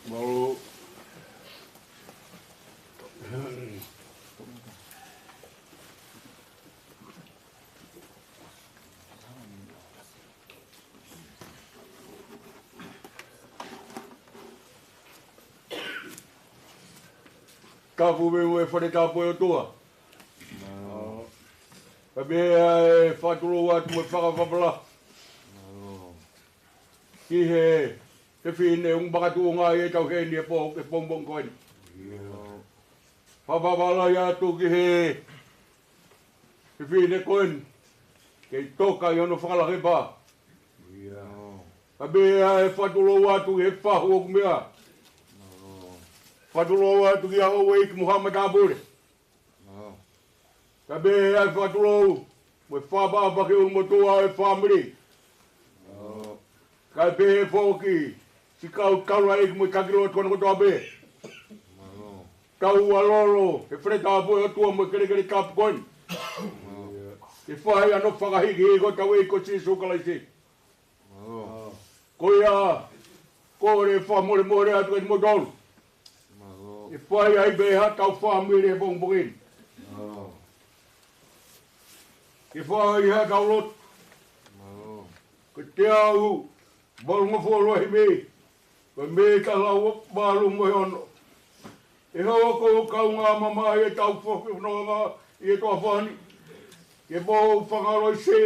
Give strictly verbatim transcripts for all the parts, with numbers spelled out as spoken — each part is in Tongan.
Mālō. Tapu mo e fale tapu ʻo e ʻOtua. Ka pea ʻe fakatulou atu mo e fakafalala ki he, he fefine ʻoku makatuʻunga ʻi he tau heni he pō, he pongipongi ko eni. Fakafalala atu ki he, he fefine ko eni, kei toka ʻi hono fakalahi pā. Ka pea ʻe fakatulou atu ki he fahu ʻoku meʻa. Fakatulou atu ki he houʻeiki mo haʻa matāpule. Ka pea ʻe fakatulou mo e fakaʻapaʻapa ki he ʻulumotuʻa ʻo e fāmili. Ka pea foki siʻi kau taulaʻeiki mo e taki lotu kotoa pē. Tau ʻalolo he fale tapu ʻo e ʻOtua mo e kelekele tapu ko eni. Ke fai hano fakahīkihiki hotau ʻEiki ko Sīsū Kalaisi. Ko ia, kole fakamolemole atu kiate kimoutolu. Ke fai ai pē haʻatau fāmili he pongipongi ni. Ke fai haʻatau lotu. Ko e teau valungofulu ʻa e himi, ko e mītala valu mo e ono. ʻE hoko ʻo kaungā mamahi ʻetau fakafononga ʻi he toafa ni, ke mou fakalosi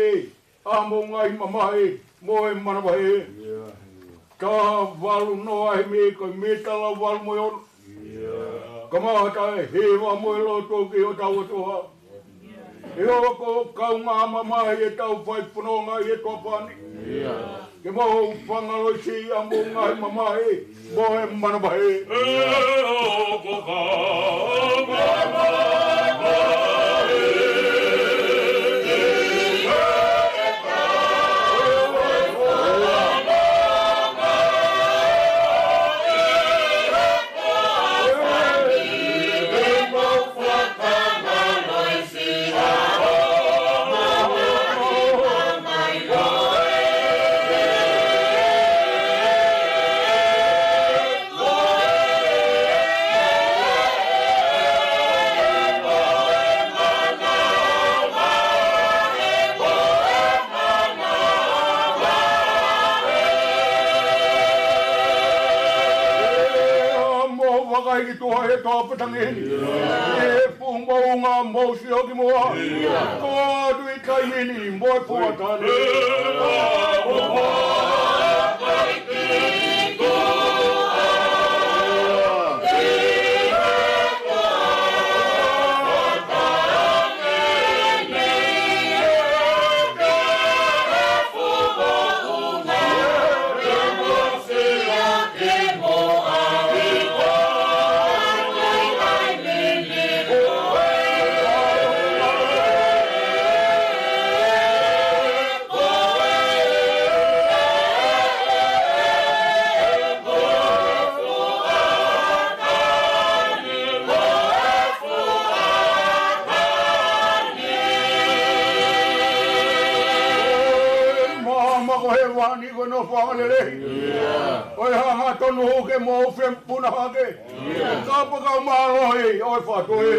ʻa hoʻomou ngaahi mamahi mo e manavahē. Taha valu noa ʻa e himi, ko e mītala valu mo e ono. Kamata e hiva mo e lotu ki hotau ʻOtua. ʻE hoko ʻo kaungā mamahi ʻetau fai fononga ʻi he toafa ni, ke mou fakalosi ʻa hoʻomou ngaahi mamahi mo e manavahē. ʻE hoko ʻo kaungā mamahi. Mo vakai ki tuʻa he toafa tangi ni. ʻI he fuʻu moʻunga mou sio ki muʻa. Ko atu ʻi he taimi ni mo e fuata ni. Māmani ko hēvani, ko hono fakalelei. ʻO e hangatonu ke mou fepuna hake. Kapakau mālohi ʻo e fatu ē.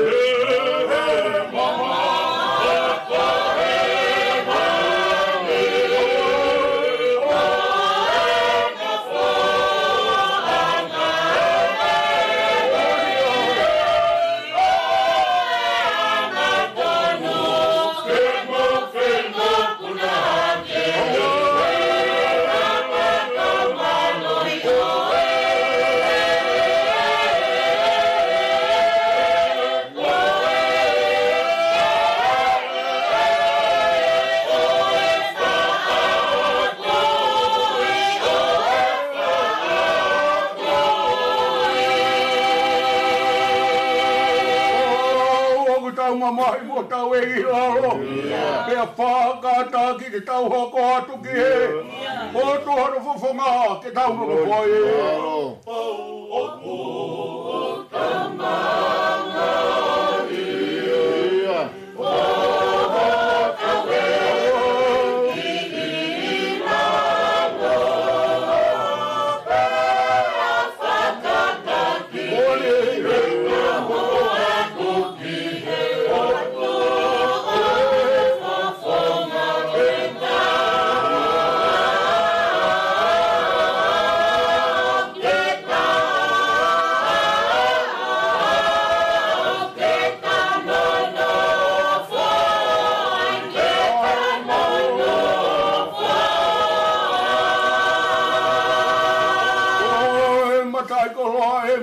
ʻOku tau mamahi mo hotau ʻEiki ʻi lalo. Pea fakataki ke tau hoko atu ki he ʻOtua hono fofonga ke tau nofo ai.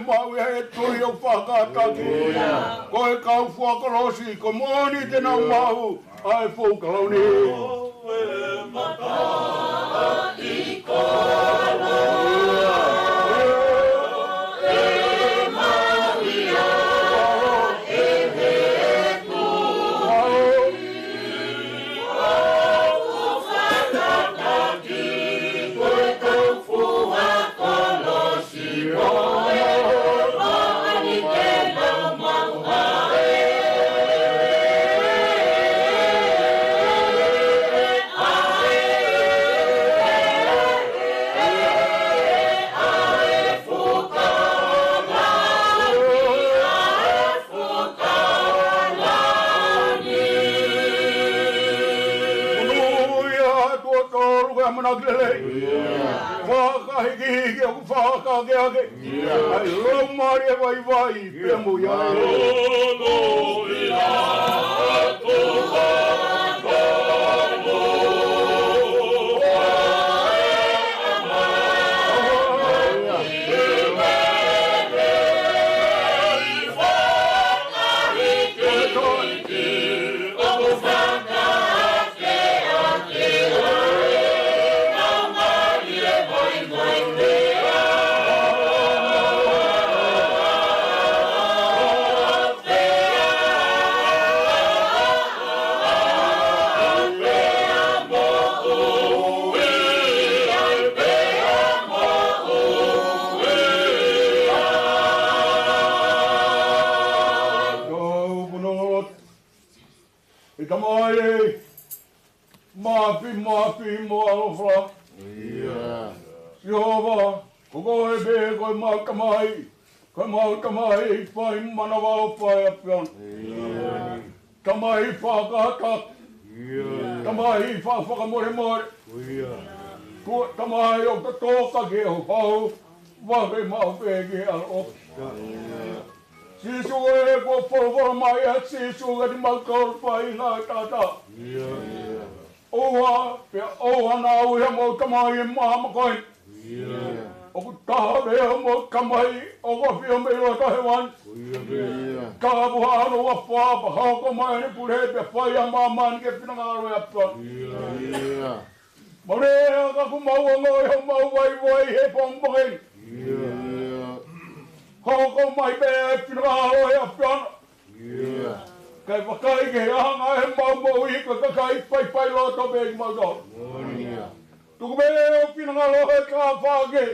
maʻu ia he tui ʻoku fakataki. Ko e kau fua kolosi, ko e moʻoni te nau maʻu ʻa e fuʻu kalauni. Monūʻia tuʻo tolu ko e ʻamanaki lelei. Fakahikihiki ʻoku fakakeake. ʻA e laumālie vaivai pea mo ia. ʻE Tamai, māfimafi mo ʻaloʻofa. ʻIo. Sihova, ko koe pē ko e mau Tamai, ko e mau Tamai fai manavaʻofa ʻe ʻAfiona. ʻIo. Tamai fakataki. ʻIo. Tamai fa-, fakamolemole. ʻIo. Ko e Tamai ʻoku tō ka ke hau, vave maʻu pē ke ʻaloʻofa. ʻIo. Sīsū ē, kuo folofola mai ʻa Sīsū kiate kimautolu faʻahinga ʻo e tangata. ʻIo. ʻOua, pea ʻoua naʻa ui homou Tamai ʻi he maama ko eni. ʻIo. ʻOku taha pē homou Tamai, ʻoku ʻafio mei loto hēvani. ʻIo. Ka ʻoku hano ua fā, pea hoko mai ʻene pule, pea fai ʻa māmani ki he finangalo ʻo e ʻAfiona. ʻIo. Mo e lea ka kuo mau ongoʻi homau vaivai he pongipongi ni. ʻIo. Hoko mai pē ʻa e finangalo ʻo e ʻAfiona. ʻIo. Kae vakai ki he anga ʻemau moʻui ko e kakai faifailoto pē kimautolu. Moʻoni ia. Tuku pē ʻa e finangalo ʻo e kau faʻē.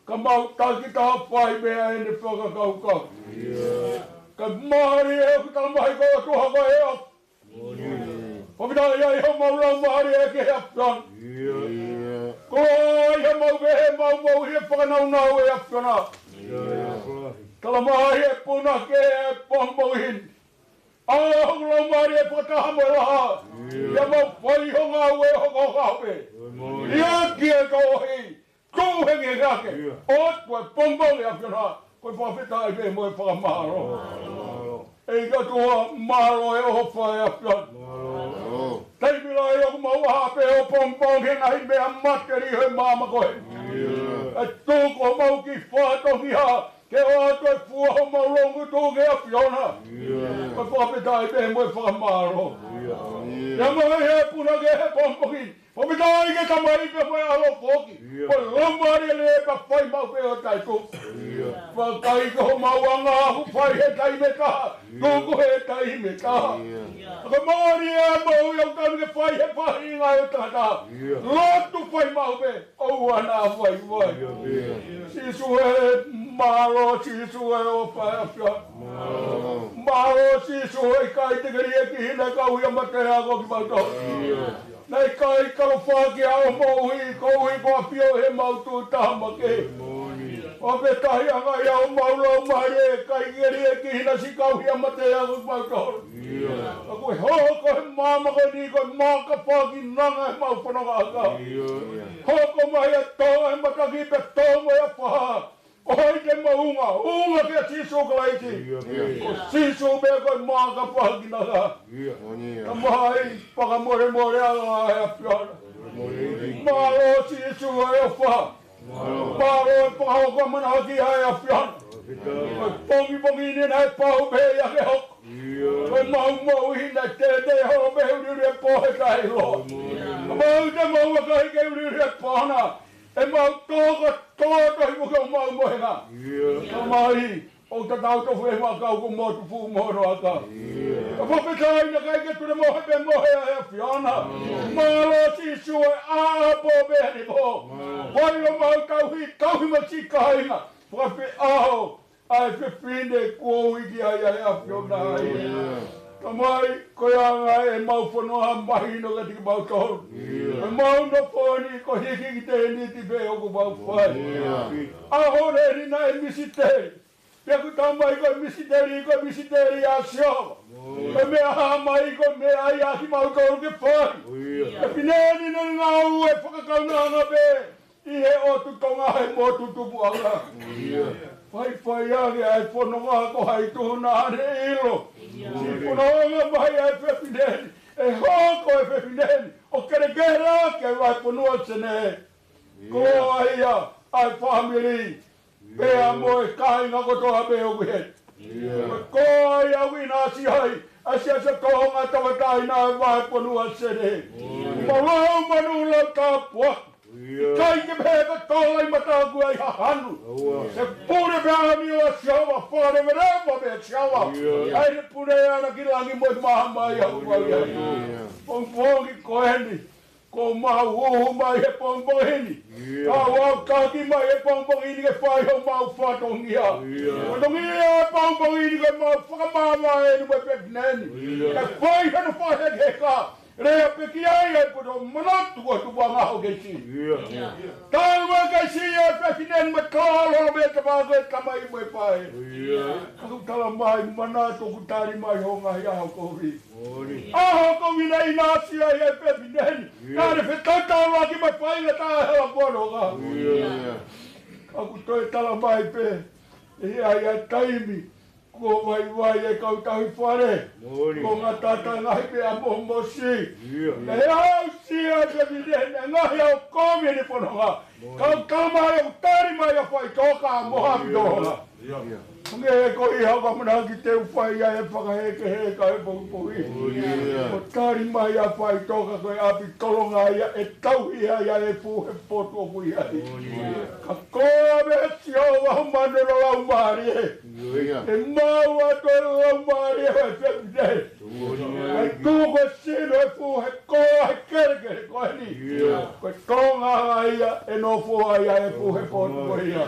Ka mau taki taha fai pē ʻa ʻene fakakaukau. ʻIo. Kae mālie ʻoku tala mai ko e ʻOtua ko e ʻAfiona. Fakafetaʻi ai homau laumālie ki he ʻAfiona. ʻIo. Ko ia homau pehē mau moʻui he fakanaunau ʻo e ʻAfiona. ʻIo. Tala mai ʻe he punake ʻo e pongipongi ni. ʻAlu hoku laumālie fakataha mo e laha. ʻIo. Pea mau fai ho ngāue hokohoko pē. Moʻoni. ʻIo ki he kohi. Ko e hangē hake. ʻIo. ʻOtua pongipongi ʻAfiona. Ko e fakafetaʻi pē mo e fakamālō. Mālō. ʻEiki ʻOtua, mālō e ʻofa ʻa e ʻAfiona. Mālō. Taimi lahi ʻoku mau ʻā pē ʻo pongipongi he ngaahi meʻa mateli ʻo e maama ko eni. ʻIo. ʻE tuku homau kiʻi fatongia ke ʻoatu e fua homau loungutu ki he ʻAfiona. ʻIo. Ko e fakafetaʻi pē mo e fakamālō. ʻIo. Pea mo e punake he pongipongi. Fakafetaʻi ki he Tamai pea mo e ʻAlo foki. ʻIo. Ko e Laumālie Lelei pea fai maʻu pē ʻo taʻetuku. ʻIo. Vakai ki homau anga ʻoku fai he taimi ʻe taha. ʻIo. Tuku he taimi ʻe taha. ʻIo. Ka mālie ʻa e moʻui ʻoku totonu ke fai he faʻahinga ʻo e tangata. ʻIo. Lotu fai maʻu pē. ʻOua naʻa vaivai. ʻIo. Sīsū ē, mālō Sīsū ē, ʻofa ʻa e ʻAfiona. Mālō. Mālō Sīsū ē, ʻikai te ke liʻekina e kau hia mate ʻa kimautolu. ʻIo. Naʻe ʻikai kalofaki ʻa hoʻo moʻui koeʻuhi ko e ʻafio ʻi heʻemau tuʻutāmaki. Moʻoni. Fakafetaʻi ange ʻi homau laumālie, ʻikai ke liʻekina siʻi kau hia mate ʻa kimautolu. ʻIo. Ka kuo hoko e maama ko eni ko e maaka fakakinanga ʻemau fononga ʻakau. ʻIo. Hoko mai ʻa e tō ʻa e mataki pea tō mai ʻa e fā. ʻOi ke mau unga, unga kia Sīsū Kalaisi. ʻIo. Ko Sīsū pē ko e maaka fakakinanga. ʻIo. Tamai, fakamolemoleʻi ʻa e ʻAfiona. Mālō Sīsū ē, ʻofa. Mālō e fakahoko ʻamanaki ʻa e ʻAfiona. Ko e pongipongi ni naʻe pau pē ia ke hoko. Ko e maumau ʻi he naʻe tētē holo pē he uliuli e pō he taʻeʻiloa. Ka mau te mau vakai ki he uliuli e pō na, ʻe mau tō ka tō tohi mo ke ʻomai mohenga. Tamai, ʻoku tatau tofu e ʻemau kau ko motu fuʻu mono aka. Ka fakafetaʻi naʻe ʻikai ke tulemohe pē mohe ʻa e ʻAfiona. Mālō Sīsū e ʻapo pē ni pō. Fai ʻo mau tauhi, tauhi mai siʻi kāinga. Fakafeʻao ʻa e fefine kuo ui ki ai ʻa e ʻAfiona. Tamai, ko e anga ʻemau fononga mahino kiate kimautolu. ʻEmau nofo ni ko e hiki ki tēniti pē ʻoku mau fai. ʻAho ni naʻe misiteli. Pea ko e tamai ko e misiteli, ko e misiteli ʻa Sihova. Ko e meʻa hā mai ko e meʻa ia kimautolu ke fai. Ko e fefine ni naʻe ngāue fakakaunanga pē ʻi he ʻotu Tonga he motu tupuʻanga. Faifai ange ʻa e fononga ko hai tuʻu naʻa ne ʻilo. Siʻi fononga mai ʻa e fefine ni, ʻe hoko e fefine ni ʻo kelekele ʻaki ʻa e vahefonua Senē. Ko ia ʻa e fāmili pea mo e kāinga kotoa pē ʻoku ʻi heni. Ko ia ʻoku ʻinasi ai ʻa e Siasi ʻo Tonga Tauʻatāina ʻo e Vahefonua Senē. Mau lau manu lau tāpuaki. ʻIkai ke pehē ka tola ʻi mataku ai ha hanu. Ke pule pē ʻa ni ʻo Sihova, fakaleveleva pē Sihova. ʻAi ke pule ʻana ki langi mo e maama ʻi ʻaho ko ia. Pongipongi ko eni, ko mau uhu mai he pongipongi ni. Ka ʻoku taki mai he pongipongi ni ke fai homau fatongia. Fatongia he pongipongi ni ke mau fakamāvae eni mo e fefine ni. Ke fai hano fakahekeheka. Lea pē ki ai ʻa e poto manatu ko e tupuʻanga ʻo Keisi. Talu ʻa Keisi ʻa e fefine ni mo e tō lolo mo e tapa ko e tamai mo e faʻē. Ka ʻoku tala mai manatu ʻoku tali mai ho ngaahi ʻaho kovi. ʻAho kovi naʻe ʻinasi ai ʻa e fefine ni. Naʻa ne fetautau ʻaki mo e faingataʻa he hala kuo nonga. Ka ʻoku toe tala mai pē ʻe ʻi ai ʻa e taimi kuo vaivai e kau tauhi fale. Ko e ngataʻanga ngaahi pē ʻa momosi. Naʻe aʻusia ʻa e fefine ni ngaahi ʻaho kovi ʻene fononga. Ka ʻoku tala mai ʻoku tali mai ʻa e faʻitoka mo ha ʻapi tolonga. Hangē ko ia ʻoku ʻamanaki te u fai ai e fakahekeheka he pongipongi. ʻOku tali mai ʻa e faʻitoka ko e ʻapi tolonga ia ʻe tauhi ai ʻa e fuʻu he potu ʻoku ʻi ai. Ka ko e meʻa Sihova ho manu ʻo e laumālie. ʻE mau atu e laumālie he fefine. Kae tuku e sino e fuʻu he koa he kelekele ko eni. Ko e tolonga ia ʻe nofo ai ʻa e fuʻu he potu ko ia.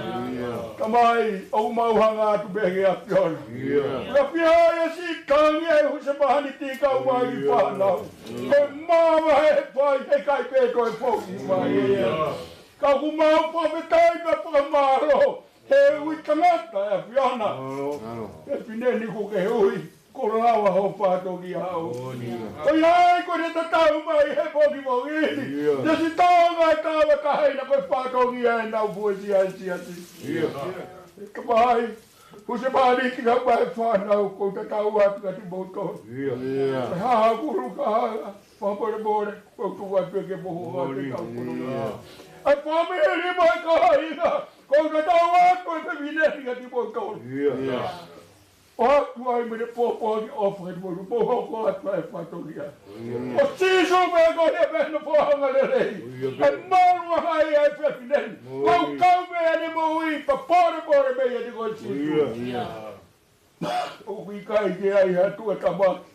Tamai, ʻoku mau hanga atu pē ki he ʻAfiona. Ka pea ʻe siʻi tangi ʻa e husepāniti kae ʻumaʻā e fānau. Ko e maama he fai he ʻikai pē toe foki mai. Ka ʻoku mau fakafetaʻi pea fakamālō he ui tangata ʻe ʻAfiona. Fefine ni kuo ke ui, kuo lava ho fatongia au. Ko ia ai ko ʻene tatau mai he pongipongi ni. Te si Tonga Tauʻatāina ko e fatongia ʻenau fuesia e siasi. Ka mai, husepāniti kae ʻumaʻā e fānau ʻoku ou tatau atu kiate kimoutolu. Haʻa Kulukahala, fakamolemole, ʻoku ou tuku atu ke mo hoha te kau kunu. ʻA e fāmili mo e kāinga, ʻoku ou tatau atu e fefine ni kiate kimoutolu. ʻOatu ai mo ʻene pōpoaki ʻofa kiate kimoutolu, mo hoko atu ʻa e fatongia. Ko Sīsū pē ko ia pē ʻene foha angalelei. ʻE malu ai ʻa e fefine ni. Ko e kau pē ʻene moʻui, pea polepole mei ai ko Sīsū. ʻOku ʻikai ke ʻi ai ha tuʻutāmaki.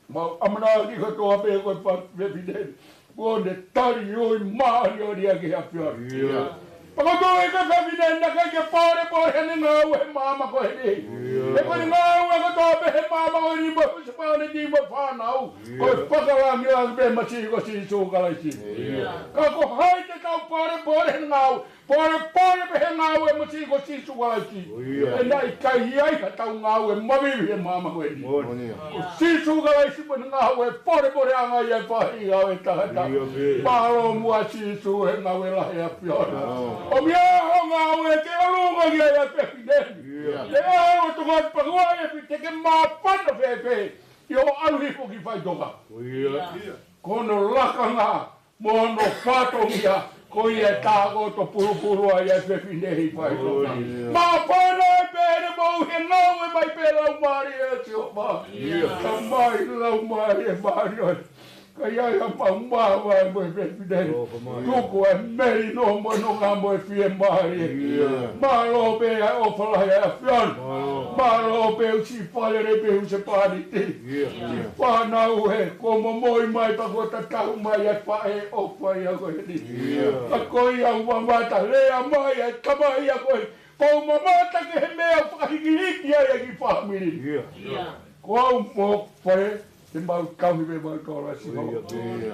Mau ʻamanaki kotoa pē ko e fa-, fefine ni kuo ne tali ui māʻoniʻoni ʻaki ʻe he ʻAfiona. Pea ko e fefine ni naʻe ʻikai ke polepole heʻene ngāue he maama ko eni. He ko ʻene ngāue kotoa pē he maama ko eni mo e husepāniti mo e fānau. Ko e fakalāngilangi pē masiʻi ko Sīsū Kalaisi. Ka ko hai te tau polepole heʻene ngāue? Polepole pē he ngāue masiʻi ko Sīsū Kalaisi. ʻE naʻe ʻikai ʻi ai ha tau ngāue mavivi he maama ko eni. Ko Sīsū Kalaisi mo ʻene ngāue polepole ʻanga ia ʻe faʻahinga ʻo e tangata. Mālō muʻa Sīsū he ngāue lahi ʻa e ʻAfiona. ʻOmi ā ho ngāue ke ʻolunga ki ai ʻa e fefine ni. Te ʻalu atu ko e pakua e fite ke māfana fēfē ʻi hoʻo ʻalu hifo ki faʻitoka. Ko hono lakanga mo hono fatongia, ko ia ʻe tākoto pulupulu ai ʻa e fefine ʻi faʻitoka. Māfana mai pē Laumālie ʻo Sihova. Tamai Laumālie Māfimafi. Ka ʻi ai haʻamau māvae mo e fefine ni. Tuku e melino mo e nonga mo e fiemālie. Mālō pē ʻa e ʻofa lahi ʻa e ʻAfiona. Mālō pē ʻoku siʻi fale lelei pē husepāniti. Siʻi fānau he kuo momoi mai pea kuo tatau mai ʻa e faʻē ʻofa ia ko eni. Ka ko ia ʻoku mamata lea mai ʻa e tamai ia ko eni. Kuo u mamata ki he meʻa ʻoku fakahikihiki ai ʻa e kiʻi fāmili. Ko au mo Fale, te mau tauhi pē mautolu ʻa Sihova.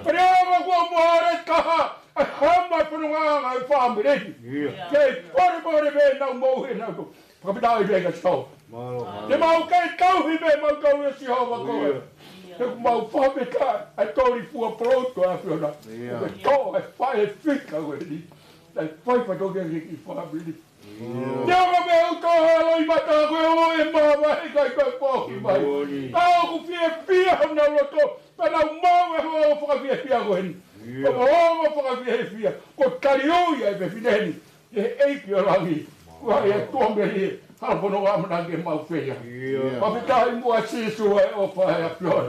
Pea neongo kuo mole taha ʻa e hā mai fononga ʻa e fāmili ni. Kei polepole pē ʻenau moʻui ʻenau tō. Fakafetaʻi pē kia Sihova. Te mau kei tauhi pē mautolu ʻa Sihova ko e. Te mau fakafetaʻi ʻa e toli fua poloto ʻa e ʻAfiona. Ko e tō ʻa e faʻē fika ko eni. Naʻe fai fatongia ki he kiʻi fāmili. Neongo pē ʻoku tō ha loʻimata ko e ʻo e māvae he ʻikai ko e foki mai. Ka ʻoku fiefia honau loto, pea nau maʻu e ongo fakafiefia ko eni. Ko e ongo fakafiefia, ko e tali ui ʻa e fefine ni, ʻe he ʻEiki ʻo langi, ko e tuʻamelie, hala fononga ʻamanaki ke mau feia. Fakafetaʻi muʻa Sīsū ʻa e ʻofa ʻa e ʻAfiona.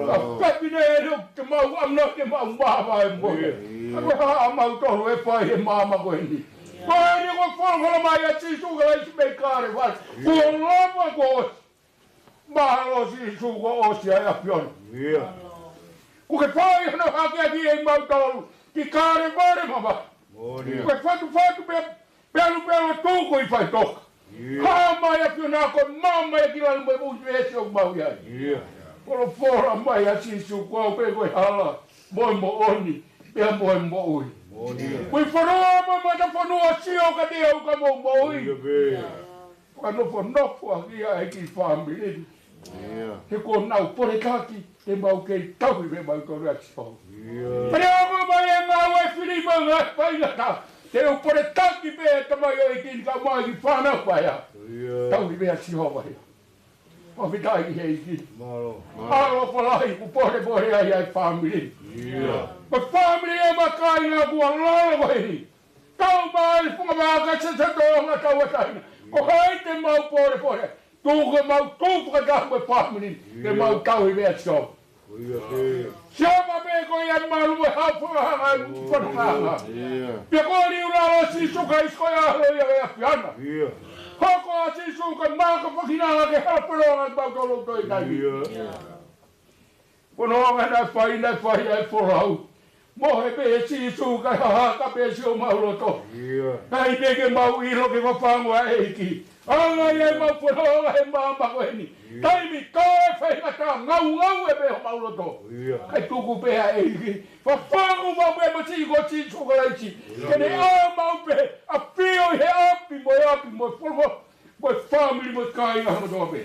Ka fefine ʻoku te mau ʻamanaki ke mau māvae mo ia. Ka ko e hā ʻamautolu ʻe fai he māmani ko eni. Ko eni kuo folofola mai ʻa Sīsū Kalaisi mei Kalevale. Kuo lava kuo ʻosi. Mahalo Sīsū kuo ʻosi ʻa e ʻAfiona. Kuo ke fai hono hakeakiʻi ʻe mautolu ki Kalevale mamahi. Ko e fatufatu pē, pelupelu tuku ʻi faʻitoka. Hā mai ʻa e ʻAfiona ko e maama ʻa e kiʻi lalo mo e ʻunivēsi ʻoku mau ʻi ai. Folofola mai ʻa Sīsū ko au pē ko e hala, mo e moʻoni, pea mo e moʻui. Ko e fonua mo e matafonua sio kiate au ka mou moʻui. Fakanofonofo ʻaki ʻa e kiʻi fāmili ni. He kuo nau poletaki, te mau kei tauhi pē mautolu ʻa Sihova. Pea neongo mai e ngāue fili mo e ngaahi faingataʻa, te u poletaki pē ʻa e tamaioʻeiki ni kae ʻumaʻā e kiʻi fānau paea. Tauhi pē ʻa Sihova ia. Fakafetaʻi ki he ʻEiki. Mālō. ʻAlo ʻofa lahi kuo polepole ai ʻa e fāmili ni. Ko e fāmili ʻa e makai na kuo lolo ko eni. Tau mai funga maka sese tō nga tau ataina. Ko hai te mau polepole. Tuku ke mau tuʻu fakataha mo e fāmili ni. Ke mau tauhi pē ʻa Sihova. Sihova pē ko ia ʻe malu mo e hā fakahanga ʻa e fononga. Pea ko e liulalo ʻo Sīsū Kalaisi ko e ʻAlo ia ʻo e ʻAfiona. Hoko ʻa Sīsū ko e maka fakinanga ke hā fononga ʻa mautolu ʻi he taimi ni. Ko e fononga naʻe fai, naʻe fai ʻa e folau. Mohe pē ʻe Sīsū kae hahaka pē siʻomau loto. Kae ʻikai ke mau ʻilo ke fafangu ʻa e ʻEiki. Anga ia ʻemau fononga he māmani ko eni. Taimi ko ē faingataʻa ngaungaue pē homau loto. Kae tuku pē ʻa e ʻEiki. Fafangu mau pē mo siʻi ko Sīsū Kalaisi. Ke ne ʻomai pē ʻa e ʻafio ʻi he ʻapi mo e ʻapi mo e folofola. Mo e fāmili mo e kāinga kotoa pē.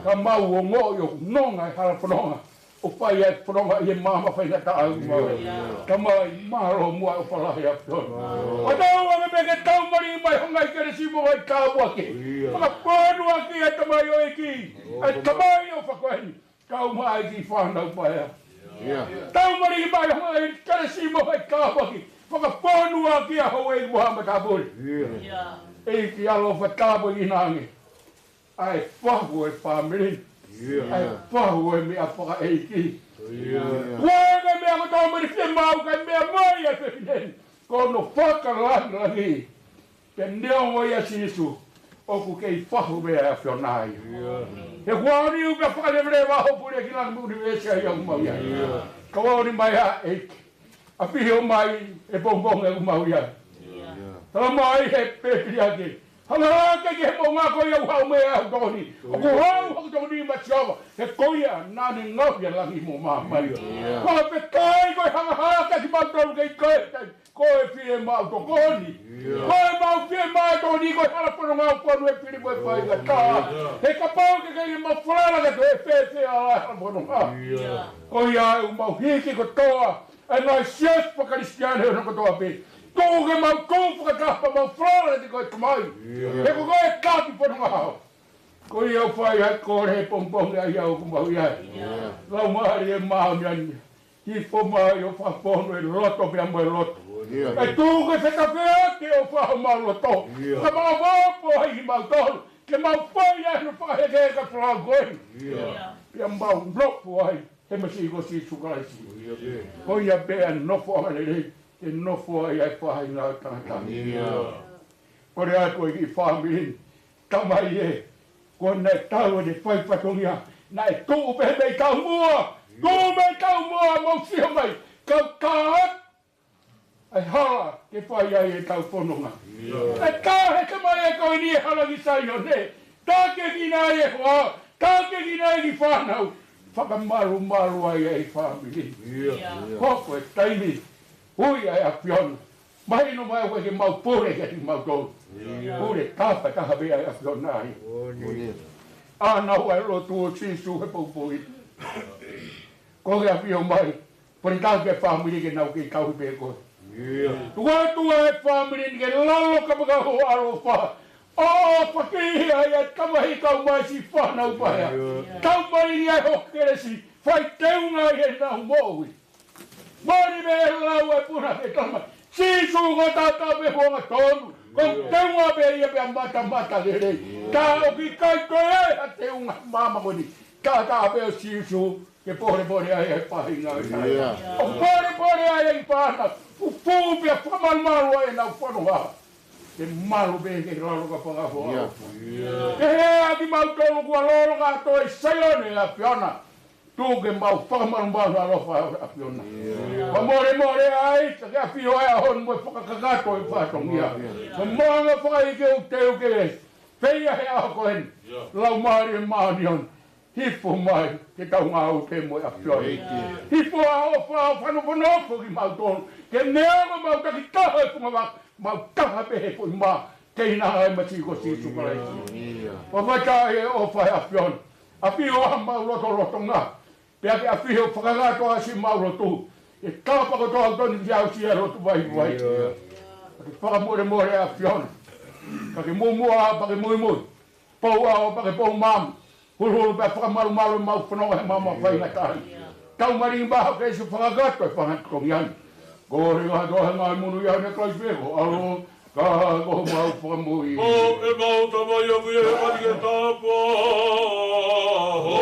Ka mau ongoʻi ʻoku nonga e hala fononga. ʻO fai ʻa e fononga ʻi he maama faingataʻa ʻoku mau. Tamai mālō muʻa ʻofa lahi ʻa e ʻAfiona. ʻOku tau anga pē ke tau mali mai ho ngaahi kelesi mo e ngaahi tāpuaki. Fakafonu ʻaki ʻa e tamaioʻeiki. ʻA e tamai ʻofa ko eni. Tau mai ki fānau paea. Tau mali mai ho ngaahi kelesi mo e ngaahi tāpuaki. Fakafonu ʻaki ʻa houʻeiki mo haʻa matāpule. ʻEiki ʻaloʻofa tāpuekina ange ʻa e fahu ʻo e fāmili. ʻA e fahu ʻo e meʻa fakaʻeiki. Ko e ngaahi meʻa kotoa mali fiemaʻu kae meʻa mai ʻa e fefine ni. Ko hono fakalangilangi. Pea neongo ia Sīsū, ʻoku kei fahu pē ʻa e ʻAfiona ia. He kuo ʻalu ni ʻo pea fakaleveleva hoʻo pule ki langi mo e ʻunivēsi ʻa ia ʻoku mau ʻi ai. Ka ʻoku ʻalu ni mai ʻa e ʻEiki. ʻAfio mai he pongipongi ʻoku mau ʻi ai. Tala mai he pēpiliake. Hanga hake ki he moʻunga ko ia ʻoku haʻu mai ʻa hoku tokoni. ʻOku haʻu hoku tokoni maʻa Sihova. He ko ia naʻa ne ngaohi ʻa langi mo māmani. Ko e pē kai ko e hanga hake kimautolu kei kai. Ko e fiemaʻu tokoni. Ko e mau fiemaʻu tokoni ko e hala fononga ʻoku fonu he fili mo e faingataʻa. He kapau ʻoku ʻikai ke mau falala ka toe fēfē ʻa e hala fononga. Ko ia ʻoku mau hiki kotoa ʻa e ngaahi siasi fakakalisitiane hono kotoa pē. Tuku ke mau tuʻu fakataha pea mau falala kiate koe Tamai. He ko koe ʻa e kapi fononga. Ko ia ʻoku fai ʻa e kole he pongipongi ʻa ia ʻoku mau ʻi ai. Laumālie Māʻoniʻoni. Hifo mai ʻo fakafonu e loto pea mo e loto. ʻE tuku ke fetafeate ʻo fakahā homau loto. Ka mau ʻofa ʻi mautolu. ʻEmau fai ai hono fakahekeheka folau ko eni. Pea mau nofo ai he masiʻi ko Sīsū Kalaisi. Ko ia pē ʻa e nofoʻanga lelei, ʻe nofo ai ʻa e faʻahinga ʻo e tangata. Kole atu ki he fāmili ni, tamai ē, kuo ne tau ʻene fai fatongia, naʻe tuʻu pē mei taumuʻa, tuʻu mei taumuʻa, mau sio mai, kau ka ʻa e hala ke fai ai ʻetau fononga. ʻE ka he tamai ē ko eni ʻe hala ki Saione, tākiekina ai e hoa, tākiekina ai e fānau, fakamalumalu ai e fāmili. Hoko e taimi, ui ʻa e ʻAfiona. Mahino mai ʻoku ʻikai ke mau pule kiate kimautolu. Pule taha taha pē ʻa e ʻAfiona ai. ʻA ʻenau ʻai lotu ʻo Sīsū he poupou ni. Ko e ʻafio mai, pole taki e fāmili ke nau kei tauhi pē koe. Tuku atu ʻa e fāmili ni ke lalo kapakau ho ʻaloʻofa. ʻO fakihi ai ʻa e tamai kae ʻumaʻā siʻi fānau paea. Tau mai ʻi ai ho kelesi, fai teunga ʻi heʻenau moʻui. Mali me e lau e puna ke tama. Sīsū ko e taʻataʻa pē ʻo e huonga tonu. Ko e teunga pē ia pea matamata lelei. Tā ʻoku ʻikai toe ʻi ai ha teunga he māmani ko eni. Taʻataʻa pē ʻo Sīsū ke polepole ai e faʻahinga. ʻO polepole ai e fānau. ʻO fū pea fakamalumalu ai ʻenau fononga. Ke malu pē ke lalo kapakau ho ʻaloʻofa. Ke hea kimautolu kuo lolo kātoa ʻi Saione ʻa e ʻAfiona. Tuku ke mau fakamalumalu ʻa e ʻaloʻofa ʻa e ʻAfiona. Fakamolemole ai, ka ke ʻafio ai ʻaho ni mo e fakakakato e fatongia. Ko e maʻuʻanga fakaʻeiki ʻoku teu ke lesi. Pea ʻi he ʻaho ko eni, Laumālie Māʻoniʻoni, hifo mai ke tau ngāue pē mo e ʻAfiona. Hifo ʻa e ʻofa ʻo fanofanofo kimautolu. Ke neongo ʻemau takitaha e funga vaka, mau taha pē he foʻi mā, tei na ai masiʻi ko Sīsū Kalaisi. Fakafetaʻi e ʻofa ʻa e ʻAfiona. ʻAfio ʻa homau lotolotonga. Pea ke ʻafio fakakakato ʻa siʻemau lotu. ʻE tapa kotoa ʻoku tonu ke aʻusia e lotu vaivai. Ka ke fakamolemole ʻAfiona. Ka ke muʻomuʻa pea ke muimui. Pou ʻao pea ke pou maama. Huluhulu pea fakamalumalu ʻemau fononga he maama faingataʻa ni. Tau malingi maʻa ho kelesi fakakakato e fanga totongi ni. Ko e ʻofa ʻa e ngaahi monūʻia ʻa e Kalaisi pē ko e ʻAlo, ka ko homau Fakamoʻui. Ko ʻemau Tamai ʻoku ʻi he langi, ke tāpuhā ho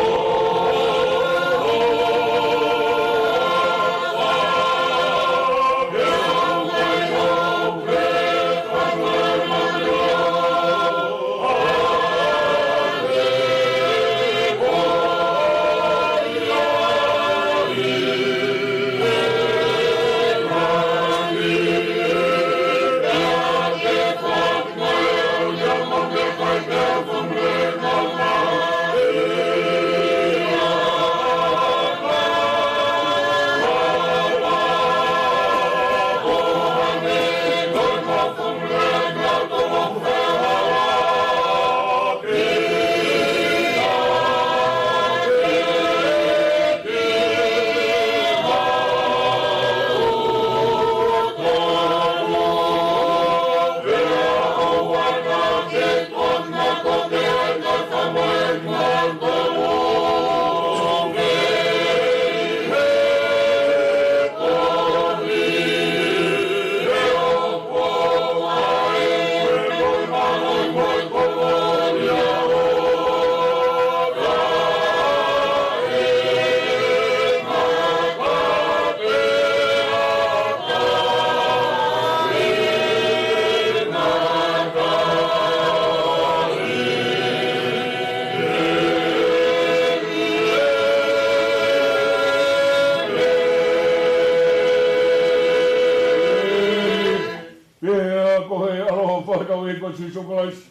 Pea ko e ʻaloʻofa ʻa hotau ʻEiki ko Sīsū Kalaisi,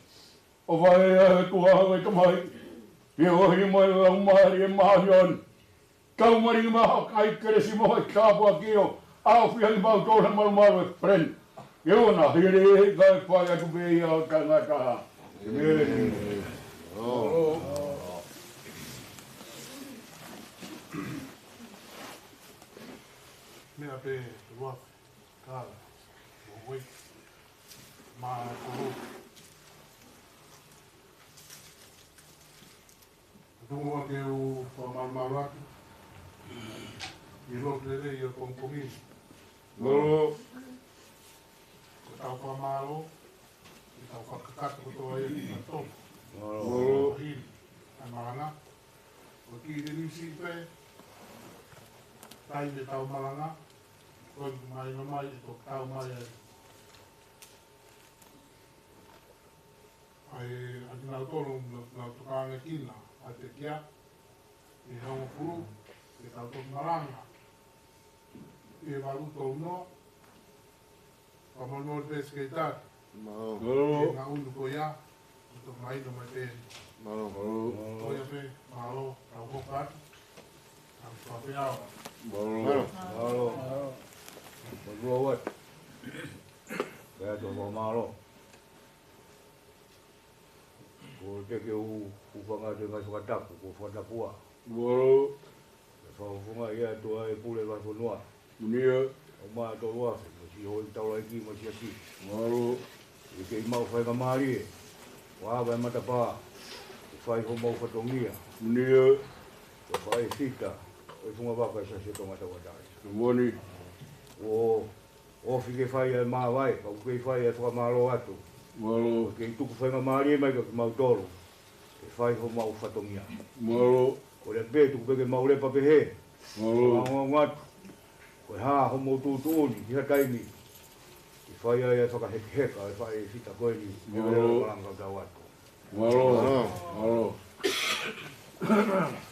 ʻofa ʻa e ʻOtua ko e Tamai, feohi mo e Laumālie Māʻoniʻoni, tau malingi maʻa ho kakai kelesi mo e tāpuaki ʻo ʻafio kiate kimautolu he malumalu ʻo e fale ni. Ke ʻoua naʻa hili kae fai atu pē ia ʻo taʻengata. ʻĒmeni. Meʻa pē ua kala mo wei ma ko. Tuku muʻa ke u fakamalumalu atu ʻi he lotu lelei ʻo e pongipongi ni. Ko ʻetau fakamālō, ʻetau fakakakato kotoa ia kiate kimoutolu. Pē, taimi ʻetau malanga, ko e mahino mai ʻe toki tau mai ai. ʻA e, ʻa kinautolu naʻa nau tokanga ki he pekia, ʻi he hongofulu, ke tau toki malanga. ʻI he valu tolu noa, Fakamolemole pē Sekelitali. Mālō. Mālō. Ko e ngaahi ʻunu ko ia, ʻoku toki mahino mai pē. Mālō. Mālō. Ko ia pē, mālō, tau hoko atu. Tau fapeau. Mālō. Mālō. Mālō. Mālō. Mālō. Pea tau fakamālō. Ko e teʻeki ke u, u hūfanga atu he ngaahi fakatapu, ko e fakatapu ʻa. Mālō. Ke fakafofongaʻi atu ʻa e pule vahefonua. Moʻoni ē. ʻO mā tolu afe, mo siʻi houʻeiki taulaʻeiki, mo e siasi. Mālō. ʻI he kei maʻu faingamālie, ʻo ava e matapā, ʻo fai homau fatongia. Moʻoni ē. ʻO fai e fita, ʻo e funga vaka ʻi he Siasi ʻo Tonga Tauʻatāina. Moʻoni. ʻO ʻosi ke fai ʻa e māvae, ka ʻoku kei fai ʻa e fakamālō atu. Mālō. ʻOku kei tuku faingamālie mai kiate kimautolu ke fai homau fatongia. Mālō. Ko e lepe tuku pē ke mau lepa pehē. Mālō. Ongoongo atu. Ko e hā homau tuʻutuʻuni ki ha taimi ke fai ai ʻa e fakahekeheka ʻo e fai e fita ko eni. Mālō. Ke lele malanga kau atu. Mālō. Mālō. Mālō.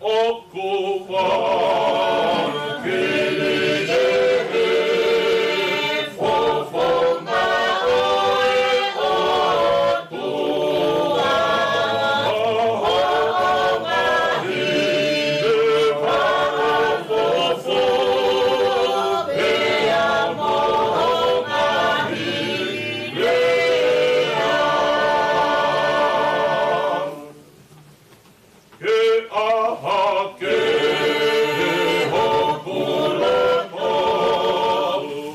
ʻOku vakili ʻe he fofonga ʻo e ʻOtua ʻa hoʻo ngaahi lea fakaofo, pea mo hoʻo ngaahi lea. Ke ʻā hake hoku loto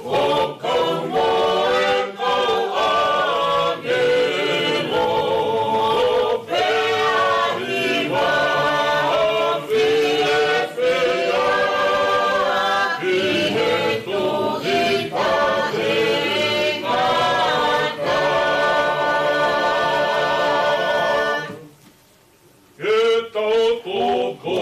ʻo kau mo e kau ʻāngelo, pea hiva fiefia ki he Tuʻi Taʻengata. Ke tau tuku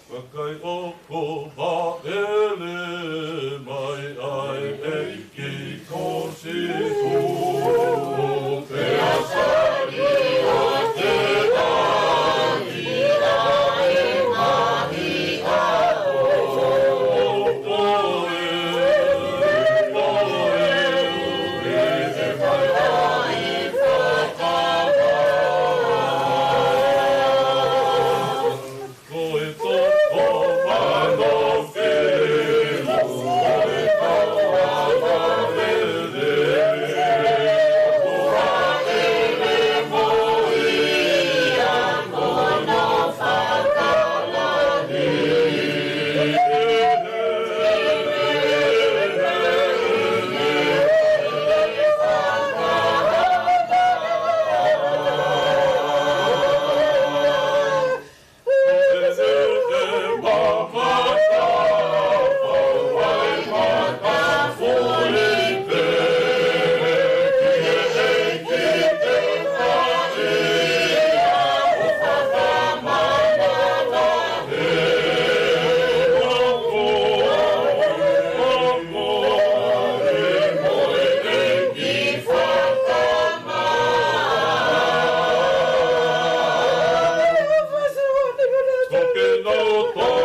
Kakai ʻoku vaʻele mai ʻa e ʻEiki ko Sīsū, pea sali ʻo te ʻahiʻahi ʻa e ʻOtua.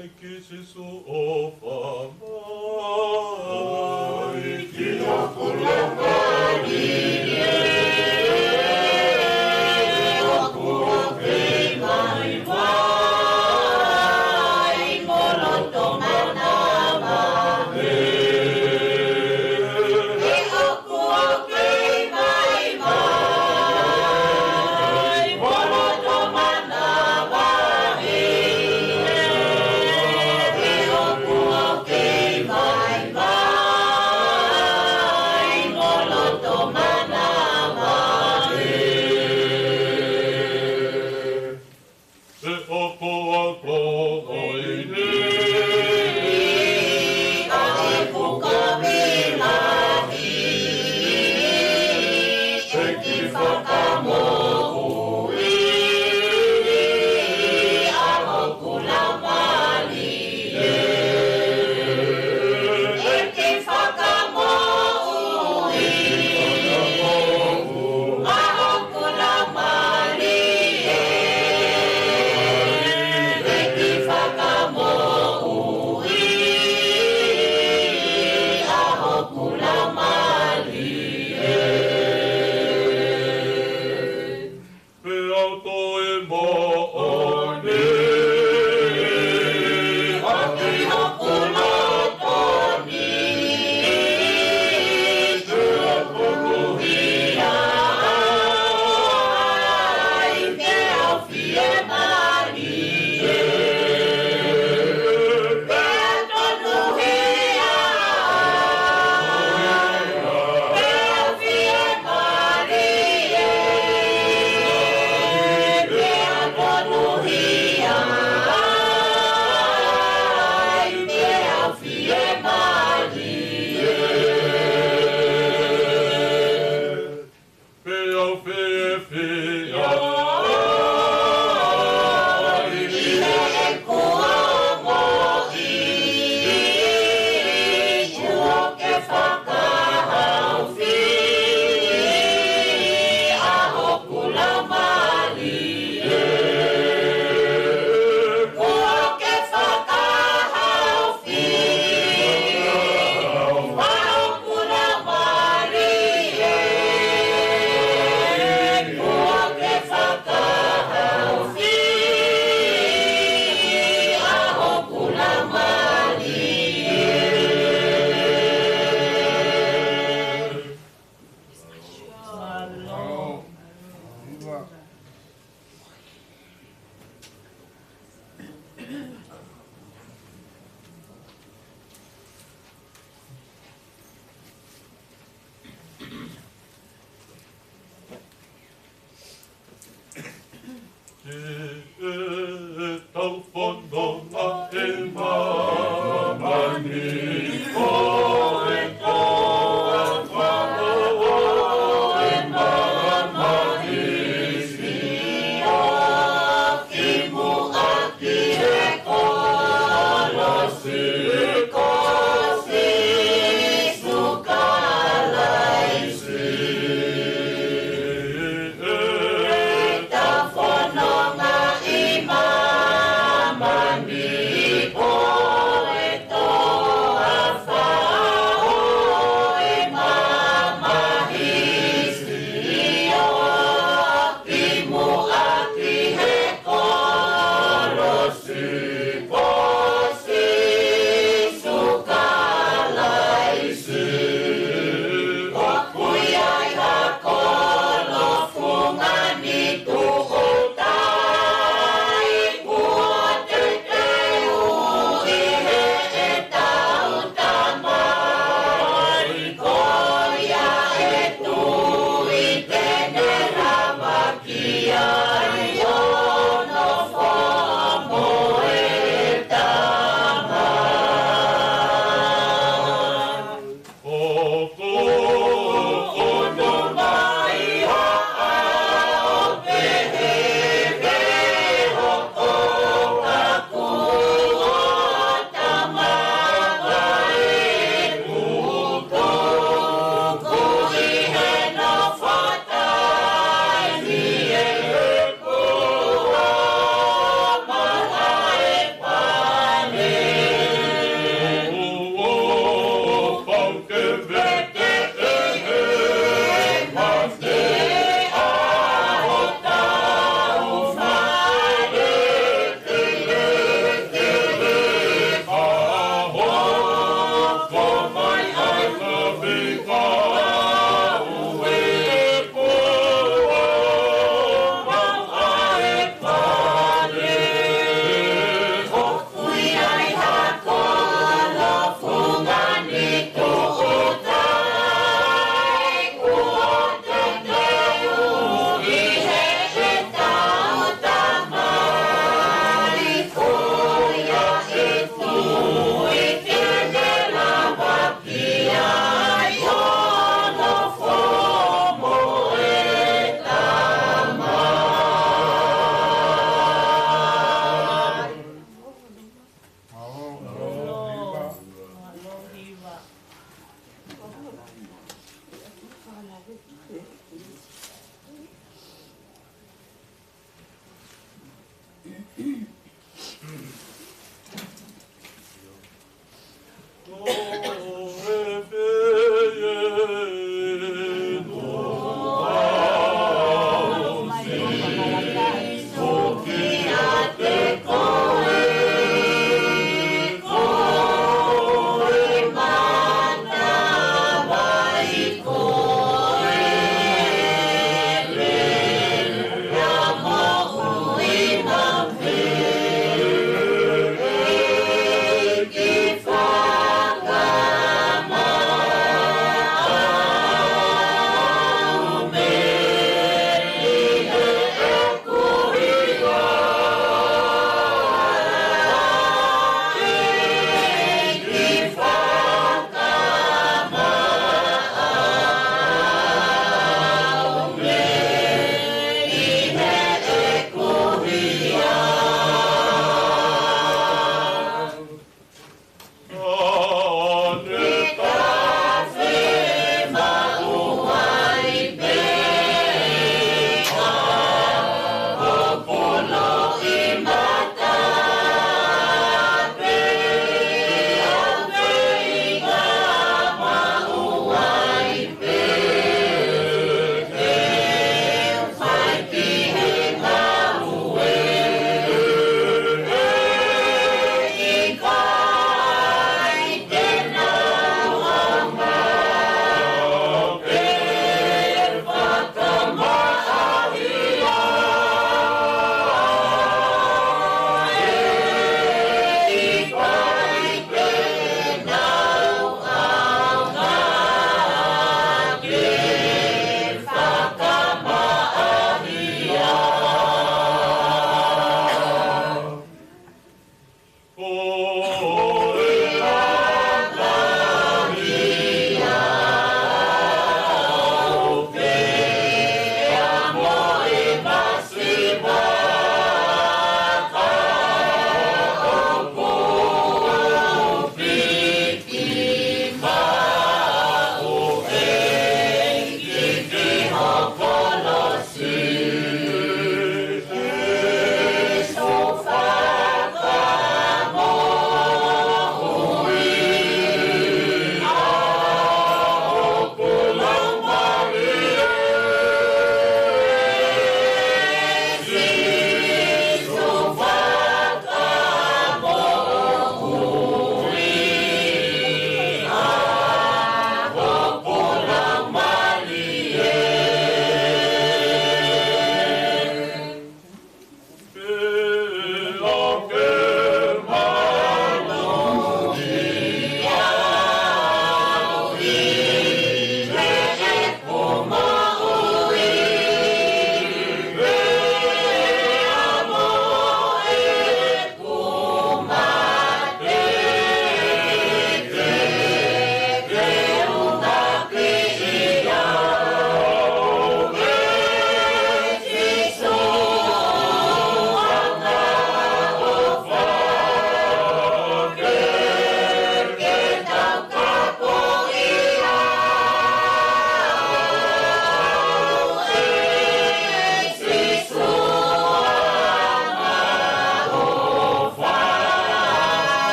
Ki Sīsū ʻofa mai ki hoku laumālie, ʻoku ou kei vaivai mo loto manavahē. ʻOku ou kei vaivai mo loto manavahē. ʻOku ou kei vaivai mo loto manavahē. He ʻoku ou ʻi heni ʻi he puka lahi, ʻEiki, fakamoʻui ʻa hoku laumālie. ʻEiki, fakamoʻui ʻa hoku laumālie. ʻEiki, fakamoʻui ʻa hoku laumālie.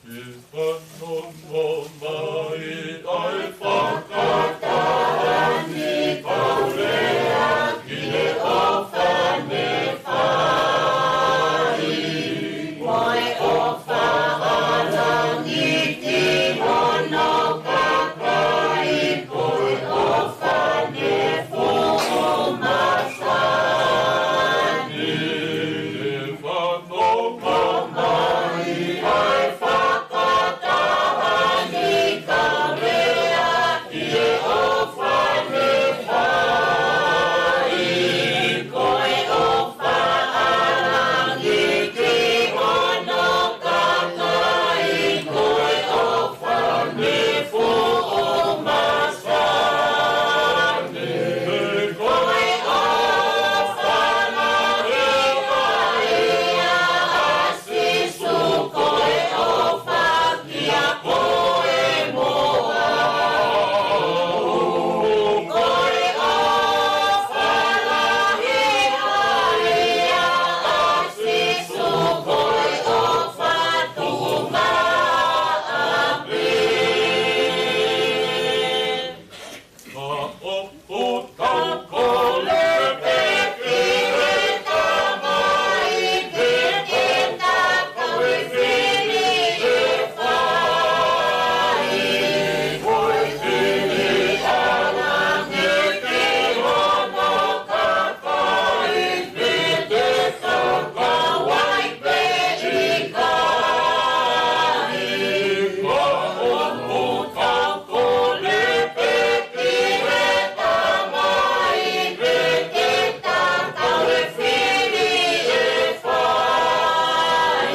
Fanongo mai ʻa e fakataha ni, kau lea ki he ʻofa ne fai. Ko e ʻofa ʻa langi ki hono kakai, ko e ʻofa ne fuʻu masani. Fanongo mai ʻa e fakataha ni, kau lea ki he ʻofa ne fai. Ko e ʻofa ʻa langi ki hono kakai, ko e ʻofa ne fuʻu masani. Ko e ʻofa lahi ʻa e ʻEiki ʻa Sīsū, ko e ʻofa kia koe mo au. Ko e ʻofa lahi ʻa e ʻEiki ʻa Sīsū, ko e ʻofa tuʻunga ʻapi. Ka ʻoku tau kole pē ki he Tamai, ke ke tatau e fili ʻe fai. Ko e fili ʻa langi ki hono kakai, ke ke tatau ai pē ʻikai. Ka ʻoku tau kole pē ki he Tamai, ke ke tatau e fili ʻe fai.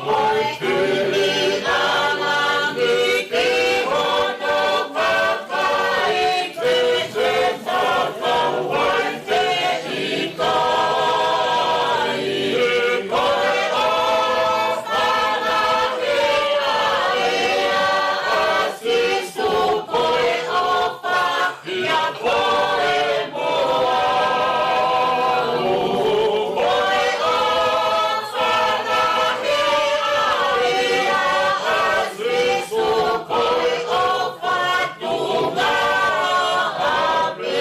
Ko e fili ʻa langi ki hono kakai, ke ke tatau ai pē ʻikai. Ko e ʻofa lahi ʻa e ʻEiki ʻa Sīsū, ko e ʻofa kia koe mo au. Ko e ʻofa lahi ʻa e ʻEiki ʻa Sīsū, ko e ʻofa tuʻunga ʻapi.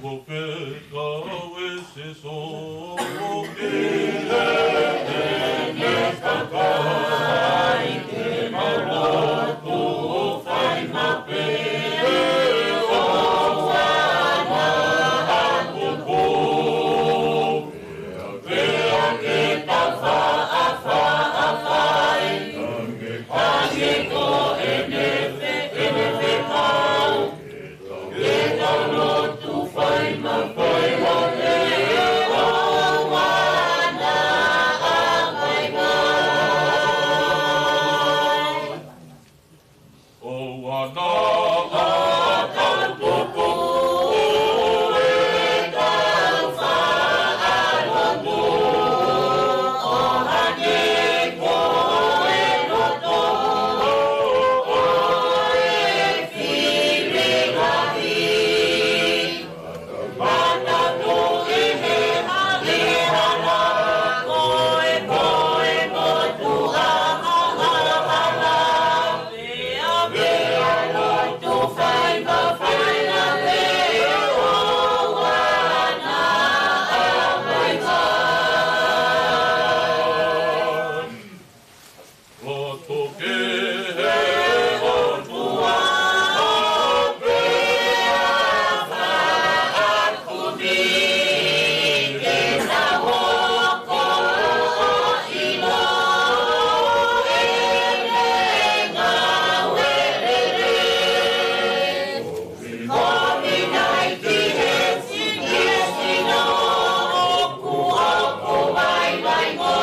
Kuo peka ʻe Sīsū ki heʻene kakai, ke mau lotu fai maʻu pē ʻo ana ʻa kuku. Pea ke tau faʻa, faʻa fai ange, ange ko ʻene fe, ʻene fekau. Ke tau lotu fai maʻu pē ʻo ana ʻa e vaivai. ʻO ana ʻa e tau kuku ʻe tau faʻa lotu, ʻo hangē ko e loto ʻo e fili lahi. Matapā ʻi he hale hala, ko e, ko e motuʻa hala hala. Pea, pea lotu fai maʻu pē ʻo ana ʻa e vaivai. Lotu ki he ʻOtua, ʻo pea faʻa kumi ke tau hoko ʻo ʻilo ʻene ngāue lelei. Kovi nai ki he sino, sino, ʻoku, ʻoku vaivai mo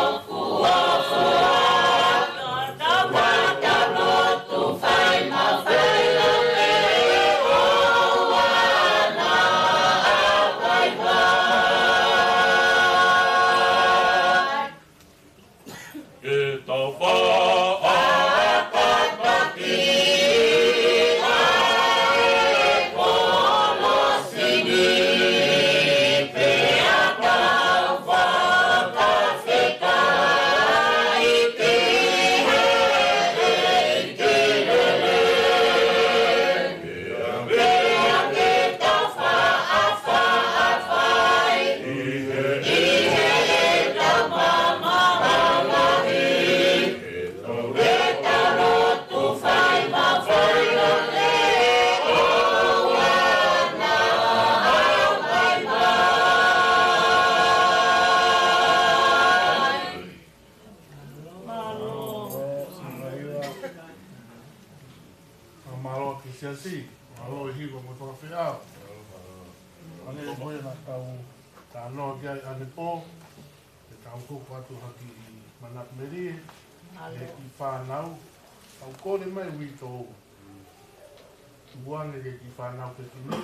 Mālō ki he siasi, mālō e hiva mo e fakafeʻao. Hangē ko ia naʻa tau talanoa ki ai ʻanepō, ke tau hoko atu ha kiʻi manatu melie, ʻe he kiʻi fānau, tau kole mai uitou. Tuku ange ki he kiʻi fānau ke kino,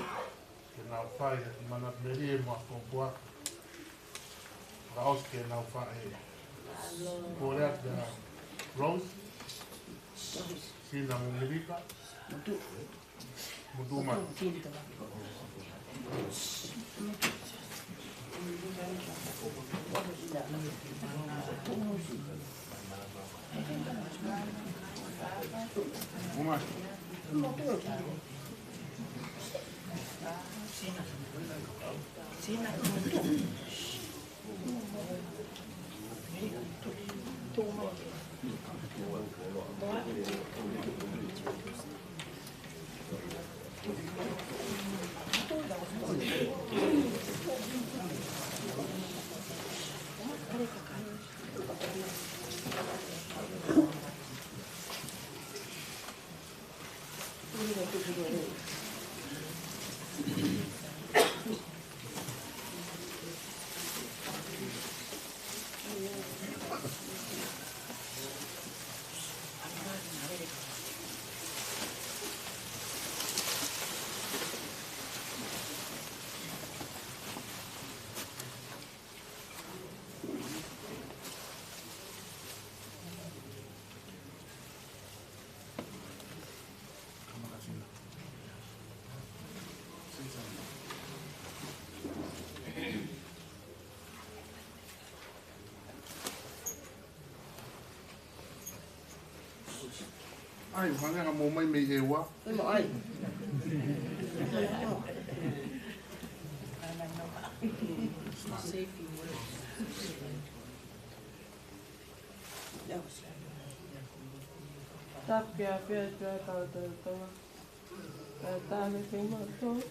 ke nau fai ha kiʻi manatu melie mo ha fōpōpō. Ka ʻosi ke nau fai. Kole atu kia Rose, Sina mo Melika. Mutu mai. ʻAi, hangē ka mou ō mai mei ʻEua. Oi, mo ʻai. Tapu ke ʻafio ʻa e ʻOtua ʻi hotau lotolotonga. Kae ʻatā kiate kimautolu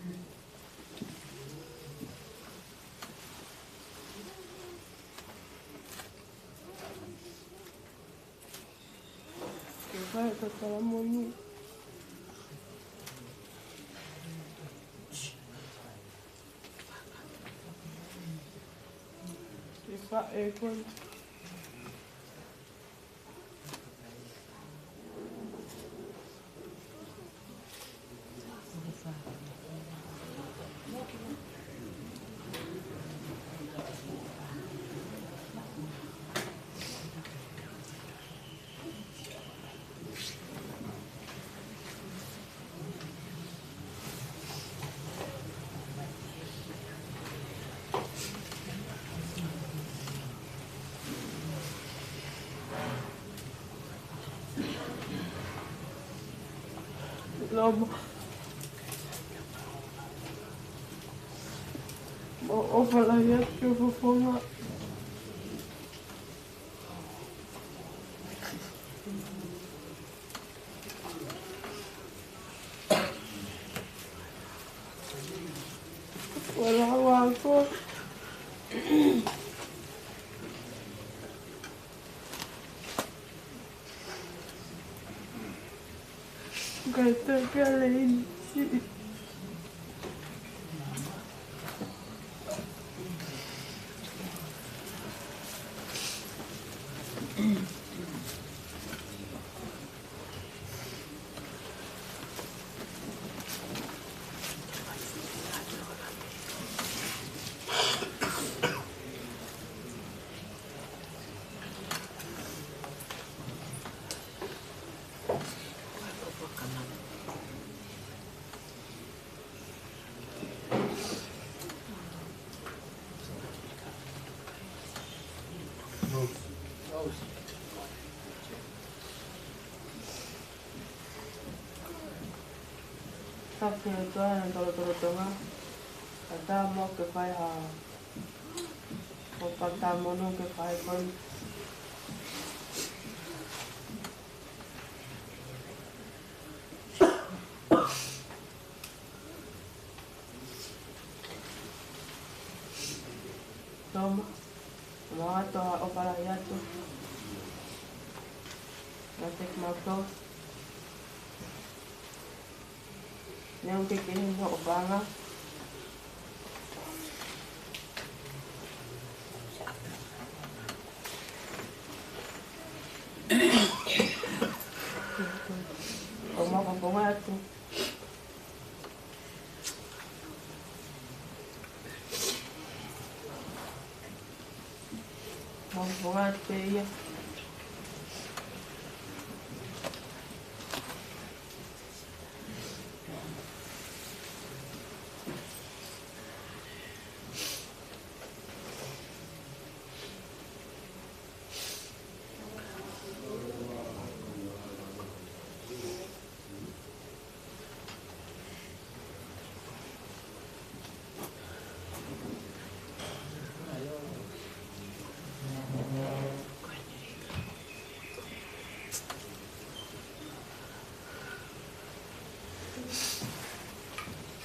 ke fai ʻetau tala moʻoni. Ke fai ʻe koe. Loma. Mo ʻofa lahi atu ki ho fofonga. Wala wako. Kae tau pea leini. Taki e tuai na tolo tolo tonga. Kata mo ke fai ha. Ko kata mo no ke fai kon. Toma. Mo atu ʻa ʻofa lahi atu. Ngā te ki mātou. Neongo ke ke hino ʻo panga. ʻO maka ponga atu. Maka ponga atu pē ia.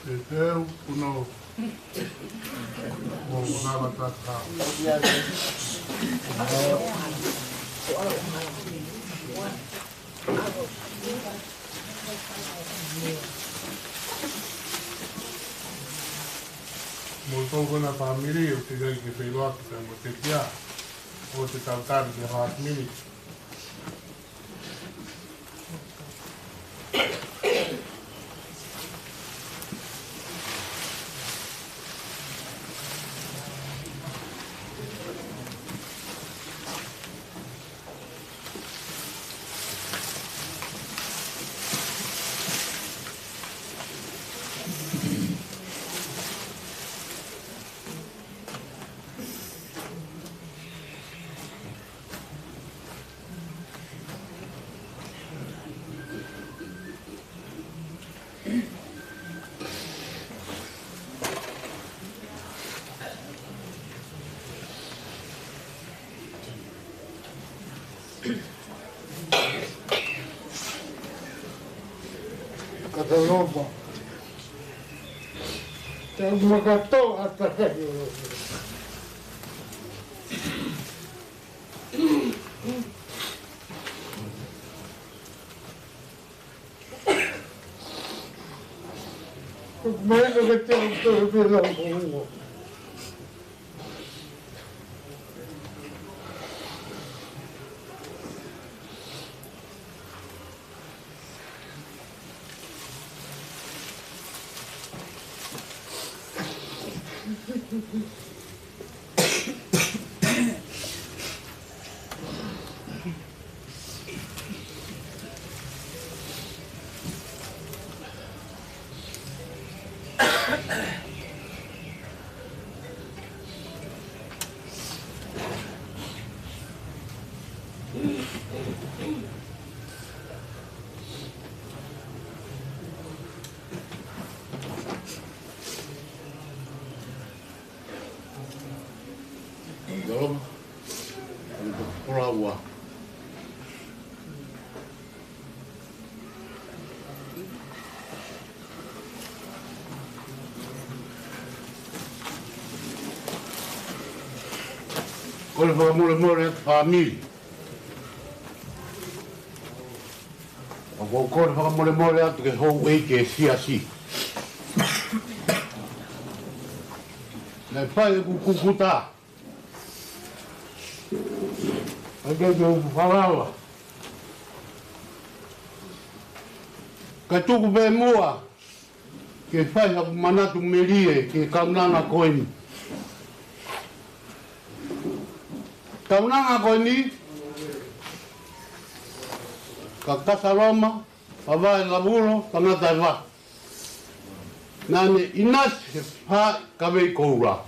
Te teu puno. Mo lava tata. Mo tau kona fāmili ʻo te kai ke feiloaki pea mo te kia. ʻO te tautari ke hātmini. Kata loma. Te makato ata kai. Mai no ke te au to e pela o. Tolonga, ʻoku pula ua. Kole fakamolemole atu fāmili. ʻOku ou kole fakamolemole atu ki he houʻeiki e siasi. Naʻe fai ʻeku kukuta. ʻAi ke u falala. Ka tuku pē muʻa ke fai haku manatu melie ki he kaunanga ko eni. Kaunanga ko eni, ka Kasaloma, Pavae Lavulo, Tangata ʻEva. Naʻa ne ʻinasi he fā kavei koula.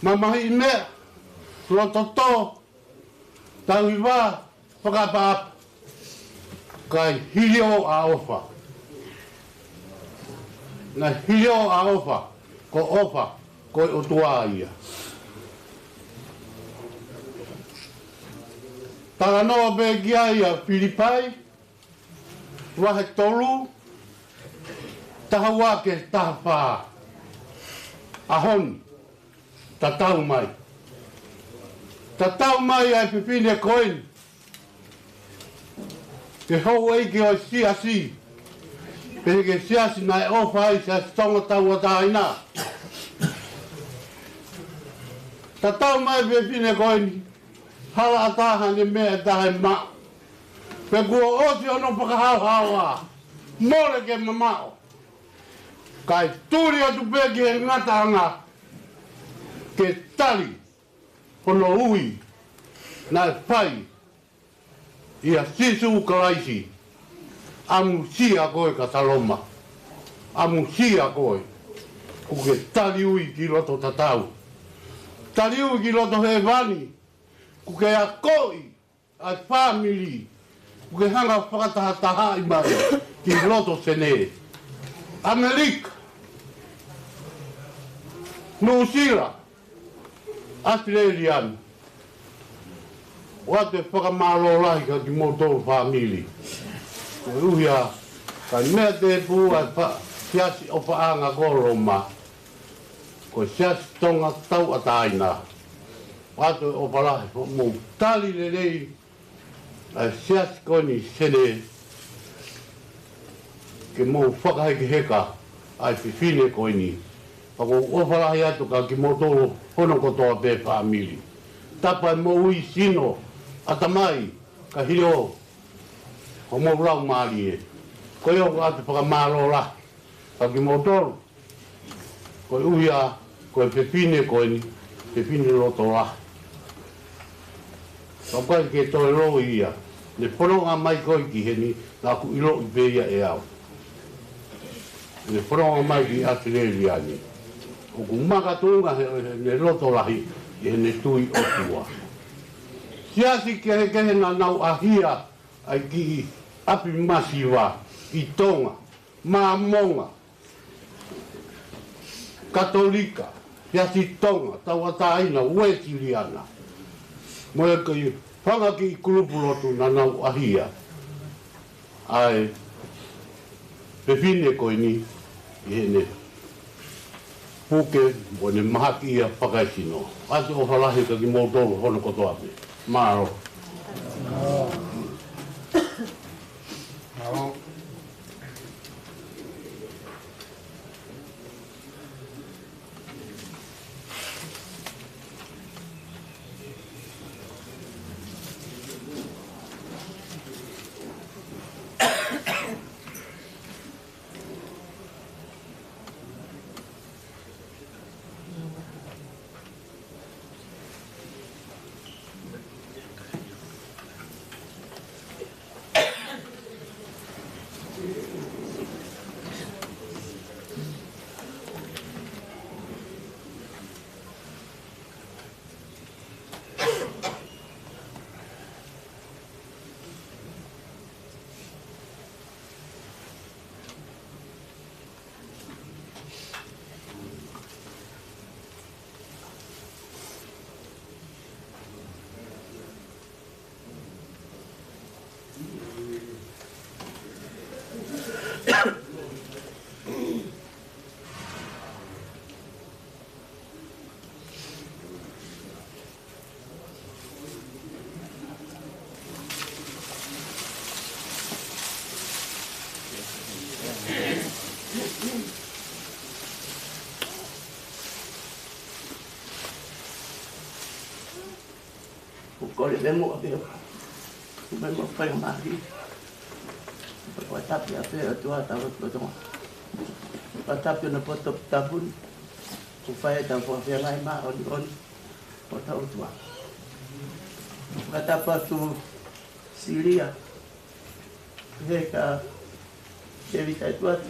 Mamahiʻi meʻa, loto tō, tauhi vā, fakaʻapaʻapa. Kae hili ʻa ʻofa. Naʻe hili ʻa ʻOfa, ko ʻOfa ko e ʻOtua ia. Talanoa pē ki ai ʻa Filipai, vahe tolu, taha ua ki he taha fā. ʻAho ni, tatau mai. Tatau mai ʻa e fefine ko eni ki he houʻeiki ʻo e siasi, pehē ki he siasi naʻe ʻofa ai, Siasi Tonga Tauʻatāina. Tatau mai fefine ko eni, hala ʻatā haʻane meʻa ʻe taha ʻe maʻu. Pea kuo ʻosi hono fakahaohaoa, mole ke mamaʻo. Kae tuli atu pē ki he ngataʻanga ke tali hono ui naʻe fai ʻia Sīsū Kalaisi. ʻAmusia koe ka ta Loma. ʻAmusia koe. Kuo ke tali ui ki loto tatau. Tali ui ki loto hēvani. Kuo ke akoʻi ʻa e fāmili, kuo ke hanga fakatahatahaʻi mai ki loto Senē, ʻAmelika, Nuʻusila, ʻAositelēlia ni. ʻOatu e fakamālō lahi kia kimoutolu fāmili. Koeʻuhi ā, ka meʻa tēpū ʻa e fa-, siasi ʻofaʻanga ko Loma, ko e Siasi Tonga Tauʻatāina. ʻOatu e ʻofa lahi, hoʻomou tali lelei ʻa e siasi ko eni Senē, ke mou fakahekeheka ʻa e fefine ko eni. Pea ʻoku ou ʻofa lahi atu kia kimoutolu hono kotoa pē fāmili. Tapa e moʻui sino, ʻatamai, ka hili ʻo homou laumālie. Ko ia ʻoku ʻoatu e fakamālō lahi kia kimoutolu. Koeʻuhi ā, ko e fefine ko eni, fefine loto lahi. Ka ʻoku ʻikai ke toe loi ia. Ne fononga mai koe ki heni, naʻa ku ʻiloʻi pē ia ʻe au. Ne fononga mai ki ʻAositelēlia ni. ʻOku makatuʻunga he, heʻene loto lahi ʻi heʻene tui ʻOtua. Siasi kehekehe naʻa nau ʻahia ai ki ʻapi masiva ʻi Tonga, Māmonga, Katolika, Siasi Tonga Tauʻatāina, Uēsiliana. Mo e kiʻi fanga kiʻi kulupu lotu naʻa nau ʻahia ai e fefine ko eni ʻi heʻene puke mo ʻene mahaki ia fakaesino. ʻOatu e ʻofa lahi kia kimoutolu hono kotoa pē. Mālō. ʻOku kole pē mo ʻapē. ʻOku pē mo fai mali. Ko e tapu ʻa e ʻOtua ʻa e ʻOtua. Ko e tapu ʻa e poto tapu ni. ʻOku fai ʻetau fakafeangai māʻoniʻoni ʻo tau tua. Ko e tapu atu Silia. He ka Tēvita ʻEtuate.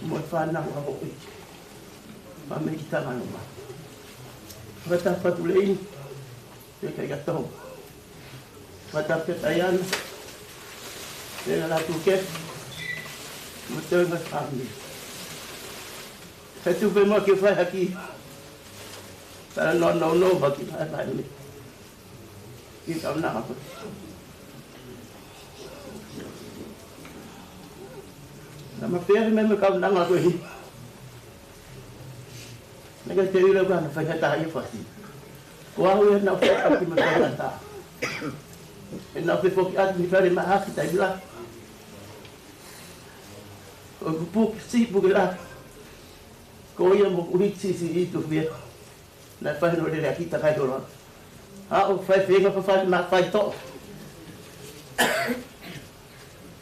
Mo e fānau ʻa hoʻi. Pea mei ki Tamaloma. Ko e tapu atu Leini. He ka ika tau. Ko e tapu Taiana. He ka latu ke. Mo e toe ngaahi fāmili. He tupe mo ke fai haki. Tala no, no, no, haki, hai, hai, me. Ki kaunanga ko. Na ma pea me me kaunanga ko hi. Na ka te ila ka na fai hata ia fasi. Ko au ia na fai haki ma fai hata. E na fai foki atu ni fale ma haki tai la. Ko kupu si pu ke la. Ko ia mo kuhi si si i tu fia. Na fai no lele aki takai ko la. A o fai fenga fa fai ma fai to.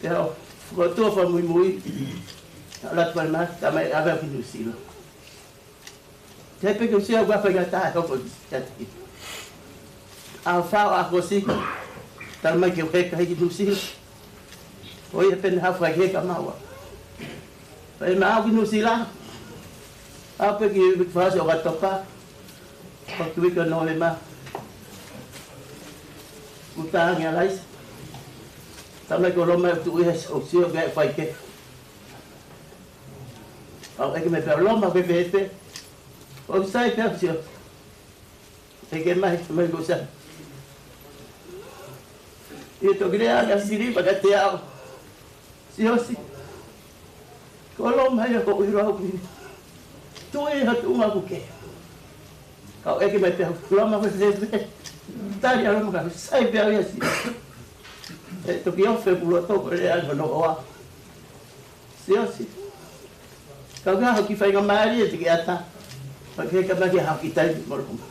Te o ko to fa mui mui. Ala tu fai ma ta mai ava ki New Zealand. Te pe ke sia ua fai ngata ho ko te. A fa a ko si. Tala mai ke heka hiki New Zealand. Ko ia pene ha fai heka maua. Fai ma au ki New Zealand. Au pe ki fasi o ka topa. Ko ki wika Novema. Uta ngi alais. Tala mai ko loma tu ia o sio ke fai ke. Au eke me pe loma ke pe pe. O sai pe sio. Eke mai, mai ko sa. Ia toki lea anga sili paka te au. Si o si. Ko loma ia ko ui rau ki. Tu e ha tu nga ku ke. Kau eke mai pe au. Loma ko se pe. Tali a loma ka sai pe au ia si. E toki ofe kulo toko lea anga no oa. Si o si. Kau ka haki fai ka maari e tiki ata. Pake ka maki haki tai mo loma.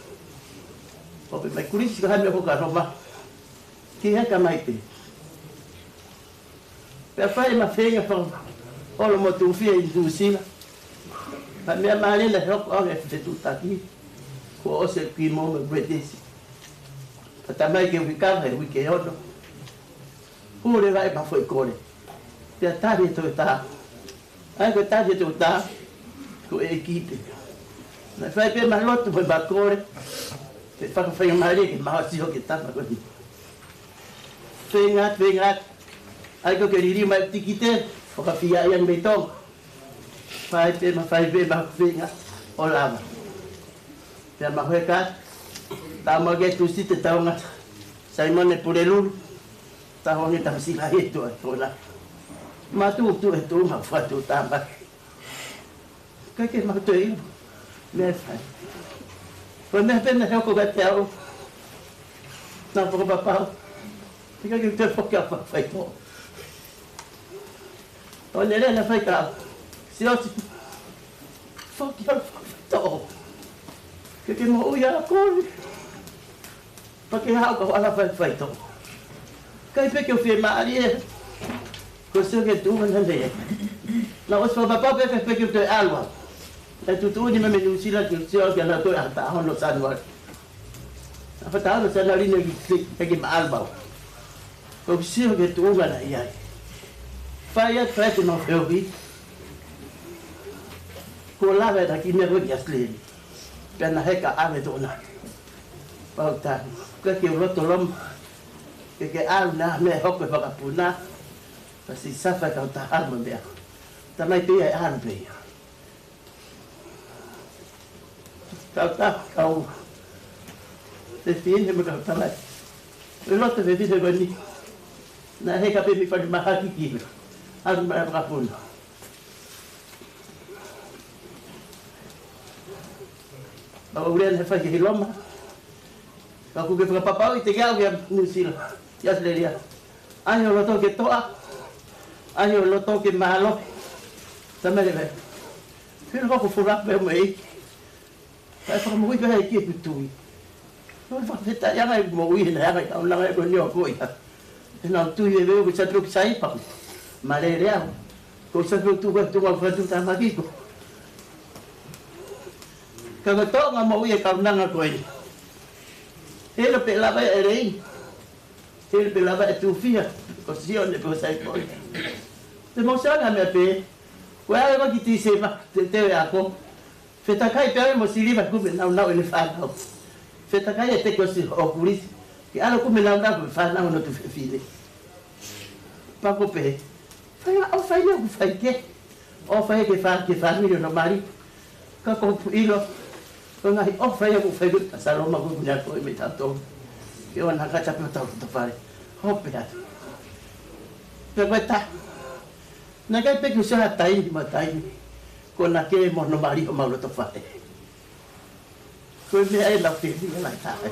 Ope mai kulisi ka hame ko ka loma. Ki he ka mai pe. Pea fai ma fenga fanga. Olo mo tu fia i New Zealand. Ma mea maari na hoko au e fetu taki. Ko o se ki mo me British. Ka tamai ke wika e wike ono. Pule vai ma foi kole. Pea tali e tau tā. Ai ko tali e tau tā. Ko e kipe. Na fai pe ma lotu mo ma kole. Pe faka fai ma le ke ma si ho ke tama ko ni. Fenga, fenga. Ai ko ke lili mai tikite. Faka fia ia me tong. Fai pe ma fai pe ma fenga. O lava. Pea ma heka. Tama ke tu si te taonga. Saimone Pulelulu. Taonga ta si la e tu a tona. Ma tu tu e tu ma fa tu tama. Ka ke ma tu e. Me fai. Ko me pe na hoko ka te au. Na faka papau. Ka ke te foki a fa fai to. O ne lea na fai ka. Si o si. Foki a fa fai to. Ke ke mo ui a kori. Pa ke hau ka ala fai fai to. Kai pe ke o fie maari e. Ko sio ke tu mana ne. Na o si fa papa pe ke pe ke te alua. E tu tu ni me me New Zealand ke sio ke na to a ta hono Sanuari. A fa ta hono Sanuari ne ke ke ma alua. Ko sio ke tu mana ia. Fai a fai ke ma feohi. Ko lava e taki mea ko ki Australia. Pea na heka ave tona. Pau ta. Ke ke loto lom. Ke ke au na me hoko e fakapuna. Ka si safa kau ta alma mea. Tamai pe ia e alu pe ia. Kau ta, kau. Te fine me kau tamai. E loto te fine ko ni. Na heka pe mi fali mahaki ki. Alu mea fakapuna. Ka ua urea ne fai ke hi loma. Ka ku ke fakapapau i te ke au ki a New Zealand. Ki Australia. Ai o loto ke toa. Ai o loto ke malo. Tamai le vai. Fino ko ko fura pe mo e. Kai fakamoʻui pē he ki he kutui. No fakafetaʻi anga e moʻui he naʻe anga e kaunanga e ko ni o ko ia. He naʻa tui e veu ko sa tui sai pa. Ma lele au. Ko sa tui tu ko tu ma fatu ta ma kiko. Ka ko toʻonga moʻui e kaunanga ko eni. He lo pe lava e rei. He lo pe lava e tufia. Ko sio ne ko sai ko. Te mau sanga mea pē. Ko e ave ko ki Tīsema. Te te ako. Fetakai pea mo siliva kume naunau ʻene fānau. Fetakai e teke o si o kulisi. Ke alo kume naunau kume fānau no tu fefine. Pako pē. Fai la o fai le o fai ke. O fai ke fā ke fāmili no mali. Ka ʻoku ou ʻilo, ko e ngaahi ʻofa ia ʻoku fai ʻe Saloma ʻoku ne akoʻi mai kiate au. Ke ʻoua naʻa kata pē ʻo tau ki he fale. Hope atu. Pea ko e taha. Naʻe ʻikai pē ke u sio ha taimi mo ha taimi. Ko ʻena kē mo hono mali ʻo mau loto fale. Ko e meʻa ē naʻa ku fiemaʻu ʻe Laʻitahi.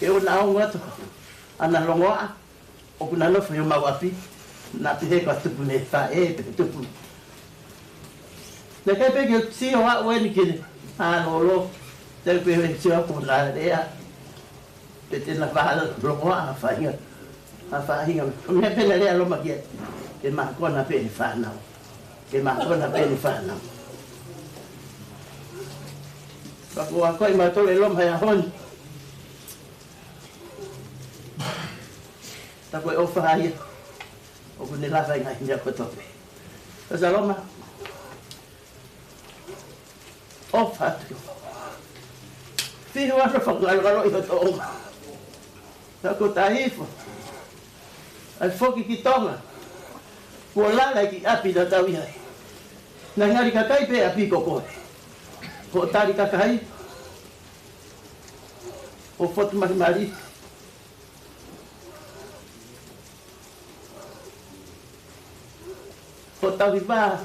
Ke ʻoua naʻa ongo atu ʻa ʻena longoaʻa. ʻOku na nofo ʻi homau ʻapi, na pehē ko e tupu mei he faʻē, pe tupu. Naʻe ʻikai pē ke u sio au eni ki heʻena lolo, te u pehē sio au ko ʻena lea, pe te na faʻa longoaʻa ha faʻahinga, ha faʻahinga. Ko e meʻa pē naʻe lea ʻa Loma ki ai, ke mākona pē ʻene fānau. Ke mākona pē ʻene fānau. Pea ʻoku ou akoʻi mautolu ʻe Loma he ʻaho ni. Tā ko e ʻofa ia ʻoku ne lava ʻi he ngaahi meʻa kotoa pē. Ka Saloma, ʻofa atu. Fiu ʻa e fakangalongalo ʻi ho toʻonga. Tā ko e taʻu hifo ʻa e foki ki Tonga, kuo lala e kiʻi ʻapi naʻa tau ʻi ai. Naʻe ngali kakai pē ʻapi ko koe. Hoʻo tali kakai, hoʻo fotumalimali, hoʻo tauhi vā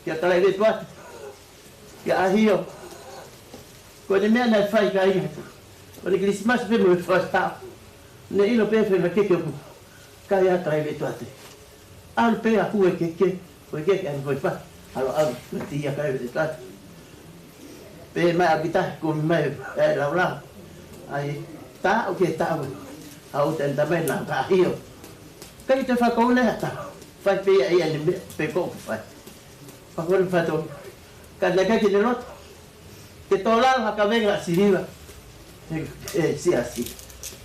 kia Kalaivetuate, kia ʻAhio. Ko ʻene meʻa naʻe fai, kāinga. Ko ʻene Kilisimasi pē mo e Fakatapu, ne ʻilo pē fai ma keke ʻoku kai ʻa Kalaivetuate. ʻAlu pē ʻa hue keke, hue keke ʻa e foʻi fā. ʻAlu, ʻalu, naʻe tia Kalaivetuate. Pehē mai ʻa e kiʻi taha, kumi mai ʻa e laulau. ʻAi, taʻu ki he taʻu. ʻAu te nda mai na ka ʻAhio. ʻIkai te fakaʻuhinga ha taha. Fai pē ia ʻene meʻa, pe ko e ʻoku fai. Pea ko ʻene fatongia. Ka naʻe ʻikai ke ne loto ke tō lalo ha kavenga siliva ʻi he siasi.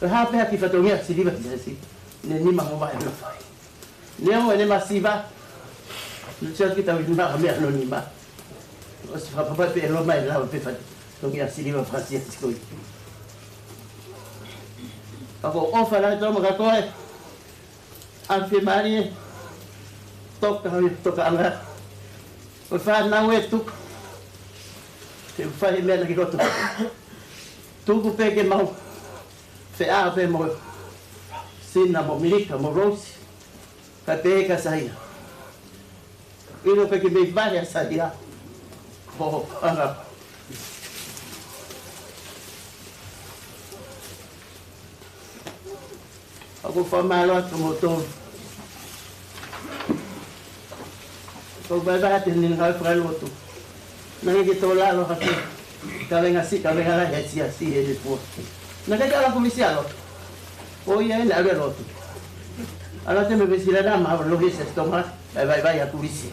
Ko e hā pē ha kiʻi fatongia siliva ʻi he siasi, ne nima mo vaʻe ʻena fai. Neongo ʻene masiva, ne sio ki he tauhi nima, ka meʻa hono nima. ʻOsi fakapapauʻi pē ʻe Loma ʻe lava pē fatongia siliva fakasiasi ko ia. Ka ko e ʻofa lahi ʻa Loma kia koe, ʻa e fiemālie, toka, tokaʻanga. Ko e fānau ē, tuku. Te u fai e meʻa naʻa ke loto. Tuku pē ke mau feʻao pē mo Sina mo Milika mo Rose. Kae pehē kia Saia. ʻIlo pē ke mei vahe ʻa Saia. Ho, anga. ʻOku ou fakamālō atu mo tō. ʻOku ou vaivai atu he ngāue fakalotu. Naʻe ʻikai ke tō lalo ha kiʻi kavenga siʻi, kavenga lahi he siasi he lepua. Naʻe ʻikai ke ʻalu ʻa Kulisi ʻo lotu. ʻO ia ʻene ʻalu ʻo lotu. ʻAlu atu mei Uēsilana mo e lohi Siasi Tonga, ʻe vaivai ʻa Kulisi.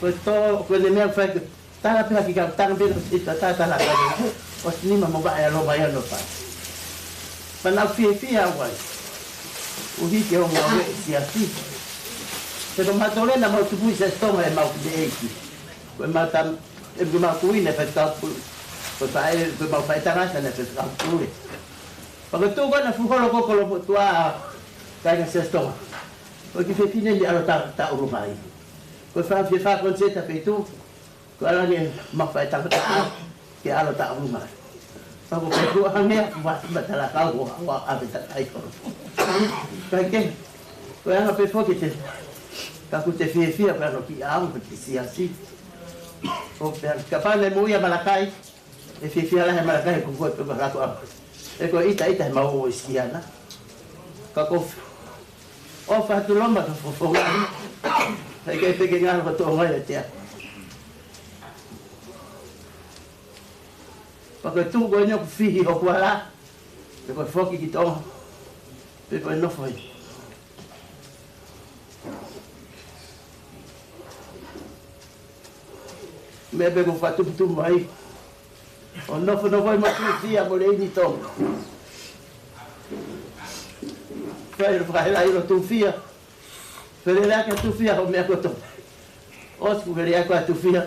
Ko e tō, ko ʻene meʻa fai, tala pē ha kiʻi kau tanga pē ʻo si ta ta tala ka. ʻOsi nima mo vaʻe ʻa Loma ia ʻo fai. Pea naʻa ku fiefia au ai. ʻUhi ke ʻoua naʻa ʻi he siasi. He ko mautolu ē naʻa mau tupu ʻi Siasi Tonga ʻe mau ki te eiki. Ko e mau tam-, ʻe mau kui naʻe faifekau pule. Ko e faʻē, ko e mau faʻētangata naʻe faifekau pule. Pea ko e tuʻu ko ē naʻa fuholo ko Kolomotuʻa, kāinga Siasi Tonga. Ko e kiʻi fefine ni ʻalu ʻo ta-, taʻurunga ai. Ko e fā fie fā koniseta pē tuʻu. Ko e ʻalu ange ʻemau faʻētangata ke ʻalu ʻo taʻurunga. Pea ko e kuo hangē ʻa e fuʻu matala kau ʻo, ʻo ʻave takai ko. Kae kehe, ko e anga pē foki te, ka ʻoku te fiefia pē ʻa hono kiʻi ʻaonga ki he siasi. ʻO pehē, kapau naʻe moʻui ʻa Malakai, ʻe fiefia lahi ʻa Malakai ko e, ko e, ko e, ko e ʻita, ʻita ʻemau ō ʻi Siana. Ka ʻoku ou ʻofa atu Loma ki ho fofonga. He ʻikai pē ke ngalo ho toʻonga ia ʻiate au. Pea ko e tuʻu ko eni ʻoku fihi hoku ala, pe ko e foki ki Tonga, pe ko e nofo ai. Meʻa pē ʻoku ou fakatuputupu mai, ʻo nofonofo ai mo Tufia mo Leini Tonga. Fai ʻo fakahela ʻilo Tufia. Felelea kia Tufia hoʻo meʻa kotoa. ʻOsi kuo felelea kia Tufia.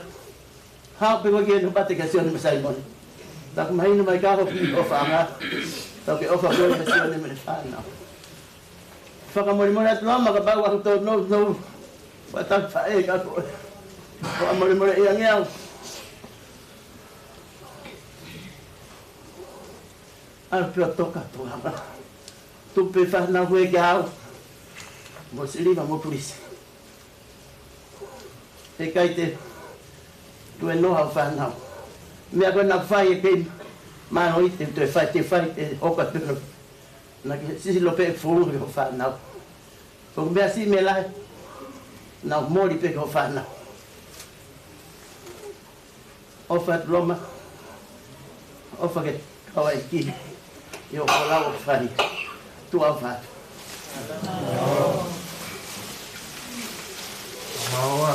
Haʻu pē koe ki he nofo pē kia Sione mo Saimone. Naʻa ku mahino mai ka ko e ʻofaʻanga. Tau ke ʻofa koe mo Sione mo e fānau. Fakamolemole atu Loma kapau ʻoku tō nounou. Fakatau faʻē ka ko e. ʻOua ʻe molemoleʻi ange au. ʻAlu pē ʻo toka tuʻa. Tuku pē fānau ē kia au. Mo Siliva mo Pulisi. ʻE ʻikai te tuenoa ʻo fānau. Meʻa ko ē naʻa ku fai ʻe kei mālohi te u toe fai, te u fai, te u ʻoka pē. Naʻa ke sisilo pē fulu ki hoʻo fānau. Ko e meʻa siʻi mo e lahi, naʻa ku moli pē ki hoʻo fānau. ʻOfa atu Loma, ʻofa ke kau ai ki, ʻi hoʻo folau ʻoku fai. Tuʻa ʻofa atu. Mālō.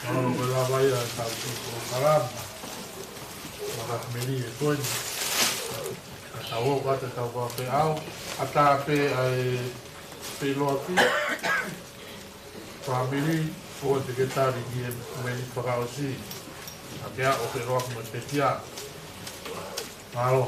Mālō ko e lava ia ʻetau kiʻi polokalama. Maka meli e koe ni. Ka tau ō ka te tau kau pē au. ʻAtā pē ʻa e pē loa ki. Fāmili, ʻoua te ke tali ki he meli fakaʻosi. Ka ke ʻaʻo ke loa mo te kia. Mālō.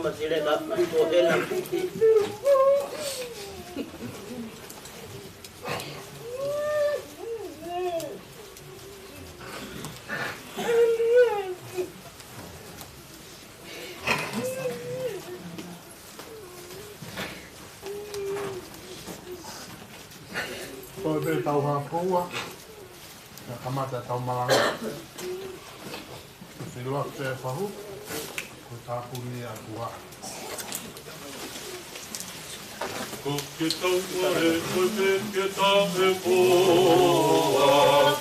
Masileka, ko ʻena. Ko e pē tau hā koua, ka kamata tau malanga. Ko e filoa pē fahu, ko e tāpuni ʻa e ʻOtua. Ko ke tau ʻoe, ko ke ke tau e koa,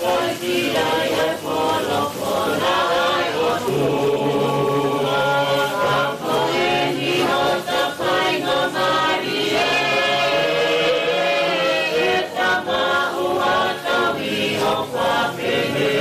kai ki ai e folofola ʻa e ʻOtua. Ka ko eni hota faingamālie, ʻe tama ua tau ʻi ʻo fakahē.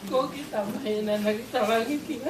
Ko kita mai na na kita lagi kia.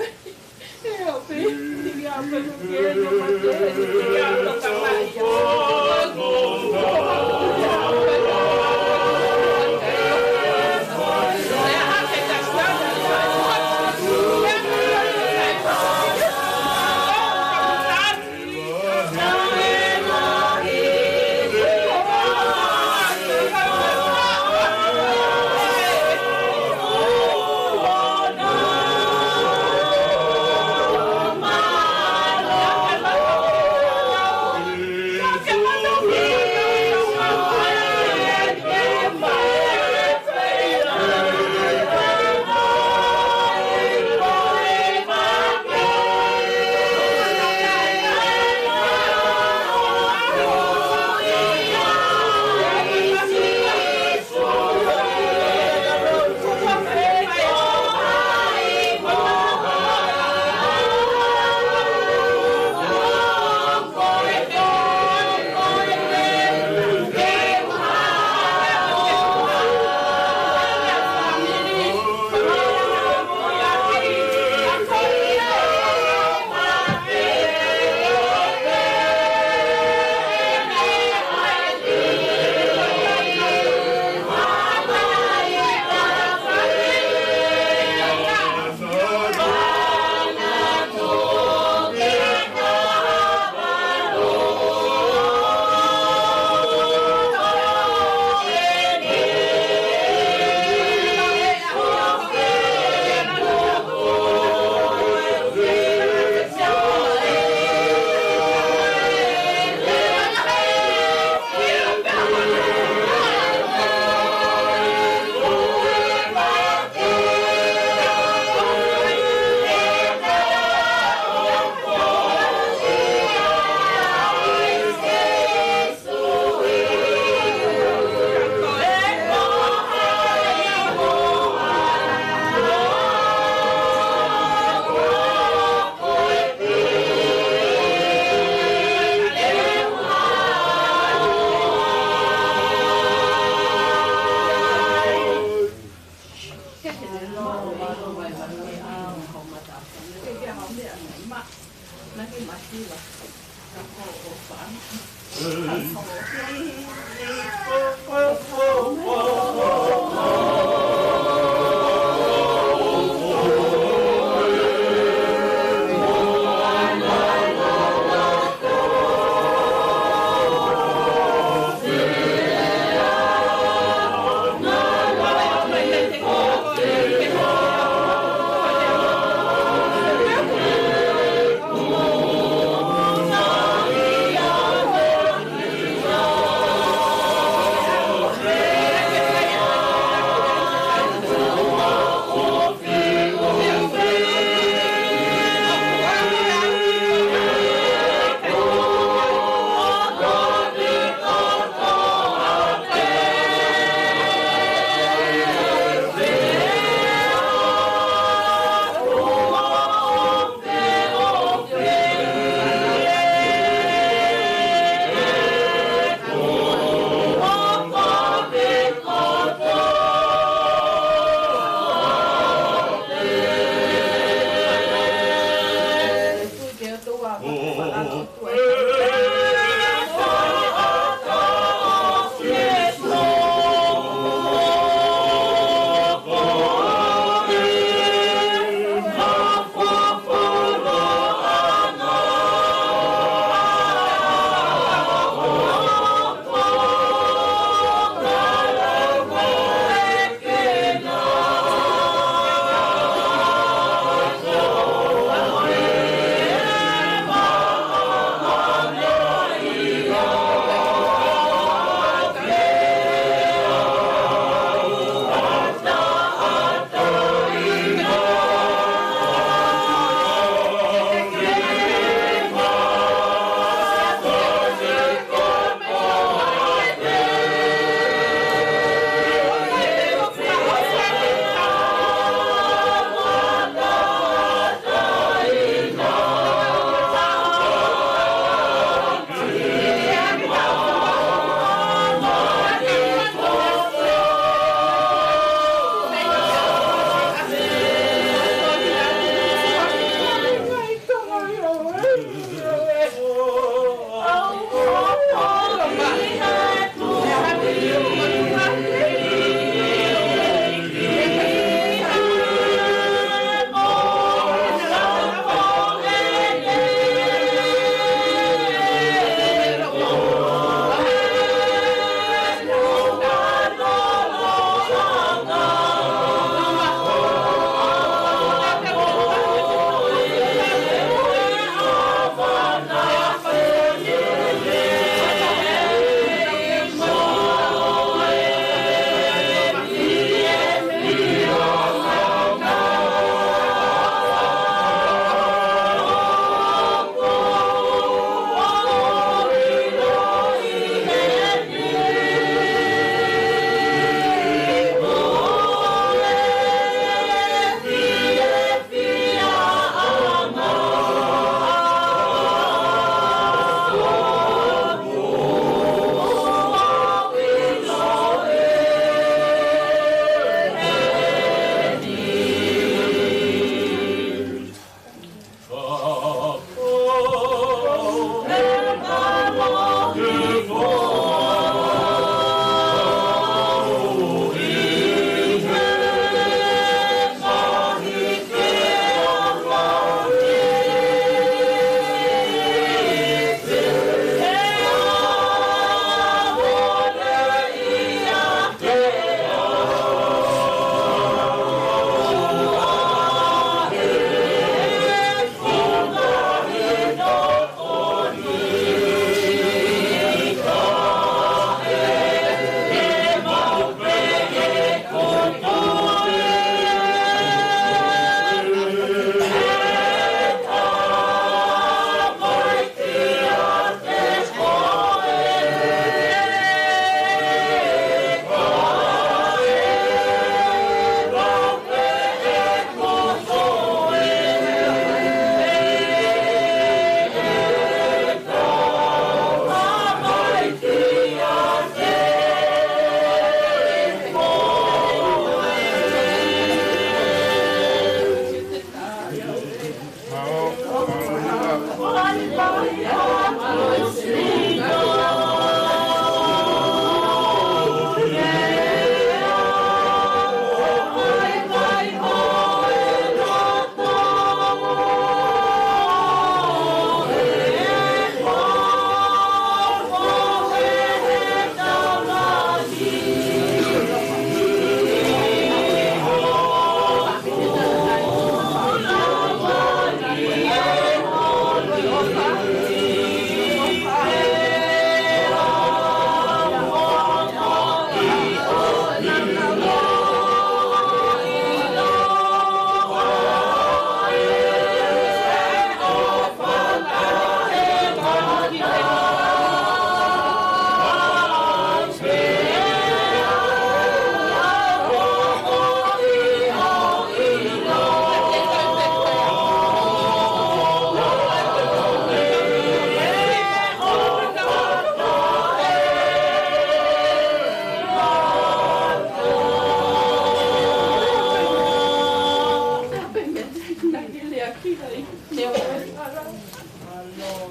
Ia ki ai, ne o e ara.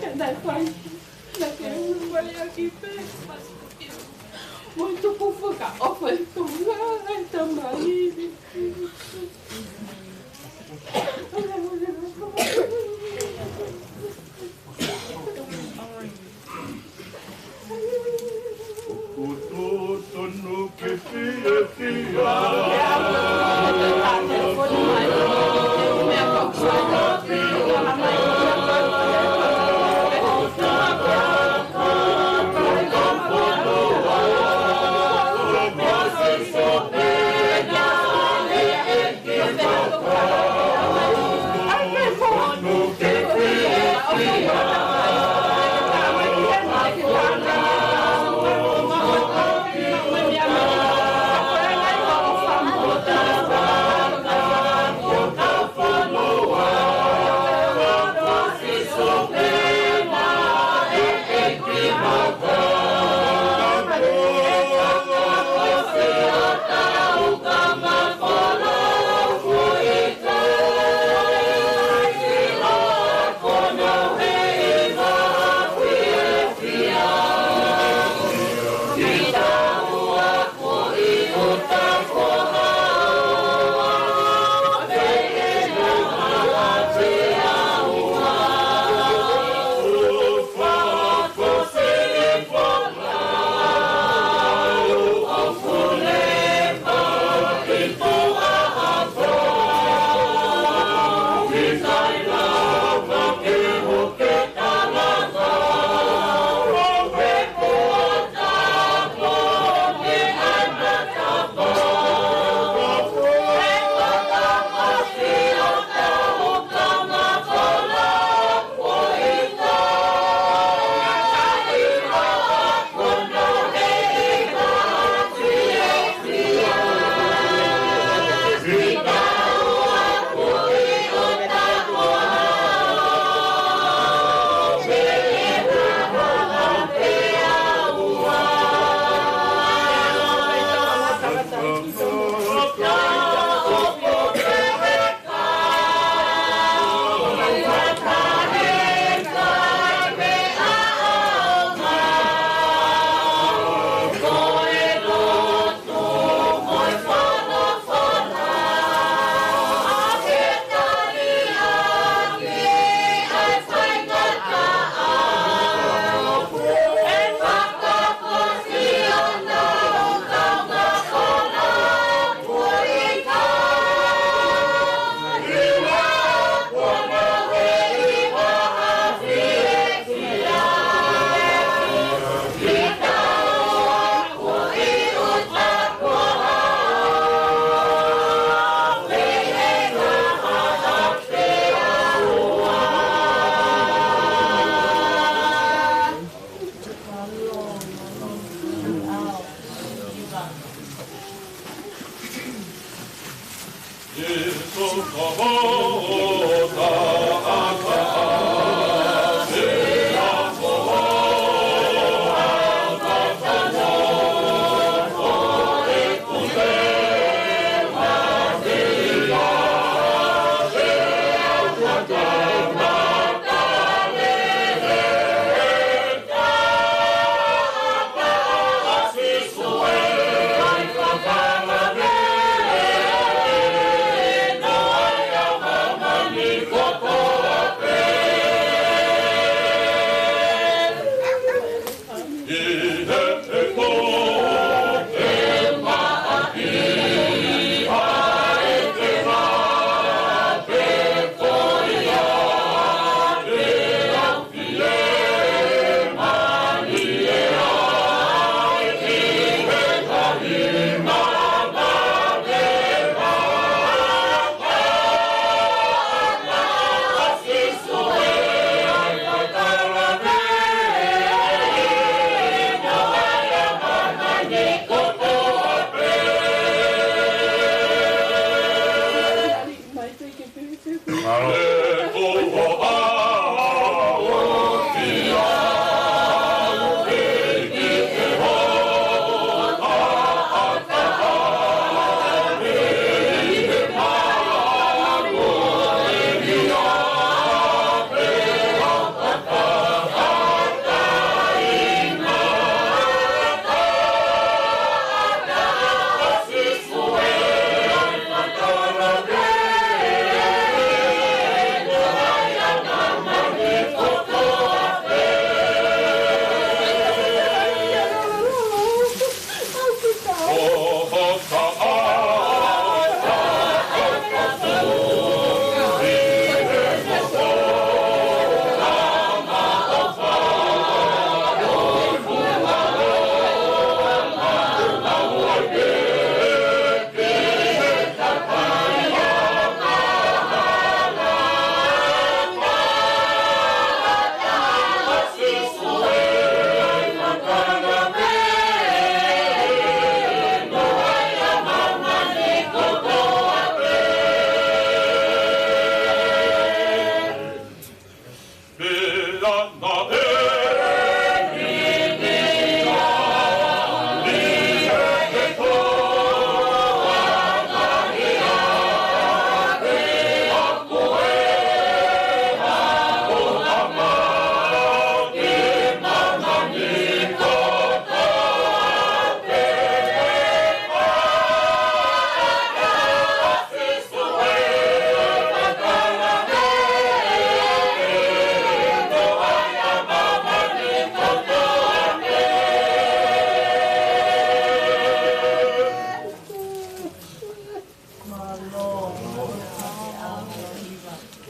Ka naʻe fai, naʻa ke ulu mai ʻaki pē. Mo e tuku fakaʻofa ʻi Tonga, ʻe Tamai. Kuo totonu ke fiefia.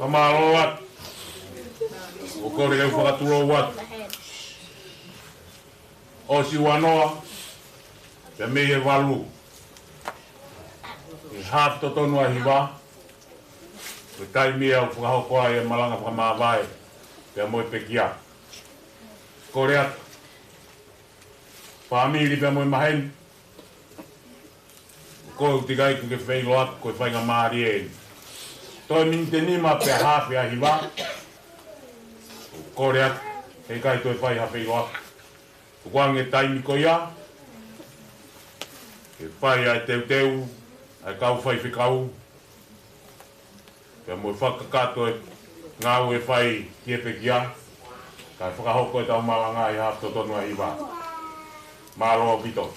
Fakamālō atu. ʻOku ou kole ke u fakatulou atu. ʻOsi uanoa, pea mei he valu. ʻI he haafe totonu ʻa hiva, ko e taimi ia ʻoku fakahoko ai e malanga fakamāvae, pea mo e pekia. Kole atu. Fāmili pea mo e maheni. Ko e ʻuhinga ia ke feʻiloaki, ko e faingamālie eni. Toe miniti ʻe nima pea haafe ʻa hiva. Kole atu, heʻikai toe fai ha feʻiloaki. Tukuange taimi ko ia ke fai ai e teuteu ʻa e kau faifekau, pea mo e fakakakato e ngāue fai ki he pekia, kae fakahoko ʻetau malanga ʻi he haafe totonu ʻa hiva. Mālō ʻaupito.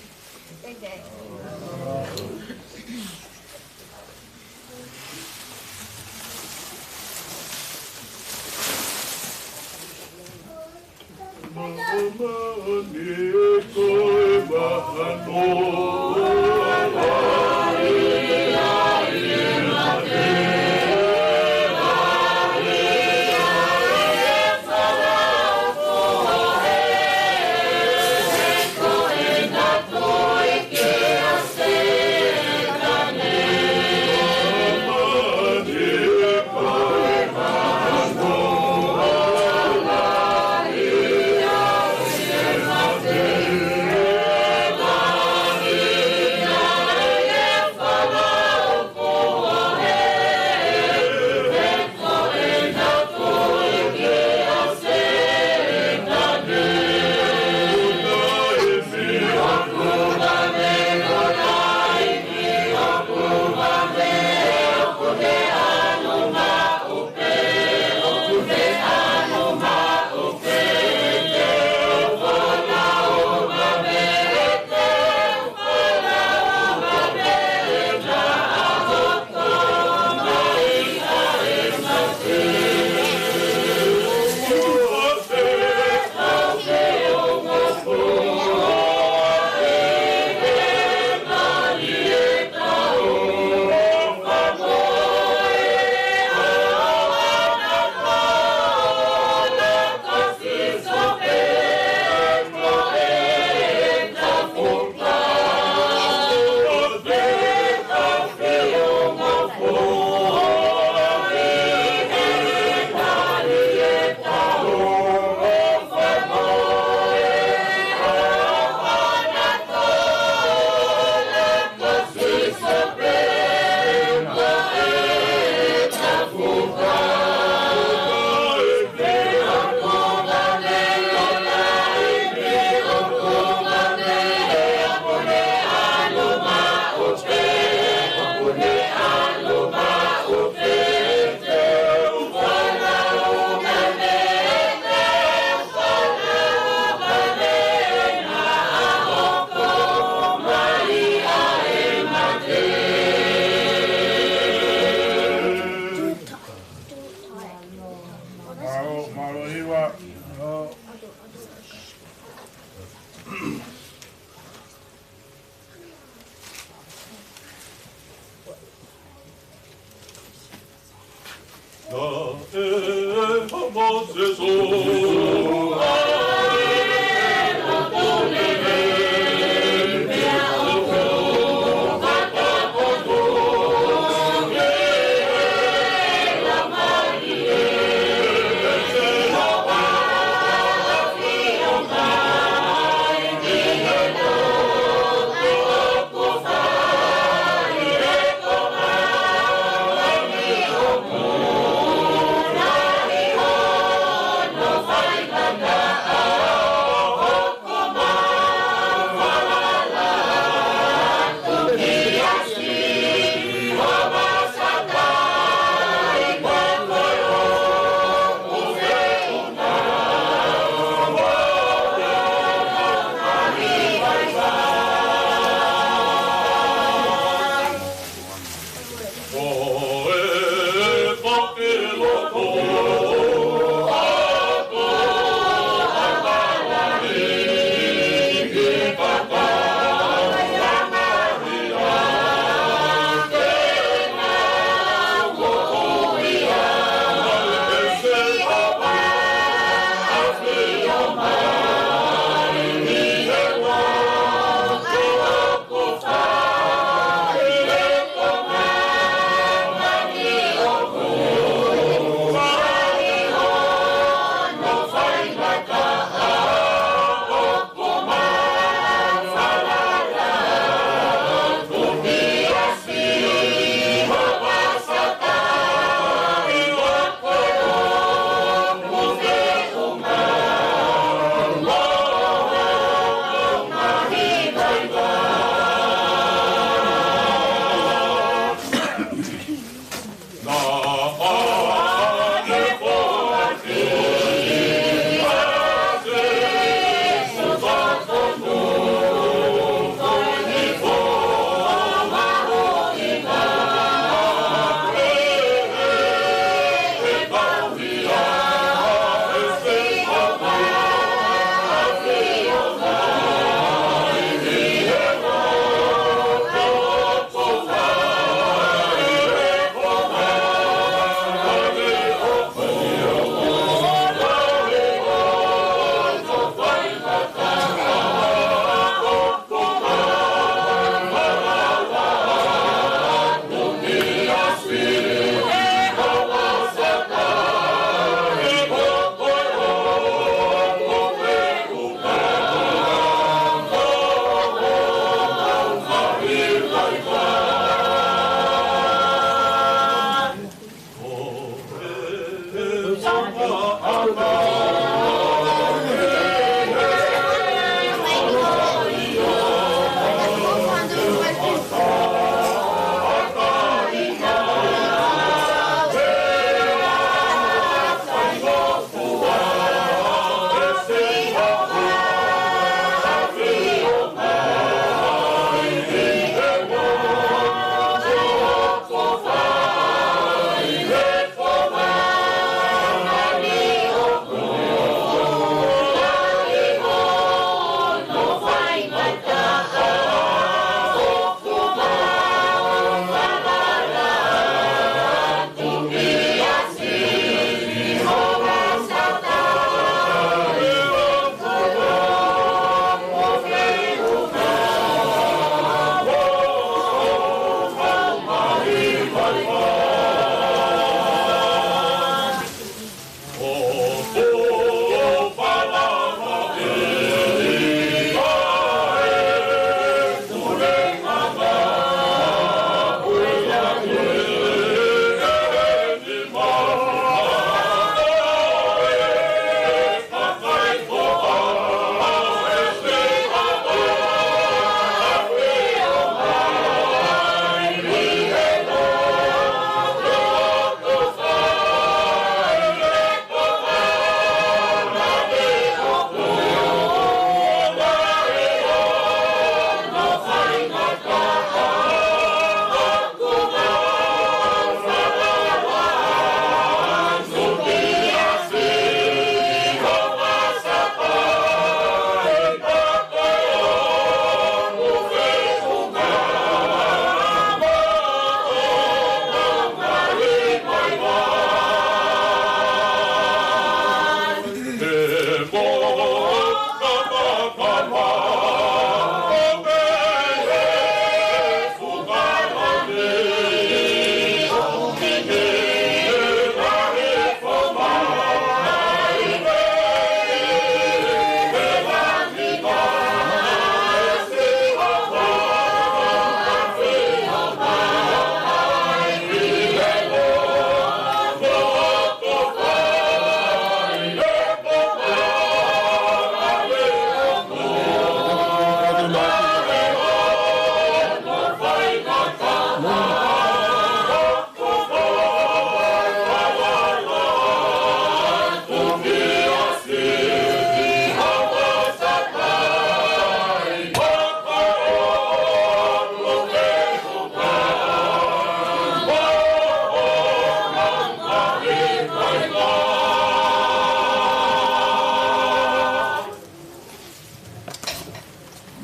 Mālō, mālō hiva.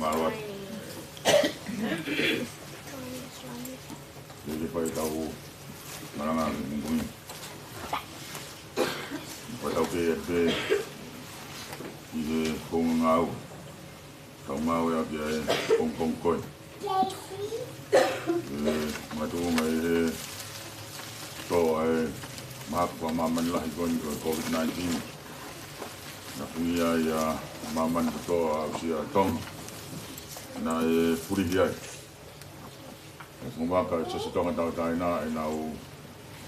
Mālō atu. Ke ke fai ʻetau malanga ki he pongipongi ni. Fai ʻetau kei ʻi he pongipongi ni. Tau maʻu ʻa e pongipongi ko ē. ʻE, makatuʻunga ʻi he tō ʻa e mahaki fakamāmani lahi ko eni ko e COVID nineteen. Naʻe fungi ai ʻa māmani kotoa, aʻusia ʻa Tonga. Naʻe fulihi ai. ʻE, fungavaka ʻe Siasi Tonga Tauʻatāina ʻenau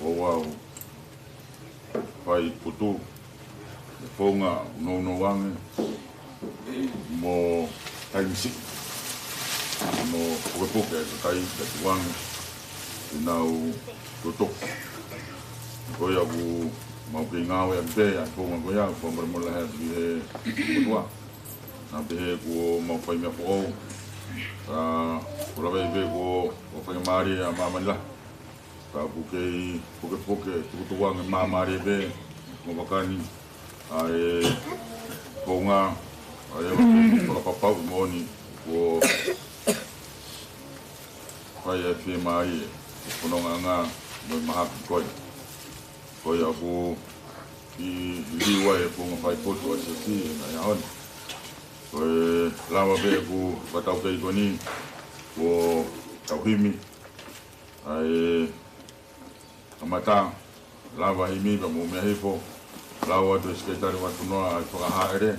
ouau fai putu, ʻe founga nounou ange mo taimi siʻi, mo pukepuke ʻa e kakai ke tuʻu ange ʻenau tutuku. Ko ia ʻoku mau kei ngāueʻaki pē ʻa e founga ko ia, fakamolemole lahi atu ki he ʻOtua. Naʻa pehē kuo mau fai meʻa foʻou. Ka ʻoku lava pē kuo, kuo faingamālie ʻa māmani lahi. Ka ʻoku kei pukepuke, tukutuku ange māmālie pē, mo vakani, ʻa e founga, ʻa e fakapapau moʻoni, kuo fai ʻa e fiemālie, ʻa e fonongaʻanga, mo e mahaki ko ē. Ko ia ʻoku ʻi liliu ai ʻa e founga fai putu ʻa e Siasi, ʻi he ngaahi ʻaho ni. Ko e lava pē ʻeku fakataukei ko eni, kuo tau himi, ʻa e kamata, lava himi, pea mou meʻa hifo, lau atu ʻe he Sekelitali Vatunoa ʻa e fakahāʻele.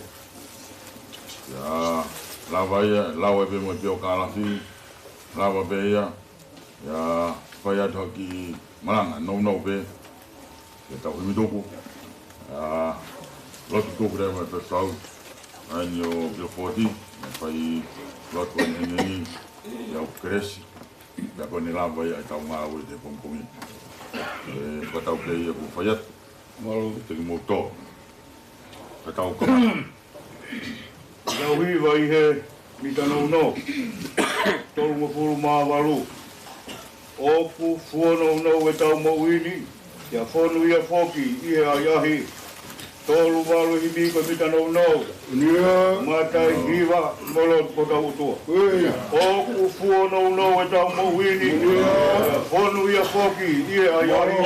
ʻIa, lava ia, lau ai pē mo e peokālafi, lava pē ia, ʻia fai atu ha kiʻi malanga, nounou pē, ke tau himi tuku. Atu ko kure mai pe tau. Ai ni o Bill Forty, mai fai lotu ko eni ni, ia o Kelesi, ia ko eni lava ia ʻetau ngāue he pongipongi. ʻE, fakatau pē ia kuo fai atu. Mālō. Teki mo to. Fakatau kama. Tau hiva ʻi he mita nounou. Tolungofulu mā valu. ʻOku fuonounou ʻetau moʻui ni, ʻia fonu ia foki ʻi he ʻahiʻahi. Tolu valu ʻi he mita nounou. Ia. Matai hiva, mālō ko hotau ʻOtua. Ia. ʻOku fuonounou ʻetau moʻui ni, ia, ʻia fonu ia foki ʻi he ʻahiʻahi.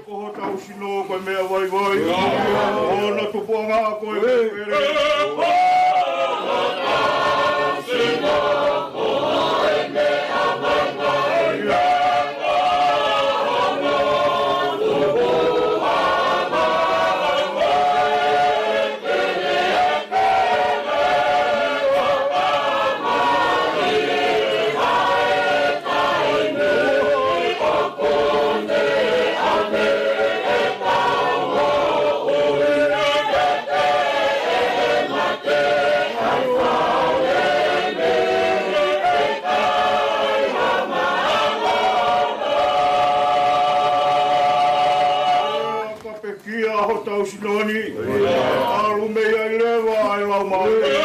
Ko hotau sino ko e meʻa vaivai. Ko hono tupuʻanga ko e pele. Ka pekia hotau sino ni, ʻalu mei ai leva ʻa e Laumālie.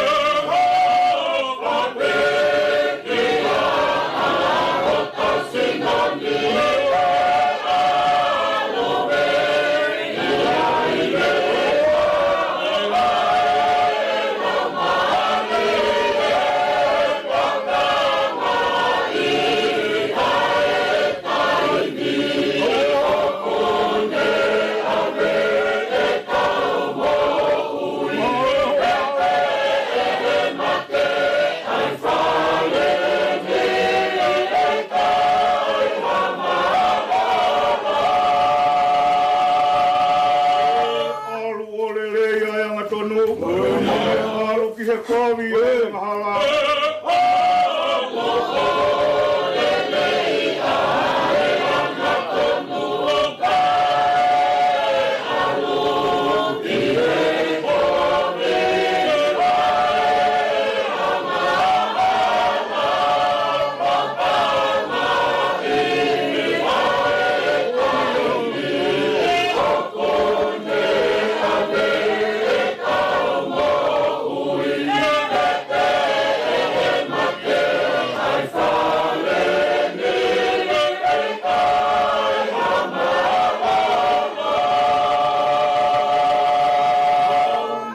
ʻAlu ʻo lelei ʻa e angatonu. ʻAlu ki he kovi ʻo e angahala.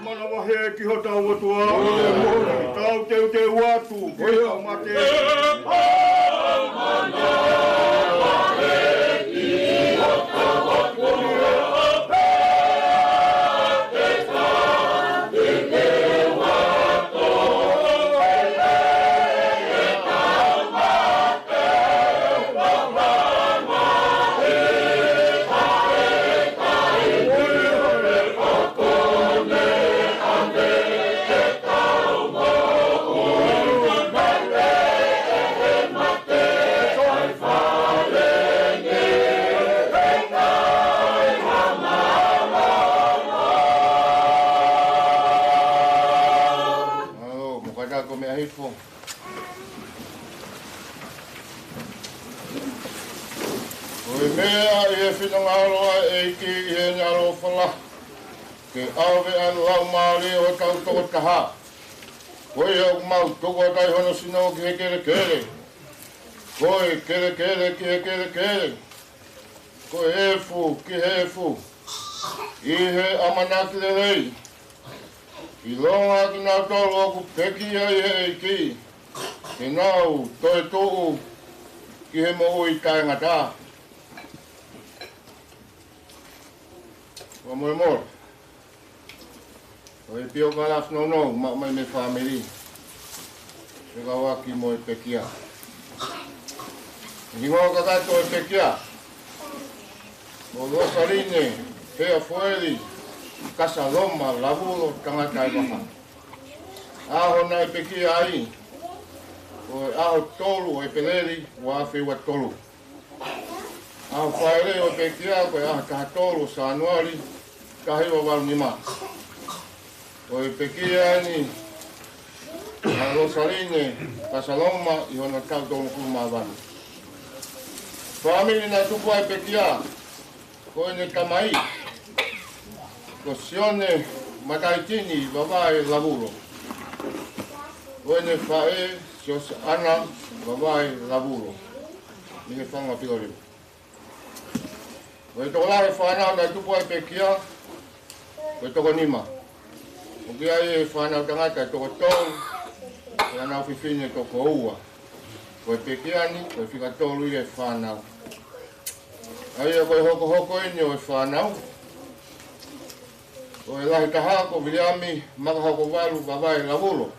Manavahē ki hotau ʻOtua. Tau teuteu atu ki he tau mate. Mālō, mokatā ko e meʻa hifo. Ko e meʻa ʻi he finangalo ʻa e ʻEiki ʻi heʻene ʻaloʻofa lahi, ke ʻave ʻa e laumālie ʻo hotau tokotaha. Ko ia ʻoku mau tuku atu ai hono sino ki he kelekele. Ko e kelekele ki he kelekele. Ko e efu ki he efu. ʻI he ʻamanaki lelei. ʻIlonga kinautolu ʻoku pekia ʻi he ʻEiki, ke nau toetuʻu ki he moʻui taʻengata. Fakamolemole. Ko e piokalafi nounou maʻu mai mei he fāmili, fekauʻaki mo e pekia. Hingoa kakato ʻo e pekia ko Losaline Heafoeli Kasaloma Lavulo Tangataevaha. ʻAho naʻe pekia ai ko e ʻaho tolu ʻo ʻEpeleli ua afe ua tolu. ʻAho fāʻeleʻi ʻo e pekia ko e ʻaho taha tolu ʻo Sānuali taha hiva valu nima. Ko e pekia eni ʻa Losaline Kasaloma ʻi hono taʻu tolungofulu mā valu. Fāmili naʻe tupu ai e pekia, ko ʻene tamai ko Sione Mataitini Vavae Lavulo. Ko ʻene faʻē Siosiana Vavae Lavulo, mei he Fanga ʻo Pilolevu. Ko e tokolahi e fānau naʻe tupu ai e pekia ko e toko nima. ʻOku ʻi ai e fānau tangata ʻe toko tolu, pea mo e fefine ʻe toko ua. Ko e pekia ni ko e fika tolu ia e fānau. ʻA ia ko e hokohoko eni ʻo e fānau, ko e lahi taha ko Viliami Makahokovalu Vavae Lavulo,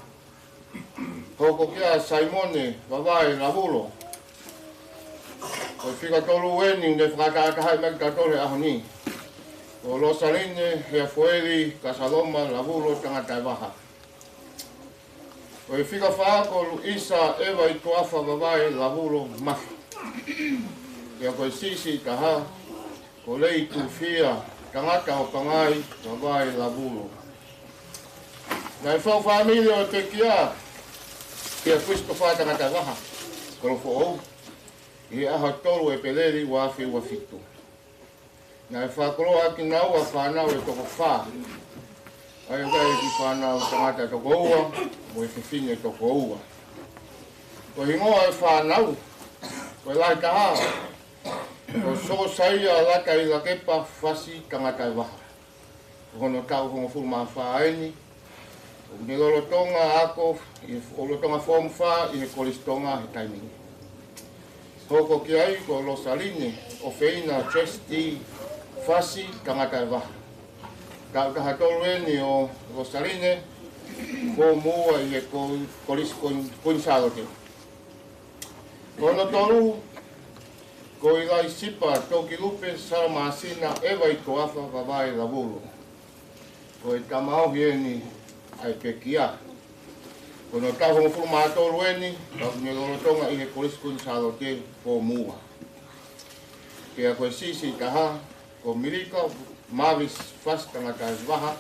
hoko kia Saimone Vavae Lavulo. Ko e fika tolu eni naʻe fakatahatahaʻi mai kia tautolu he ʻaho ni, ko Losaline Heafoeli Kasaloma Lavulo Tangataevaha. Ko e fika fā ko Luisa ʻEva ʻi Tuafa Vavae Lavulo Mafi. Pea ko e siʻisiʻi taha ko Lei Tufia Tangata ʻo Pangai Vavae Lavulo. Naʻe fau fāmili ʻo e pekia kia Kuisitofa Tangataevaha Kolofoʻou ʻi he ʻaho tolu ʻo ʻEpeleli ua afe ua fitu. Naʻe fakakoloa kinaua fānau ʻe toko fā, ʻa ia ko e kiʻi fānau tangata ʻe toko ua mo e fefine ʻe toko ua. Ko e hingoa ʻo e fānau, ko e lahi taha ko Sosaia Lata ʻi Lakepa Fasi Tangataevaha. Ko hono taʻu hongofulu mā fā eni. ʻOku ne lolotonga ako ʻi he, ʻoku lolotonga Form Four ʻi he Kolisi Tonga he taimi ni. Hoko ki ai ko Losaline ʻOfeina Chesty Fasi Tangataevaha. Taʻu taha tolu eni ʻo Losaline, Form Ua ʻi he ko-, Kolisi Kuini, Kuini Sālote. Ko hono tolu ko Ilaisipa Tokilupe Salamasina ʻEva ʻi Tuafa Vavae Lavulo. Ko e tamaioʻeiki eni ʻa e pekia. Ko hono taʻu hongofulu mā tolu eni, pea ʻoku ne lolotonga ʻi he Kolisi Kuini Sālote Form Ua. Pea ko e siʻisiʻi taha ko Milika Mavis Fasi Tangataevaha,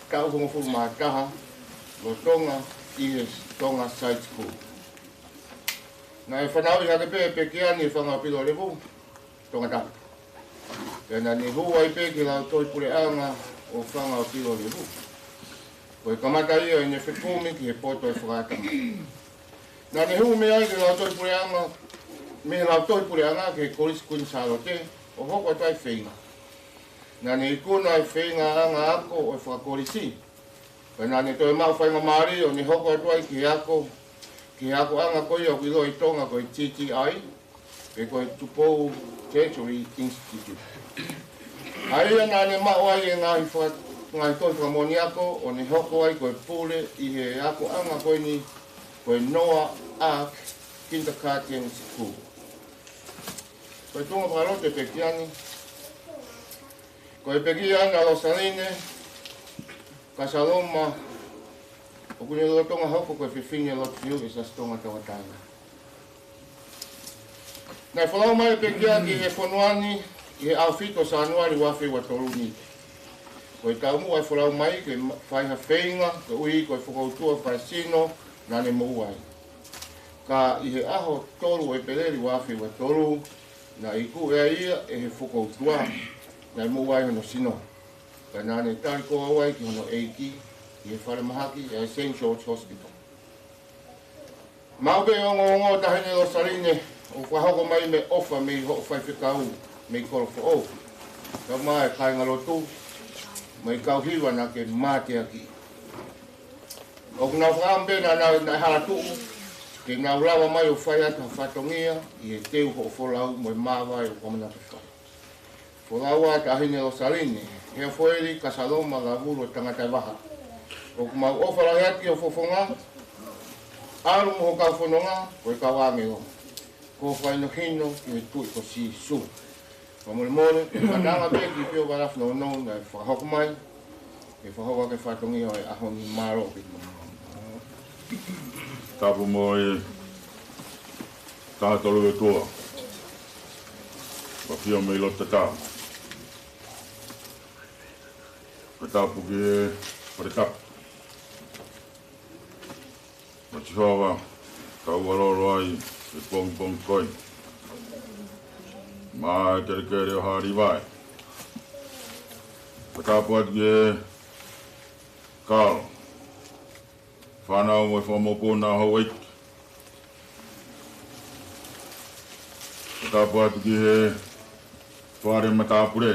taʻu hongofulu mā taha, lolotonga ʻi he Tonga Side School. Naʻe fanauʻi hake pē e pekia ni he Fanga ʻo Pilolevu, Tongatapu. Pea naʻa ne hū ai pē ki he Lautohi Puleʻanga ʻo e Fanga ʻo Pilolevu. Ko e kamata ia ʻene fekumi ki he poto ʻo e fakaʻatamai. Naʻa ne hū mei ai ki he Lautohi Puleʻanga, mei he Lautohi Puleʻanga ki he Kolisi Kuini Sālote, ʻo hoko atu ai e feinga. Naʻa ne ikuna e feingaʻanga ako ʻo e fakakolisi. Pea naʻa ne toe maʻu faingamālie ʻo ne hoko atu ai ki he ako, ki he akoʻanga ko ia ʻoku ʻiloa ʻi Tonga ko e T T I, pe ko e Tupou Tertiary Institute. ʻA ia naʻa ne maʻu ai e ngaahi faka-, ngaahi tohi fakamoʻoni ako, ʻo ne hoko ai ko e pule ʻi he akoʻanga ko eni ko e Noah Ark Kindergarten School. Ko e tuʻunga fakalotu e pekia ni, ko e pekia ʻa Losaline Kasaloma, ʻoku ne lolotonga hoko ko e fefine lotu fiu ʻi he Siasi Tonga Tauʻatāina. Naʻe folau mai e pekia ki he fonua ni ʻi he ʻaho fitu ʻo Sānuali ua afe ua tolu ni. Ko e taumuʻa e folau mai ke ma-, fai ha feinga, koeʻuhi ko e fokoutua fakaesino naʻa ne moʻua ai. Ka ʻi he ʻaho tolu ʻo ʻEpeleli ua afe ua tolu, naʻe ikuʻi ai ia ʻe he fokoutua naʻe moʻua ai hono sino. Pea naʻa ne tali kō au ai ki hono ʻeiki ʻi he falemahaki ʻa e Saint George Hospital. Maʻu pē e ongoongo, taʻahine Losaline, ʻoku fakahoko mai mo e ʻofa mei hoʻo faifekau mei Kolofoʻou, kae ʻumaʻā e kāingalotu mo e kau hiva naʻa ke mateaki. ʻOku nau fakaʻamu pē naʻa, naʻa, naʻe hala tuʻu Te nau lava mai ʻo fai atu ha fatongia ʻi he teu hoʻo folau mo e māvae ʻoku ʻamanaki ke fai. Folau ʻa Taʻahine Losaline Heafoeli Kasaloma Lavulo Tangataevaha. ʻOku mau ʻofa lahi atu ki ho fofonga, ʻalu mo ho kau fononga, ko e kau ʻāngelo, ko ho fakahinohino ki he Tuʻi ko Sīsū. Fakamolemole, fakatanga pē ki Pio Kalafi Nounou naʻe fakahoko mai ke fakahoko ʻaki e fatongia ʻo e ʻaho ni. Mālō pē ki māmani. Tapu mo e Taha Tolu ʻOtua, ʻoku ʻafio mei loto tatau. Fakatapu ki he Fale Tapu ʻo Sihova, ʻoku tau ʻalu ai he pongipongi ko eni, maʻa e kelekele ʻo Haʻa Līvai. Fakatapu atu ki he kau fānau mo e fanga mokopuna houʻeiki. Fakatapu atu ki he fale matāpule.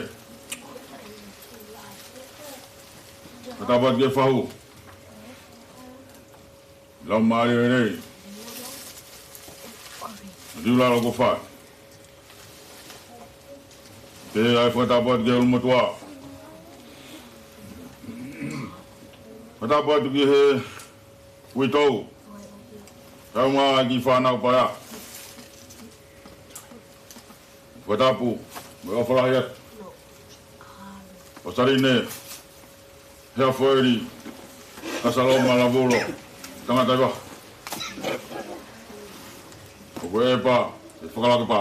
Fakatapu atu ki he fahu, Laumālie Lelei, Liulalo Kofai. Pehē ai e fakatapu atu ki he ʻulumotuʻa. Fakatapu atu ki he uitou, kaeʻumaʻā e kiʻi fānau paea. Fakatapu mo e ʻofa lahi atu, Losaline Heafoeli Kasaloma Lavulo Tangataevaha, ʻo ko e ʻEpa ʻe Fakalakapa.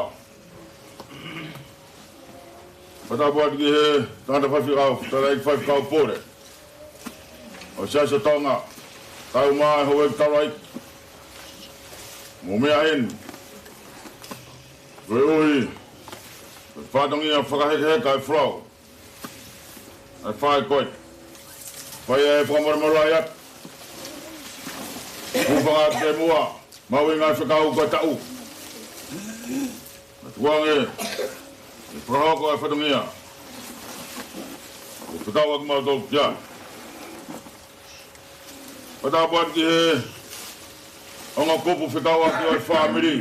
Fakatapu atu ki he tangata faifekau, tangataʻeiki faifekau pule ʻo e Siasi ʻo Tonga, kaeʻumaʻā e houʻeiki taulaʻeiki mo e meʻa heni, koeʻuhi ko e fatongia fakahekeheka e folau ʻa e faʻē ko ē. Fai ai e fakamolemole lahi atu, hūfanga atu ki muʻa, maʻu e ngaahi fekau ko e taʻu, ʻa tukuange ke fakahoko e fatongia ʻoku fekauʻaki mautolu ki ai. Fakatapu atu ki he ongo kupu fekauʻaki ʻo e fāmili.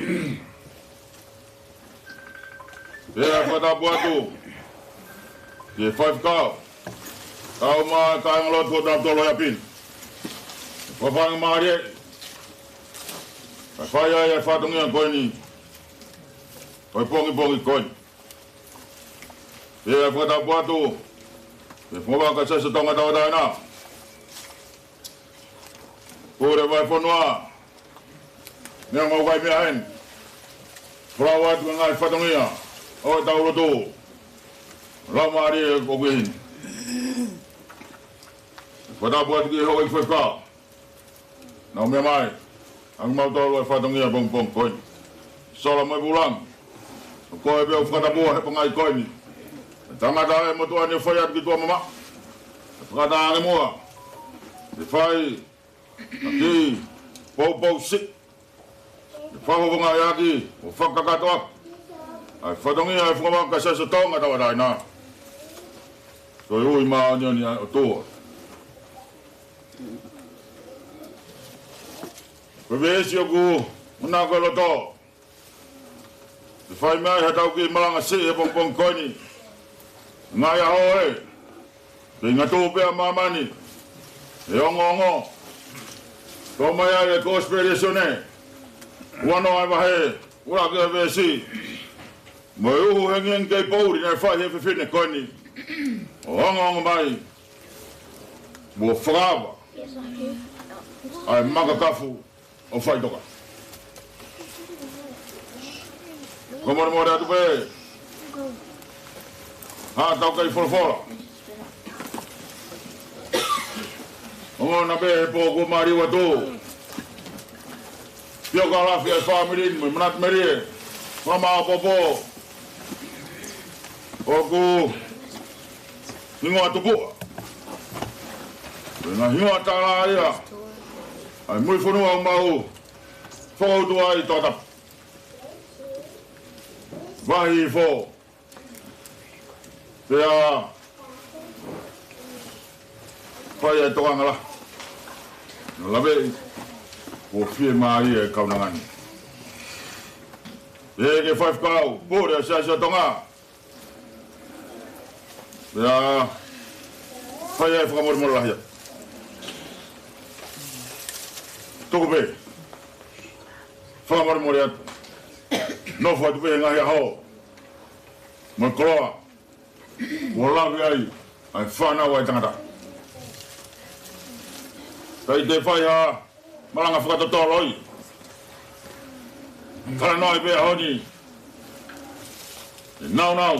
Pea fakatapu atu ki he faifekau, kaeʻumaʻā e kāingalotu ʻo Tautola ʻi ʻapi ni. Fakafaingamālie kae fai ai e fatongia ko eni ʻo e pongipongi ko eni. Pea fakatapu atu ki he fanga vaka Siasi ʻo Tonga Tauʻatāina, Pule Vahefonua, neongo ʻoku ʻi ai e meʻa heni, folau atu e ngaahi fatongia ʻo ʻetau lotu. Laumālie ʻoku ʻi heni. Fakatapu atu ki he houʻeiki faifekau naʻa nau meʻa mai ʻaki kimautolu e fatongia pongipongi ko eni. Sola mo e vūlangi, ko koe pē ʻoku fakatapua he pongipongi ko eni. Tangata e motuʻa ni ʻo fai atu ki tuʻa mamaʻo, fakatanga ange muʻa ke fai ha kiʻi poupou siʻi, ke fakahoko ngāueʻaki ʻo fakakakato ʻaki ʻa e fatongia ʻa e fanga vaka Siasi ʻo Tonga Tauʻatāina. Ko e ui māʻoniʻoni ʻa e ʻOtua. Ko e veesi ʻoku ʻuhinga ki loto, ke fai mai ha tau kiʻi malanga siʻi he pongipongi ko eni. Ngaahi ʻaho ē, ke ngatu pē ʻa māmani he ongoongo. Tō mai ai e Kosipeli ʻa Sione, ua noa e vahe, ua ki he veesi, mo e uhu hengihengi kei poʻuli naʻe fai he fefine ko eni, ʻo ongoongo mai, mo fakaava ʻa e makakafu ʻo faʻitoka. Ko e molemole atu pē. Ha tau kei folofola. Ongona pē he pō kuo māliu atu. Pio Kalafi ʻa e fāmili mo e manatu melie. Mālō ʻaupito. ʻOku hingoa tupuʻa ʻi he ngaahi hingoa tālā ia ʻa e muifonua ʻoku mau fakautu ai Tongatapu. Vahi Hihifo. Pea fai ʻa e tokanga lahi naʻa nau laveʻi, ʻOku fiemālie e kaunanga ni. ʻE ke faifekau, pule ʻa e Siasi ʻo Tonga. Pea fai ai e fakamolemole lahi atu. Tuku pē. Fakamolemole atu. Nofo atu pē he ngaahi ʻaho mo e koloa kuo lave ai ʻa e fānau ʻa e tangata. Kae ʻikai te u fai ha malanga fakatotolo ia. Talanoa ai pē he ʻaho ni e nāunau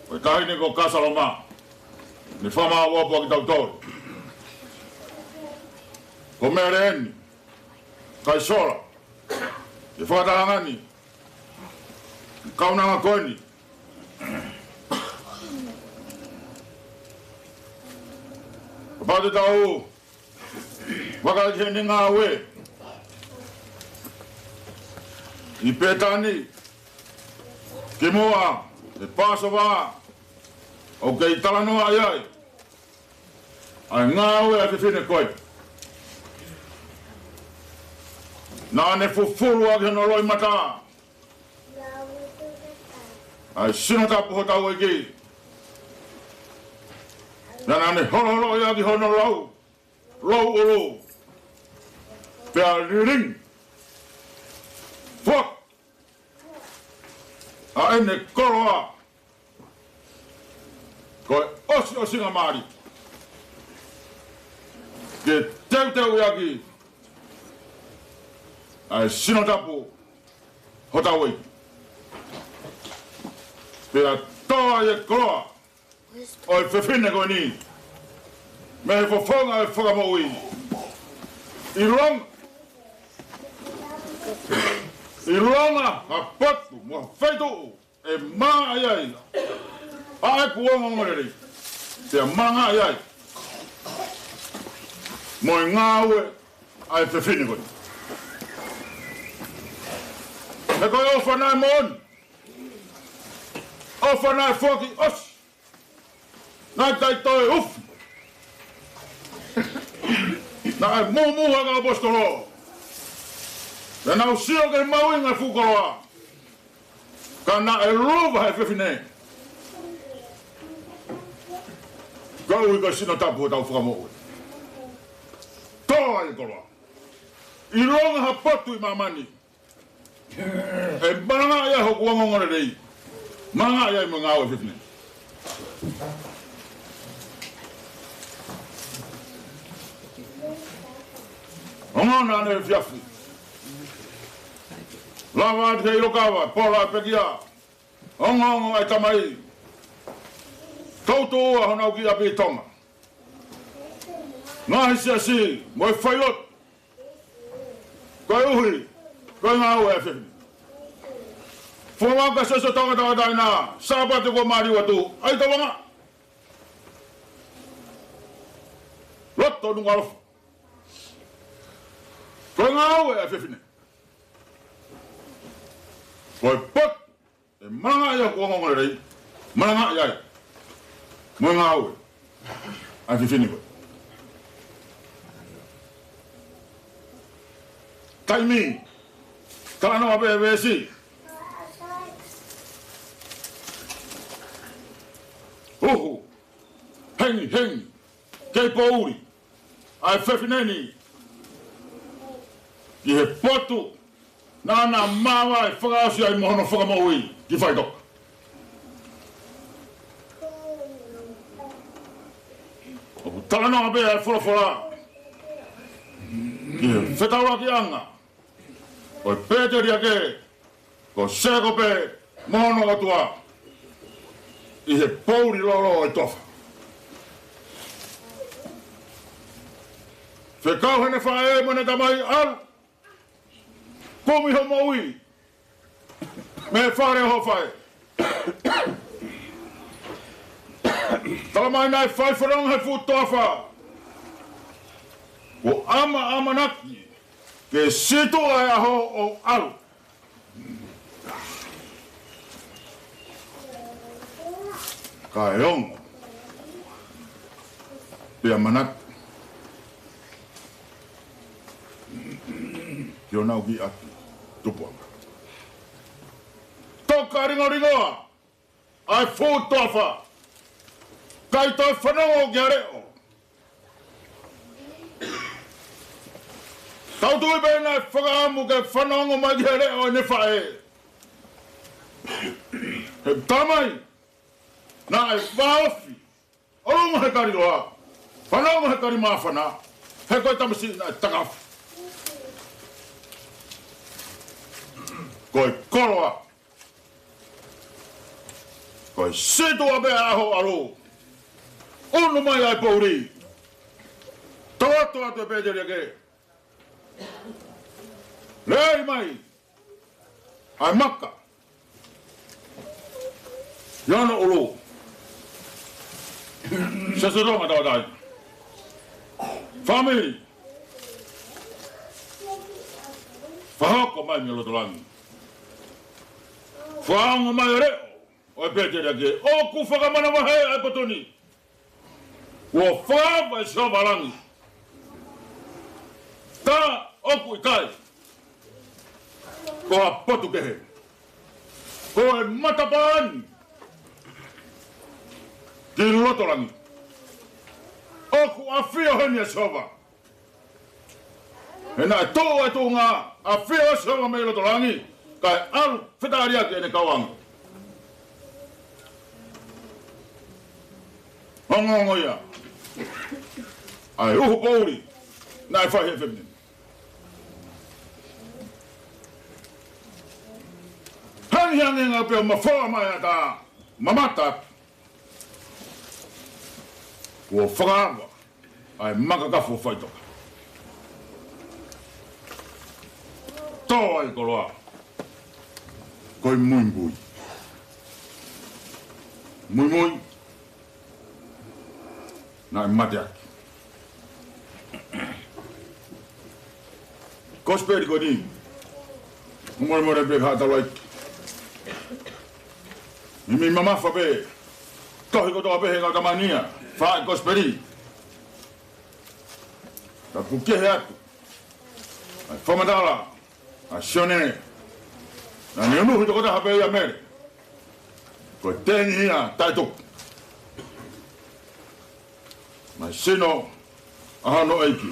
ʻo e taʻahine ko Kasaloma, ne fakamāʻopoʻopo ʻaki kitautolu. Ko Meleni Kaisola, ʻi he fakatahaʻanga ni, kaunanga ko eni. Kapau te tau vakai ki heʻene ngāue ʻi Pētani, kimuʻa he Pāsova, ʻoku kei talanoa ai ʻa e ngāue ʻa e fefine ko ē. Naʻa ne fufulu ʻaki hono loʻimata ʻa e sino tapu hotau ʻEiki. Naʻa ne holoholoʻi ʻaki hono lau, lau ʻulu. Pea lilingi foki ʻa ʻene koloa ko e ʻosiʻosingamālie ke teuteuʻi ʻaki ʻa e sino tapu hotau ʻEiki. Pea tō ai e koloa ʻo e fefine ko eni mei he fofonga ʻo e Fakamoʻui. ʻIlonga, ʻilonga ha potu mo ha feituʻu ʻe malangaʻi ai ʻa ʻeku ongoongolelei, pea malangaʻi ai mo e ngāue ʻa e fefine ko eni. He ko e ʻofa naʻe moʻoni, ʻofa naʻe foaki ʻosi, naʻe ʻikai toe ufi. Naʻe mūmū ʻa e kau ʻaposetolo, pea nau sio ki he mahuʻinga e fuʻu koloa, ka naʻe luva he fefine. Koeʻuhi ko e sino tapu hotau Fakamoʻui. Tō ai e koloa. ʻIlonga ha potu ʻi māmani ʻe malangaʻi ai hoku ongoongolelei, malangaʻi ai mo e ngāue ʻa e fefine. Ongona ʻanenai he efiafi, lava atu ki he ʻilo kava, pola pekia, ongoongo ʻa e tamai, toutou ʻa honau kiʻi ʻapi ʻi Tonga, ngaahi siasi mo e failotu, koeʻuhi ko e ngāue ʻa e fefine. Fua maka sese tanga tanga taina, Sāpate kuo maliu atu, ʻai tavanga. Loto Nukuʻalofa. Ko e ngāue ʻa e fefine. Ko e potu ʻe malangaʻi ai hoku ongoongolelei, malangaʻi ai mo e ngāue ʻa e fefine ko ē. Taimi, talanoa pē veesi. Uhu, hengihengi, kei poʻuli ʻa e fefine ni ki he potu naʻa na māvae fakaʻosi ai mo hono fakamoʻui ki faʻitoka. ʻOku talanoa pē ʻa e folofola ki he fetaulakiʻanga ʻo e pēteliake ko Sēkope mo hono ʻOtua ʻi he poʻuli lolo ʻo e toafa. Fekau heʻene faʻē mo ʻene tamai, ʻalu, kumi hoʻo moʻui mei he fale ʻo hoʻo faʻē. Talamai naʻe fai fononga he fuʻu toafa, kuo ʻama, ʻamanaki ke situʻa e ʻaho ʻo ʻalu. Kae ongo pea manatu. ki honau kiʻi ʻapi tupuʻanga. Toka lingolingoa ʻa e fuʻu toafa, kae toe fanongo ki he leʻo. Tau tui pē naʻe fakaʻamu ke fanongo mai ki he leʻo ʻene faʻē. He tamai, naʻe vāofi ʻolunga he kaliloa, fanongo he kali māfana, he ko e tamasiʻi naʻe takafu. Ko e koloa, ko e sītuʻa pē ʻa hoʻo ʻalu, unu mai ʻa e poʻuli, tau atu atu e pēteliake. Lei mai ʻa e maka ʻi hono ʻulu. Seselonga tautai. Fāmili, fakahoko mai mei loto langi. Fakaongo mai e leʻo ʻo e pēteliake, ʻoku fakamanavahē ʻa e potu ni. Kuo fakaava ʻe Sihova ʻa langi, ka ʻoku ʻikai ko ha potu kehe. Ko e matapā ni ki loto langi, ʻoku ʻafio heni ʻa Sihova. He naʻe tuʻu e tuʻunga, ʻafio ʻa Sihova mei loto langi, kae ʻalu fetaliaki ʻene kau ange. Ongoongo ia ʻa e uhu poʻuli naʻe fai he fefine. Hangihangē pē ʻo mafoa mai ʻa e ʻatā, mamata, kuo fakaava ʻa e makakafu ʻo faʻitoka. Tō ai e koloa, ko e muimui. Muimui naʻe mateaki. Kosipeli ko eni, ʻoku molemole pē ke haʻu ʻo taulaʻeiki. Meimei mamafa pē tohi kotoa pē he kau tama ni ia, fai e kosipeli. Ka ʻoku kehe atu ʻa e fakamatala ʻa Sione, naʻa ne unuhi tokotaha pē ia ʻa Mele. Ko e tengi ia taʻetuku. Naʻe sino ʻa hono ʻEiki.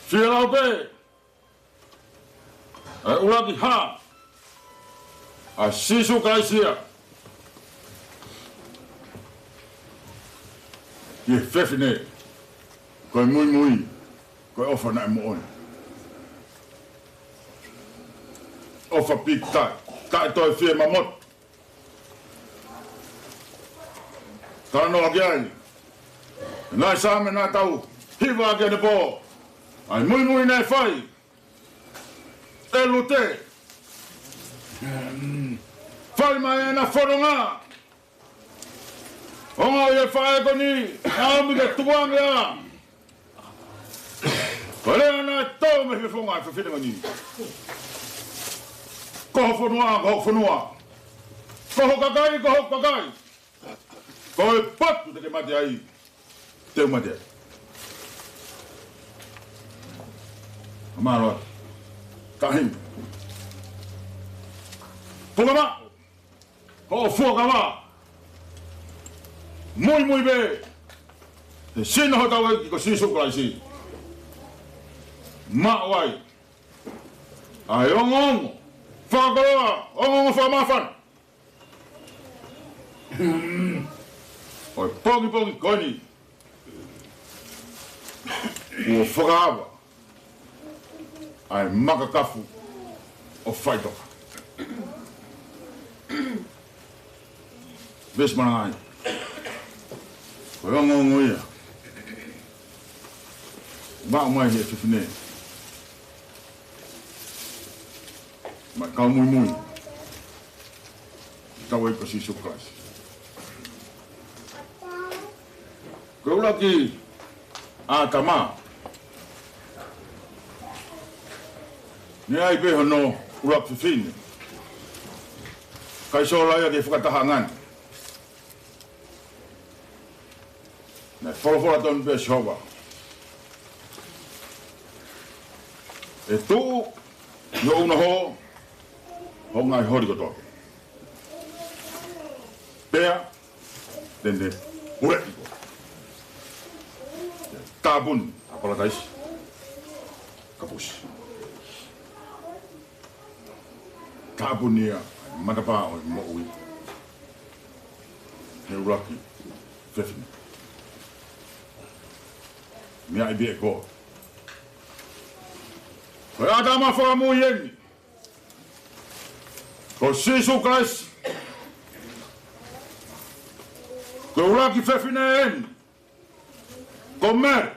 Fielau pē ʻa e ʻuluaki hā ʻa Sīsū Kalaisi ia ki he fefine, ko e muimui, ko e ʻofa naʻe moʻoni. ʻOfa pīkitai, kae toe fie mamotu. Talanoa ki ai ʻa e ngaahi Saame naʻa tau hiva ʻaki ʻanepō, ʻa e muimui naʻe fai ʻe Lute. Fai mai ʻena fononga, ongoʻi ʻe he faʻē ko eni ʻe ʻomi ke tukuange ʻa e lea naʻe tō mei he fofonga ʻo e fefine ko eni: Ko ho fonua, ko hoku fonua. Ko ho kakai, ko hoku kakai. Ko e potu te ke mate ai, te u mate ai. Mālō. Kahi. Puka maʻu hoʻo fuakava. Muimui pē he sino hotau ʻEiki ko Sīsū Kalaisi. Maʻu ai ʻa e ongoongo fakakoloa, ongoongo fakamāfana ʻo e pongipongi ko eni. Kuo fakaava ʻa e makakafu ʻo faʻitoka. Veesi malangaʻi. Ko e ongoongo ia maʻu mai he fefine, maʻa e kau muimui hotau ʻEiki ko Sīsū Kalaisi. Ko e ʻuluaki ʻĀtama, naʻe ʻi ai pē hono ʻuluaki fefine, kae sola ia ki he fakatahaʻanga ni. Naʻe folofola tonu pē ʻa Sihova, ʻe tuʻu ʻi hoʻo ʻunoho hoʻo ngaahi holi kotoa pē, pea te ne puleʻi koe. Tāpuni ʻa Palataisi Kapusi. Tāpuni ʻa e matapā ʻo e moʻui ʻa e ʻuluaki fefine. Meʻa ʻi he ko, ko e ʻĀtama fakamui eni, ko Sīsū Kalaisi. Ko e ʻuluaki fefine eni, ko Mele.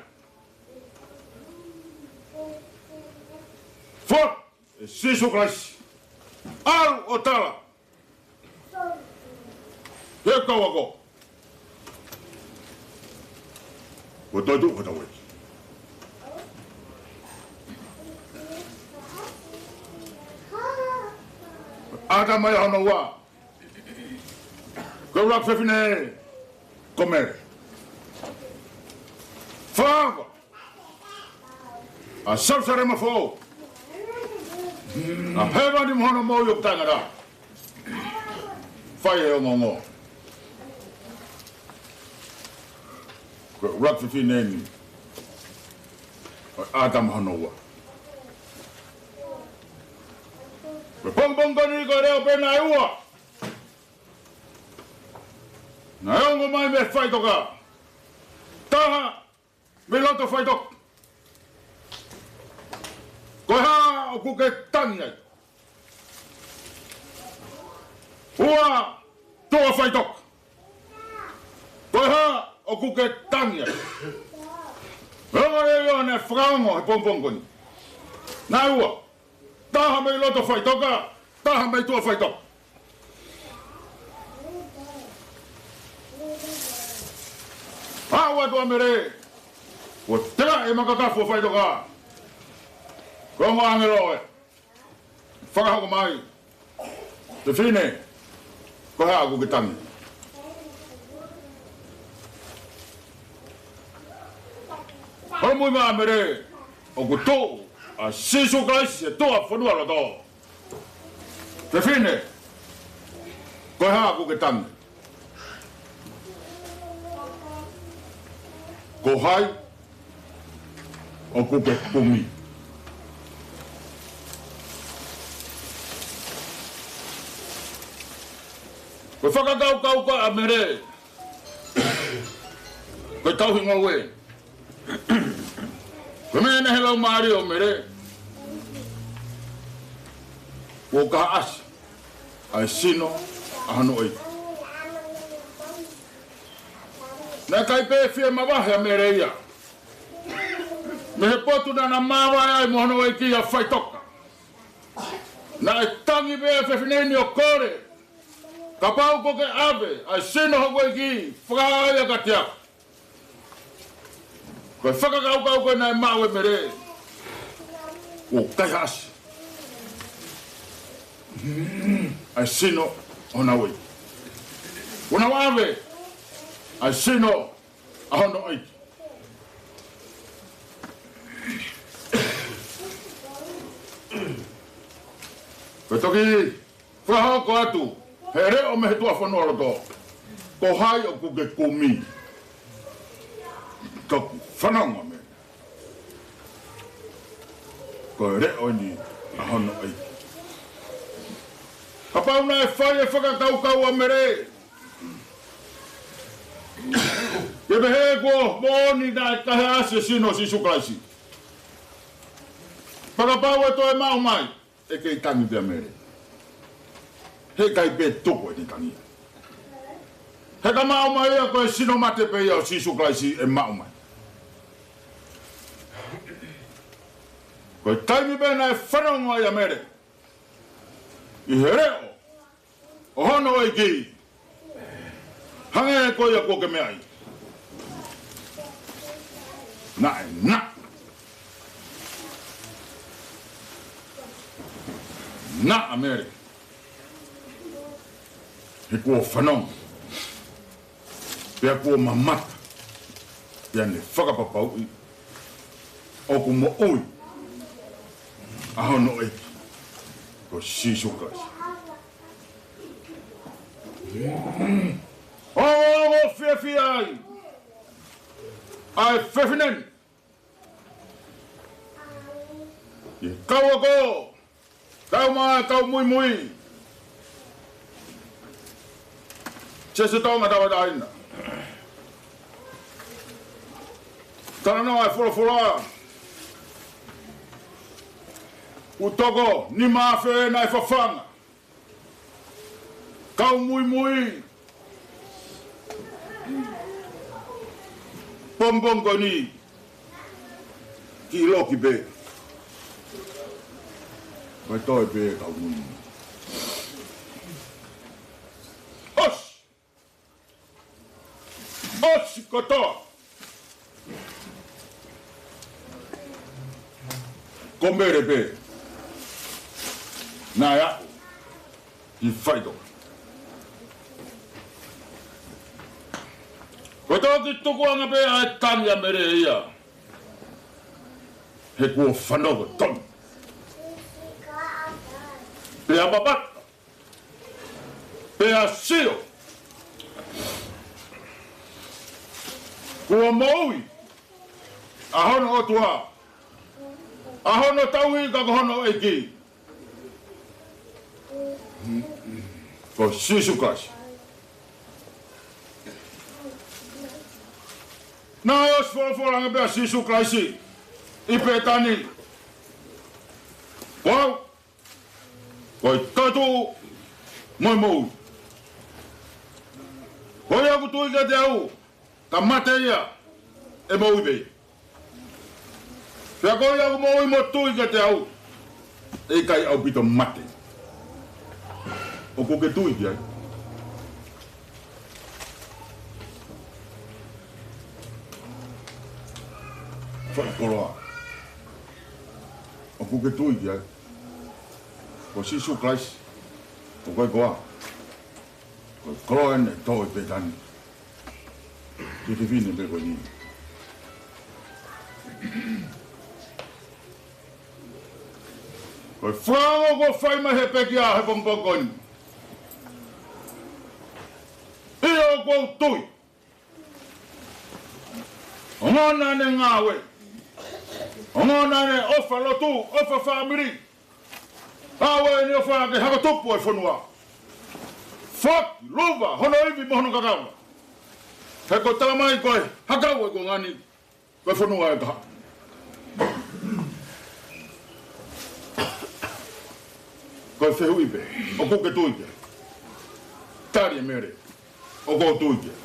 Foaki ʻe Sīsū Kalaisi, ʻalu ʻo tala ki he kau ako, kuo toetuʻu hotau ʻEiki. ʻĀtama ia hono ua, ko e ʻuluaki fefine ko Mele. Fakaava ʻa Selūsalema Foʻou, ʻa hēvani mo hono moʻui ʻoku taʻengata, fai e ongoongo. Ko e ʻuluaki fefine eni ʻo ʻĀtama hono ua. Ko e pongipongi ko eni ko e leʻo pē naʻe ua naʻe ongo mai mei he faʻitoka. Taha mei loto faʻitoka. Ko e hā ʻoku ke tangi ai? Ua, tuʻa faʻitoka. Ko e hā ʻoku ke tangi ai? Ongo e io ne fakaongo he pongipongi ko eni. Naʻe ua. Taha mei loto faʻitoka, taha mei tuʻa faʻitoka. Aʻu atu ʻa Mele, kuo teka e makakafu ʻo faʻitoka. Ko e ongo ʻāngelo ē, fakahoko mai. Fefine, ko e hā ʻoku ke tangi? Holo muimui ʻa Mele, ʻoku tuʻu ʻa Sīsū Kalaisi he tuʻa fonualoto. Fefine, ko e hā ʻoku ke tangi? Ko hai ʻoku ke kumi? Ko e fakakaukau ko ē ʻa Mele, ko e tauhi ngoue. Ko e meʻa ʻeni he laumālie ʻo Mele, kuo kahaʻasi ʻa e sino ʻa hono ʻEiki. Naʻe ʻikai pē fie mavahe ʻa Mele ia mei he potu naʻa na māvae ai mo hono ʻEiki ʻa faʻitoka. Naʻe tangi pē ʻa e fefine ni ʻo kole, kapau ʻoku ke ʻave ʻa e sino hoku ʻEiki, fakahā ia kiate au. Ko e fakakaukau ko ē naʻe maʻu ʻe Mele, kuo kaihaʻasi ʻa e sino ʻo hono ʻEiki. Kuo nau ʻave ʻa e sino ʻa hono ʻEiki. Ko e toki fakahoko atu he leʻo mei he tuʻa fonualoto, ko hai ʻoku ke kumi? Toki fanongo mai. Ko e leʻo eni ʻa hono ʻEiki. Kapau naʻe fai e fakakaukau ʻa Mele ke pehē kuo moʻoni naʻe kaihaʻasi e sino ʻo Sīsū Kalaisi, pea kapau ʻe toe maʻu mai, ʻe kei tangi pē ʻa Mele. He ʻikai pē tuku ʻene tangi ia. He ka maʻu mai ia, ko e sino mate pē ia ʻo Sīsū Kalaisi ʻe maʻu mai. Ko e taimi pē naʻe fanongo ai ʻa Mele ʻi he leʻo ʻo hono ʻEiki, hangē ko ia kuo ke meaʻi, naʻe na, na ʻa Mele, he kuo fanongo, pea kuo mamata Pea ne fakapapauʻi ʻoku moʻui ʻa hono ʻEiki ko Sīsū Kalaisi. ʻOku fiefia ai ʻa e fefine ni ʻi he kau ako, kau mai, kau muimui. Siasi Tonga Tauʻatāina. Talanoa e folofola, ʻoku toko nima afe naʻe fafanga. Kau muimui. Pongipongi ko eni, kiʻi loki pē. Ko e toe pē kau muimui. ʻOsi! ʻOsi kotoa! Ko Mele pē naʻe aʻu ki faito. Ko e toki tukuʻanga pē ʻa e tangi ʻa Mele ia, he kuo fanongo Tonga. Pea mamata, pea sio, kuo moʻui ʻa hono ʻOtua, ʻa hono tauhi ka ko hono ʻEiki, ko Sīsū Kalaisi. Naʻe ʻosi folofola ange pē ʻa Sīsū Kalaisi ʻi Pētani, ko au ko e toetuʻu mo e moʻui. Ko ia ʻoku tui kiate au, ka mate ia, ʻe moʻui pē ia. Pea ko ia ʻoku moʻui mo tui kiate au, ʻe ʻikai ʻaupito mate. ʻOku ke tui ki ai? Faʻa koloa. ʻOku ke tui ki ai? Ko Sīsū Kalaisi, ko koe koā? Ko e koloa eni naʻe tō ʻi Pētani ki he fefine pē ko eni. Ko e fakaongo kuo fai mai he pekia he pongipongi ko eni. ʻIo, ʻoku ou tui. Ongona ʻene ngāue. Ongona ʻene ʻofa lotu, ʻofa fāmili. ʻAve ʻene ʻofa ke hako tupu e fonua. Foki, luva, hono ivi mo hono kakava. He ko e tala mai ko e hakau e kuonga ni, ko e fonua ʻe kahaʻu. Ko e fehuʻi pē, ʻoku ke tui ki ai? Tali ʻe Mele, ʻoku ou tui ki ai.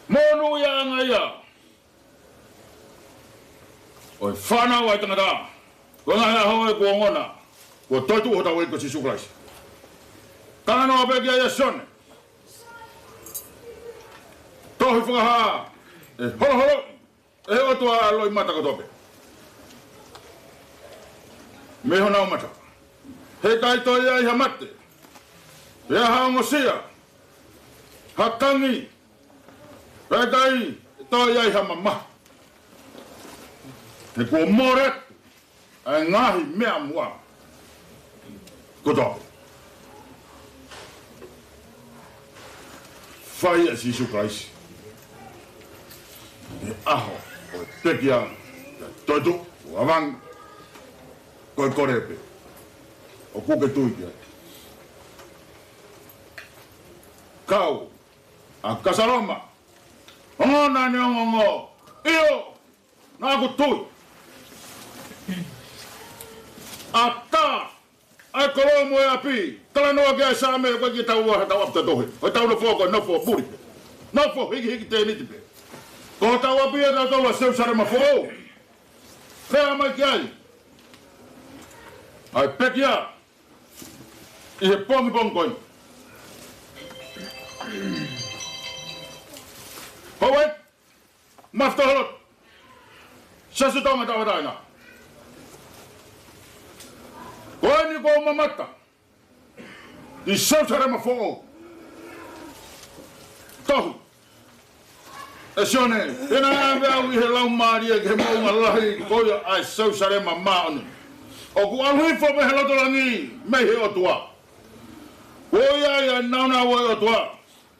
Monūʻiaʻanga ia ʻo e fānau ʻa e tangata, ko e ngaahi ʻaho ē kuo ongona kuo toetuʻu hotau ʻEiki ko Sīsū Kalaisi. Talanoa pē ki ai ʻa Sione. Tohi Fakahā, ʻe holoholoʻi ʻe he ʻOtua ʻa e loʻimata kotoa pē mei honau mata. He ʻikai toe ʻi ai ha mate, pe ha ongosia, ha tangi, pea ʻikai toe ʻi ai ha mamahi. He kuo mole atu ʻa e ngaahi meʻa muʻa kotoa pē. Fai ʻa Sīsū Kalaisi he ʻaho ʻo e pekia, ʻa e toetuʻu, ʻo avangi, ko e kole pē, ʻoku ke tui ki ai? Kau ʻa Kasaloma, ongona ʻene ongoongo, ʻio, naʻa ku tui. ʻAtā ʻa e kolo mo e ʻapi, talanoa ki ai ʻa e Saame, ko e kiʻi tau ua, tau ʻapi tohi, ko e tau nofo ko e nofo puli pē, nofo hikihiki tēniti pē. Ko hotau ʻapi ʻa tautolu ʻa Selūsalema Foʻou. Pea mai ki ai ʻa e pekia ʻi he pongipongi ko eni. Houʻeiki, mafutaholot, Siasi Tonga Tauʻatāina. Ko eni kuo u mamata ʻi Selūsalema Foʻou. Tohi. ʻE Sione, pea naʻe ʻave au ʻi he Laumālie ki he moʻunga lahi ko ia ʻa e Selusalema Māʻoniʻoni, ʻoku ʻalu hifo mei he loto langi mei he ʻOtua. Ko ia ia ʻa e nāunau ʻo e ʻOtua.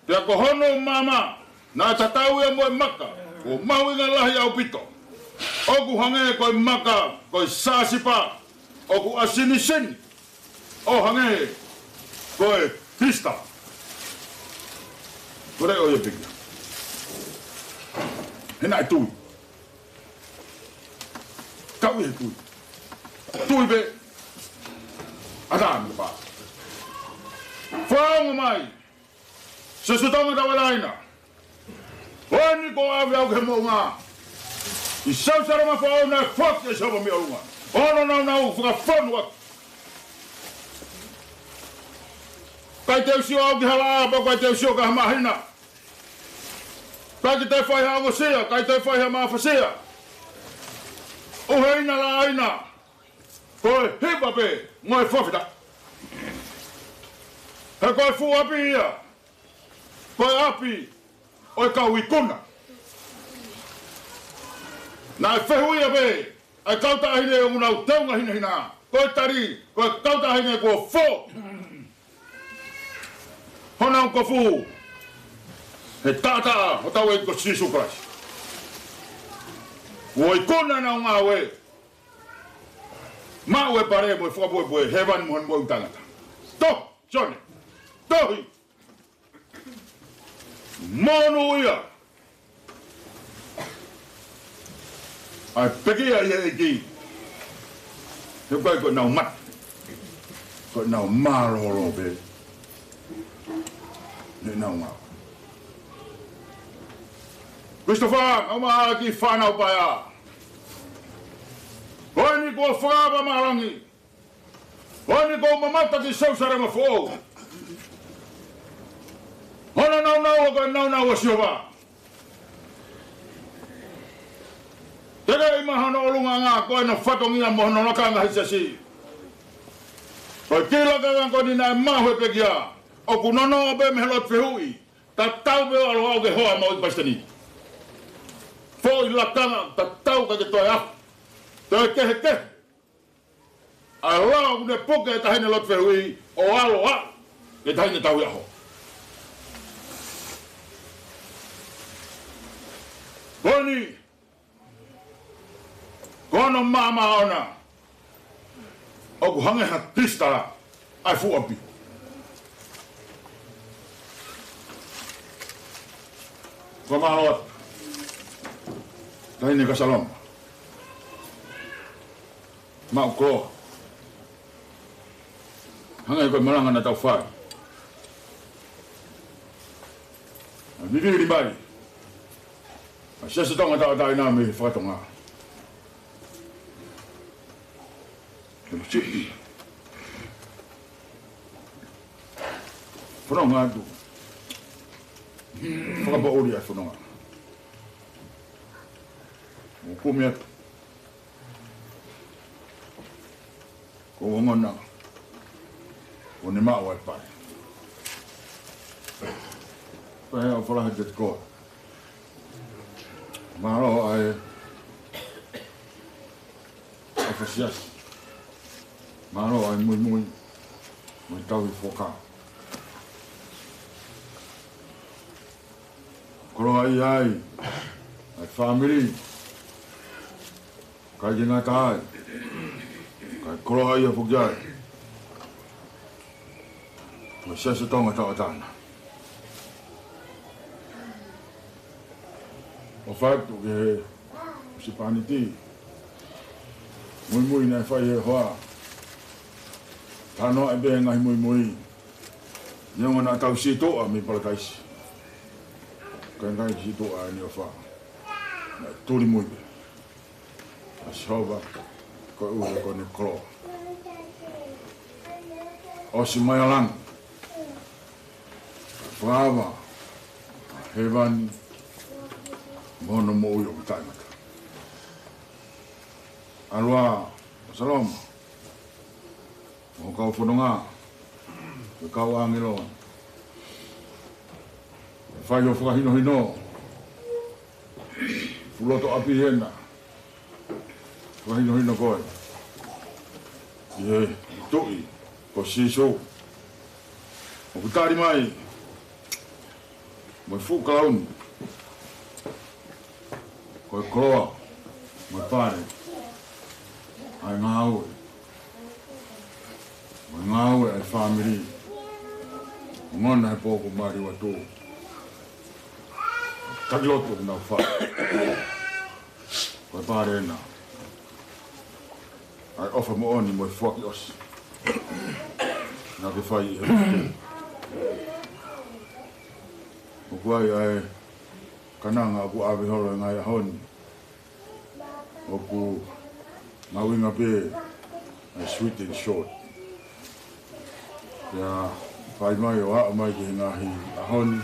Pea ko hono maama naʻe tatau ia mo e maka, kuo mahuʻinga lahi ʻaupito, ʻoku hangē ko e maka ko e sāsipa, ʻoku ʻasinisini ʻo hangē ko e kilisitala. Ko e leʻo ia pē ia. He naʻe tui. Kau ʻi he tui. Tui pē. ʻAtā ni pā. Fakaongo mai. Siaosi Tonga Tauʻatāina. Ko eni kuo ʻave au ki he moʻunga, ʻi Selusalema Foʻou naʻe foaki ʻe Sihova mei ʻolunga, ʻo nāunau fakafonu atu. ʻIkai te u sio au ki ha laʻā, pea ʻikai te u sio ki ha māhina. ʻIkai te u fai ha ongosia, ʻikai te u fai ha mafasia. ʻUhinga laʻā ina, ko e hiva pē mo e fakafetaʻi. He ko e fuʻu ʻapi ia, ko e ʻapi ʻo e kau ikuna. Naʻe fehuʻia pē ʻa e kau taʻahine ʻoku nau teunga hinehina. Ko e tali, ko e kau taʻahine kuo fō honau kofu he taʻataʻa hotau ʻEiki ko Sīsū Kalaisi. Kuo ikuna ʻenau ngāue, maʻu e pale mo e fakapuepue hēvani mo hono moʻui taʻengata. Tohi, Sione. Tohi. Monūʻia ʻa e pekia ʻi he ʻEiki. He ʻoku ʻikai ko ʻenau mate, ko ʻenau mālōlō pē ʻenau ngāue. Christopher, ʻa e kiʻi fānau paea. Ko eni kuo fakaava malangi. Ko eni kuo mamata ki Selusalema Foʻou. Hono nāunau ko e nāunau ʻa Sihova. Tekeʻi mai hono ʻolunga ko ena fatongia mo hono lakanga he siasi. Ko e kiʻi lakanga ko eni naʻe maʻu he pekia, ʻoku nonoʻo pē mei he lotu fehuʻi, tatau pē ʻo ʻalu au ki he hoa maʻu ʻi Palesiteni. Foʻi lakanga tatau, ʻikai ke toe aʻu, toe kehekehe ʻa e lao ʻoku ne puke e taʻahine lotu fehuʻi ʻo ʻalu ʻo aʻu ki he taʻahine tauhi ʻaho. Ko eni, ko hono maama ʻoʻona, ʻoku hangē ha kilisitala ʻa e fuʻu ʻapi. Fakamālō atu, Taʻahine Kasaloma. Maʻu koloa. Hangē ko e malanga naʻa tau fai. ʻA e vivili mai ʻa e Siasi Tonga Tauʻatāina mei he fakatonga. He masiʻi. Fononga atu. Fakapoʻuli ʻa e fononga. ʻO kumi atu. Ko e ongona ʻoku ne maʻu ai pē. Pea ʻofa lahi atu kiate koe. Mālō ʻa e ʻofa siasi. Mālō ʻa e muimui mo e tauhi fakafofonga. Koloaʻia ai ʻa e fāmili, kae ʻikai ke ngata ai, kae koloaʻia foki ai ʻa e Siasi Tonga Tauʻatāina. ʻOfa atu ki he husepāniti, muimui naʻe fai he hoa. Talanoaʻi pē ngaahi muimui, neongo naʻa tau sītuʻa mei Palataisi, ka ʻikai sītuʻa ʻa ʻene ʻofa. Naʻe tuli mui pē ʻa Sihova, koeʻuhi ko ʻene koloa. ʻOsi mai ʻa langi, fakaava ʻa hēvani mo hono moʻui ʻoku taʻengata. ʻAlu ā, Kasaloma, mo ho kau fononga, mo e kau ʻāngelo, ʻo Fai hoʻo fakahinohino. Fuʻu loto ʻapi ena. Fakahinohino koe ʻi he Tuʻi ko Sīsū. ʻOku tali mai mo e fuʻu kalauni, ko e koloa mo e pale ʻa e ngāue, mo e ngāue ʻa e fāmili. Ongona he pō kuo maliu atu. Taki lotu ʻoku nau fai. Ko e pale ena ʻa e ʻofa moʻoni mo e foaki ʻosi naʻa ke fai ʻi he ʻOku ai ʻa e kananga ʻoku ʻave holo he ngaahi ʻaho ni. ʻOku mahuʻinga pē ʻa e sweet and short. Pea fai mai ʻo aʻu mai ki he ngaahi ʻaho ni,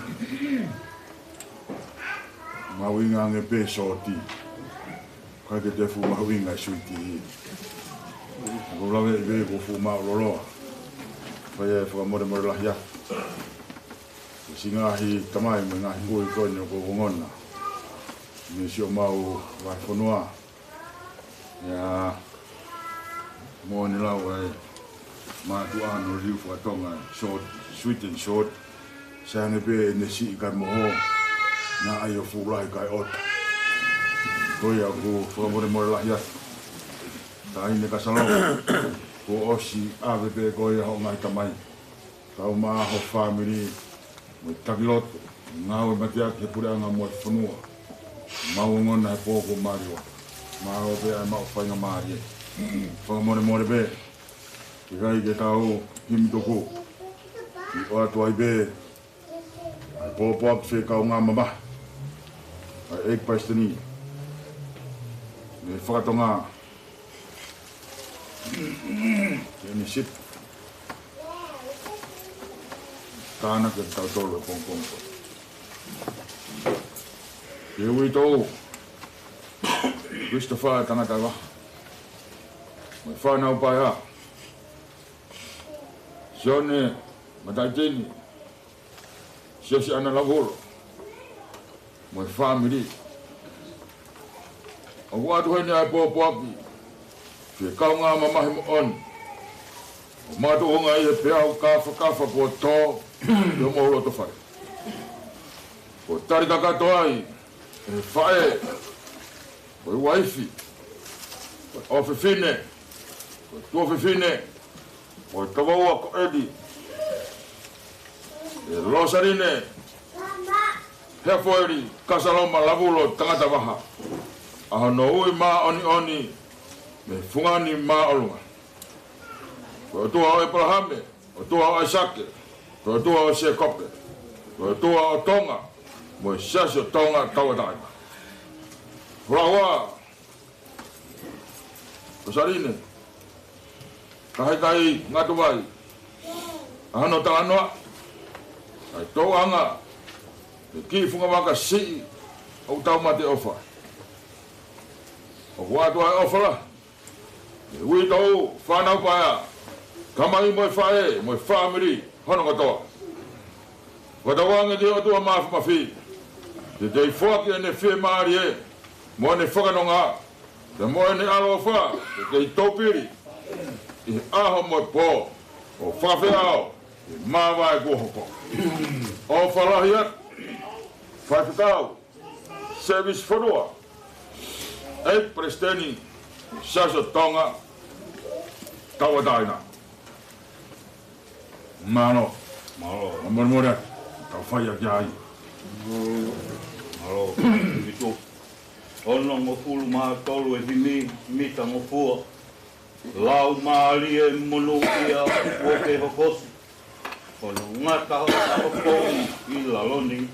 mahuʻinga ange pē sōti. ʻIkai ke toe fuʻu mahuʻinga e suiti. ʻOku ou laveʻi pē kuo fuʻu māʻuloloa. Fai e fakamolemole lahi atu ki he ngaahi tamai mo e ngaahi kui ko eni ʻoku ou ongona mei siʻomau vahefonua. ʻIo, moʻoni lau ʻa e mātuʻa hono liliu faka-Tonga, short, sweet and short. Sai ange pē ʻene siʻi kae moho, naʻa ʻai ʻo fuʻu lahi kae ʻotu. Ko ia ʻoku ou fakamolemole lahi atu, Taʻahine Kasalo, kuo ʻosi ʻave pē koe ʻe hoʻo ngaahi tamai. Kau mai ho fāmili mo e taki lotu, ngāue mateaki he puleʻanga mo e fonua. Mau ongona he pō kuo maliu atu. Mālō pē ʻa e maʻu faingamālie. Fakamolemole pē, ʻikai ke tau himi tuku, ʻi ʻoatu ai pē ʻa e pōpoaki fie kaungā mamahi ʻa e ʻEiki Palesiteni mei he faka-Tonga, ʻEne Sipi, tānaki ʻa kitautolu he pongipongi ko eni. Ke ui tō Christopher Tangata Vaha mo e fānau paea, Sione Mataʻitini, Siosiana Lavulo mo e fāmili. ʻOku ʻoatu heni ʻa e pōpoaki fie kaungā mamahi moʻoni, ʻo makatuʻunga ʻi he peau kāfakafa kuo tō ʻi homou loto fale. Kuo tali kakato ai ʻe he faʻē, ko e uaifi, ko e ʻofefine, ko e tuofefine, mo e kaveinga ko eni, ʻe Losaline Heafoeli Kasaloma Lavulo Tangata Vaha, ʻa hono ui māʻoniʻoni mei he fungani māʻolunga. Ko e ʻOtua ʻo ʻĒpalahame, ʻOtua ʻo ʻAisake, ko e ʻOtua ʻo Sēkope, ko e ʻOtua ʻo Tonga mo e Siasi ʻo Tonga Tauʻatāina. Folofola, Losaline, ka heʻikai ngata ai ʻa hono talanoa, ʻa e tōʻonga ʻo e kiʻi fungavaka siʻi ʻoku tau mateʻofa, ʻoku ʻoatu ʻa e ʻofa lahi ʻe he uitou fānau paea, tamai mo e faʻē mo e fāmili hono kotoa. Fakatauange ki he ʻOtua Māfimafi ke kei foaki ʻene fiemālie mo ʻene fakanonga, pea mo ʻene ʻaloʻofa ke kei toupili ʻi he ʻaho mo e pō, ʻo fakafeʻao ʻi he māvae kuo hoko. ʻOfa lahi atu, Faifekau Sēvisi Fonua, ʻEiki Palesiteni Siasi ʻo Tonga Tauʻatāina. Mālō. Mālō. Mālō, mālō. Tau fai ʻaki ai. Mālō. Vitu. Onongofulu mā tolu e himi, mitangofua. Laumālie monūʻia kuo ke hokosi. Hono ngata hoʻo ʻaho kovi ʻi lalo ni.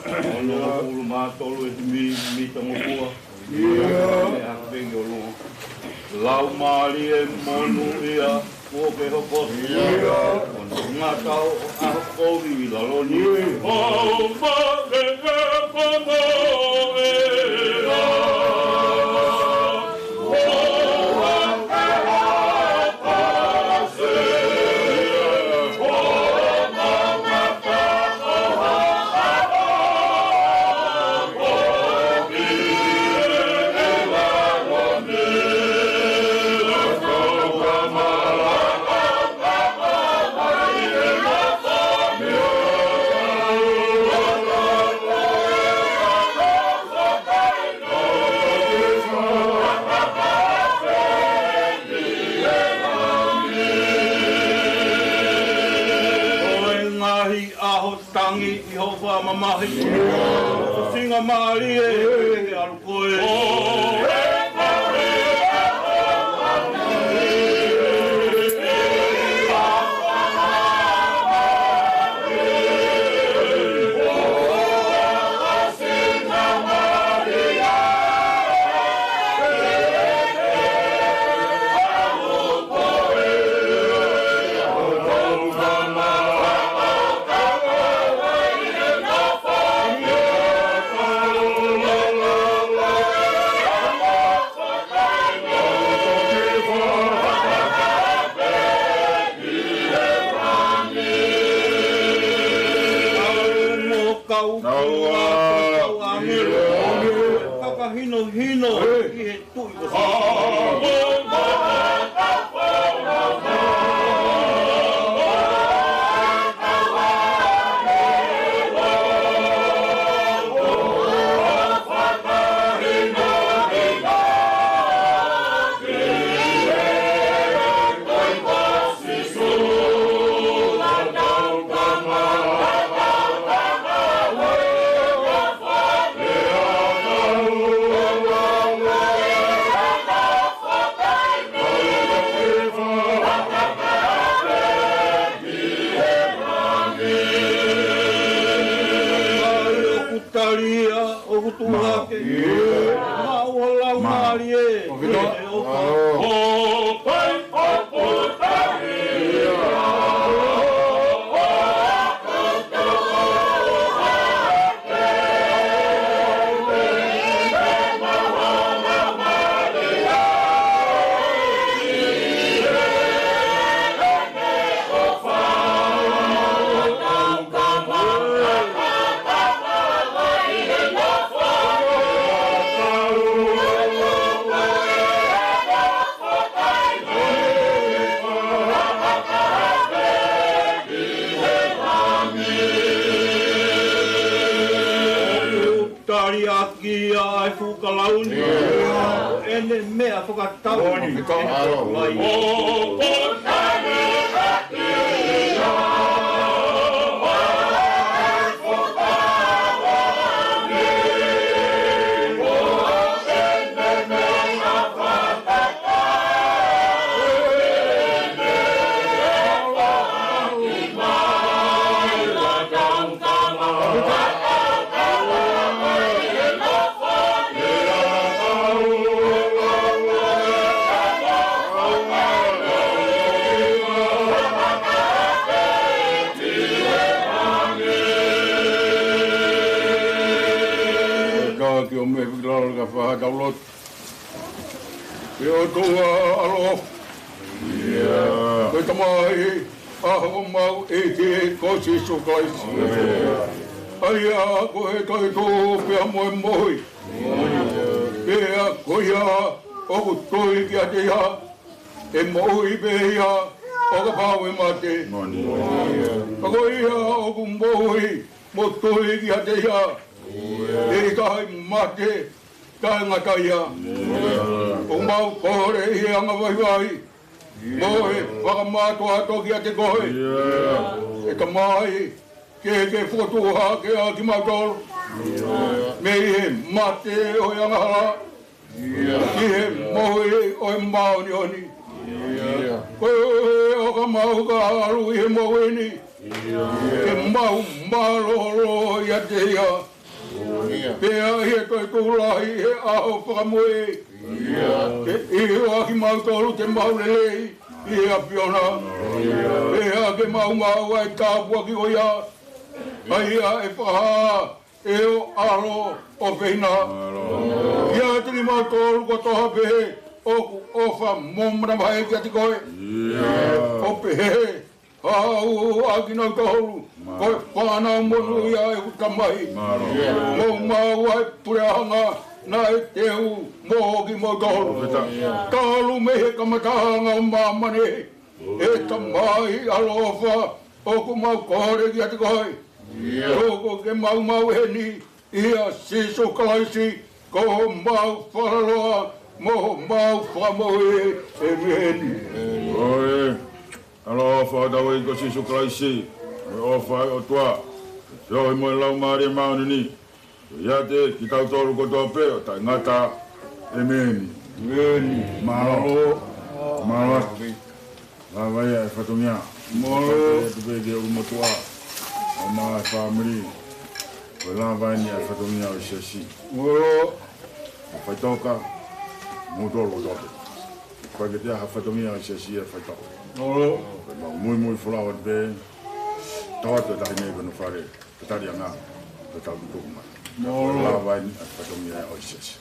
Onongofulu mā tolu e himi, mitangofua. ʻIo. Meʻa pē ki ʻolunga. Laumālie monūʻia kuo ke hokosi. ʻIo. Hono ngata hoʻo ʻaho kovi ʻi lalo ni. ʻIo. ʻI hoʻo fakamamahi, ʻuhinga mālie, ʻe ʻalu koe. Kau, kau, kau, ʻāngelo. Fakahinohino ʻi he tuʻi ko Sīsū. ʻOku tali ia, ʻoku tuʻu hake. Maʻu ʻa e Laumālie. ʻOku tali ia. Tali ʻaki ia ʻa e fuʻu kalauni. ʻEne meʻa fakatau. Ka ki ʻo me fiki lalo ka faha tau lotu. ʻE ʻOtua ʻaloʻofa. Ko e Tamai ʻa homau ʻEiki ko Sīsū Kalaisi. ʻA ia ko e toetuʻu pea mo e moʻui. Pea ko ia ʻoku tui kiate ia ʻe moʻui pē ia ʻo kapau ʻe mate. Ka ko ia ʻoku moʻui mo tui kiate ia ʻe ʻikai mate taʻengata ia. ʻOku mau kole ʻi he anga vaivai mo e fakamātoato kiate koe, ʻe Tamai, ke ke fokotuʻu hake ʻa kimautolu mei he mate ʻo e angahala ki he moʻui ʻo e māʻoniʻoni. Ko e ʻoka mau ka ʻalu ʻi he moʻui ni ke mau mālōlō ʻiate ia. Pea ʻi he toetuʻu lahi he ʻaho fakamui, ke ʻilo ʻa kimautolu te mau lelei ʻi he ʻAfiona. Pea ke mau maʻu ʻa e tāpuaki ko ia, ʻa ia ʻe fakahā ʻe ho ʻAlo ʻofeina kiate kimautolu kotoa pē ʻoku ʻofa mo manavahē kiate koe, ʻo pehē, Haʻu ʻa kinautolu ko e fānau monūʻia ʻa ʻeku Tamai, mou maʻu ʻa e puleʻanga naʻe teu mo kimoutolu talu mei he kamataʻanga ʻo māmani. ʻE Tamai ʻaloʻofa, ʻoku mau kole kiate koe, tuku ke mau maʻu eni ʻia Sīsū Kalaisi ko homau Faleloa mo homau Fakamoʻui. ʻĒmeni. ʻOi, ʻaloʻofa ʻa hotau ʻEiki ko Sīsū Kalaisi, mo e ʻofa ʻa e ʻOtua, ʻOfa mo e Laumālie Māʻoniʻoni, ʻo ʻiate kitautolu kotoa pē ʻo taʻengata. ʻEmeni. ʻEmeni. Mālō. Mālō. Lava ia e fatongia. Mālō. Atu pē ki he ʻulumotuʻa ʻo e fāmili. Ko e lava eni e fatongia ʻo e siasi. Mālō. ʻO faitoka, mou tolu kotoa pē. Ko e ke tea ha fatongia ʻo e siasi ʻe faitoka. Mālō. Ko e mau muimui folau atu pē, tau atu e tahi nei ko hono fale, tatali anga, ko e tau tuku mai. Mālō. Lava eni e fatongia ʻo e siasi.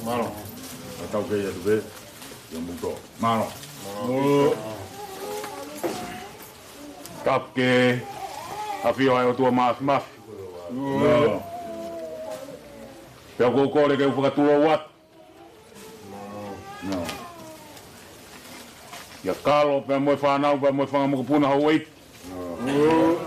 Mālō. Ko e tau kei atu pē, ia mou tolu. Mālō. Mālō. Tapu ke ʻafio ʻa e ʻOtua Māfimafi. Mālō. Pea ʻoku ou kole ke u fakatulou atu. Mālō. ʻIa Kalo, pea mo e fānau, pea mo e fanga mokopuna houʻeiki. Mālō.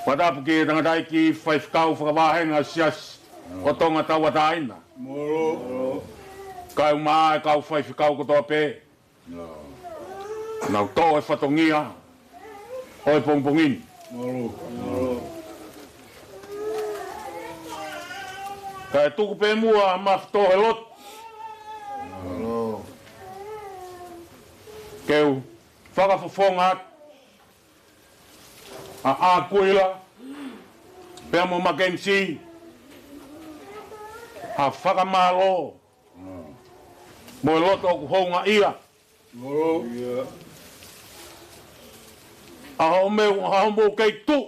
Fakatapu ki he tangataʻeiki faifekau fakavāhenga siasi ʻo Tonga Tauʻatāina. Mālō. Kae ʻumaʻā e kau faifekau kotoa pē. Nau toʻo e fatongia ʻo e pongipongi ni. Mālō. Kae tuku pē muʻa Mafi Tohelotu. Mālō. Ke u fakafofonga atu ʻa ʻAkuila pea mo Makenisi ha fakamālō mo e loto ʻoku houngaʻia. Mālō. ʻA hoʻomou, ʻa hoʻomou kei tuʻu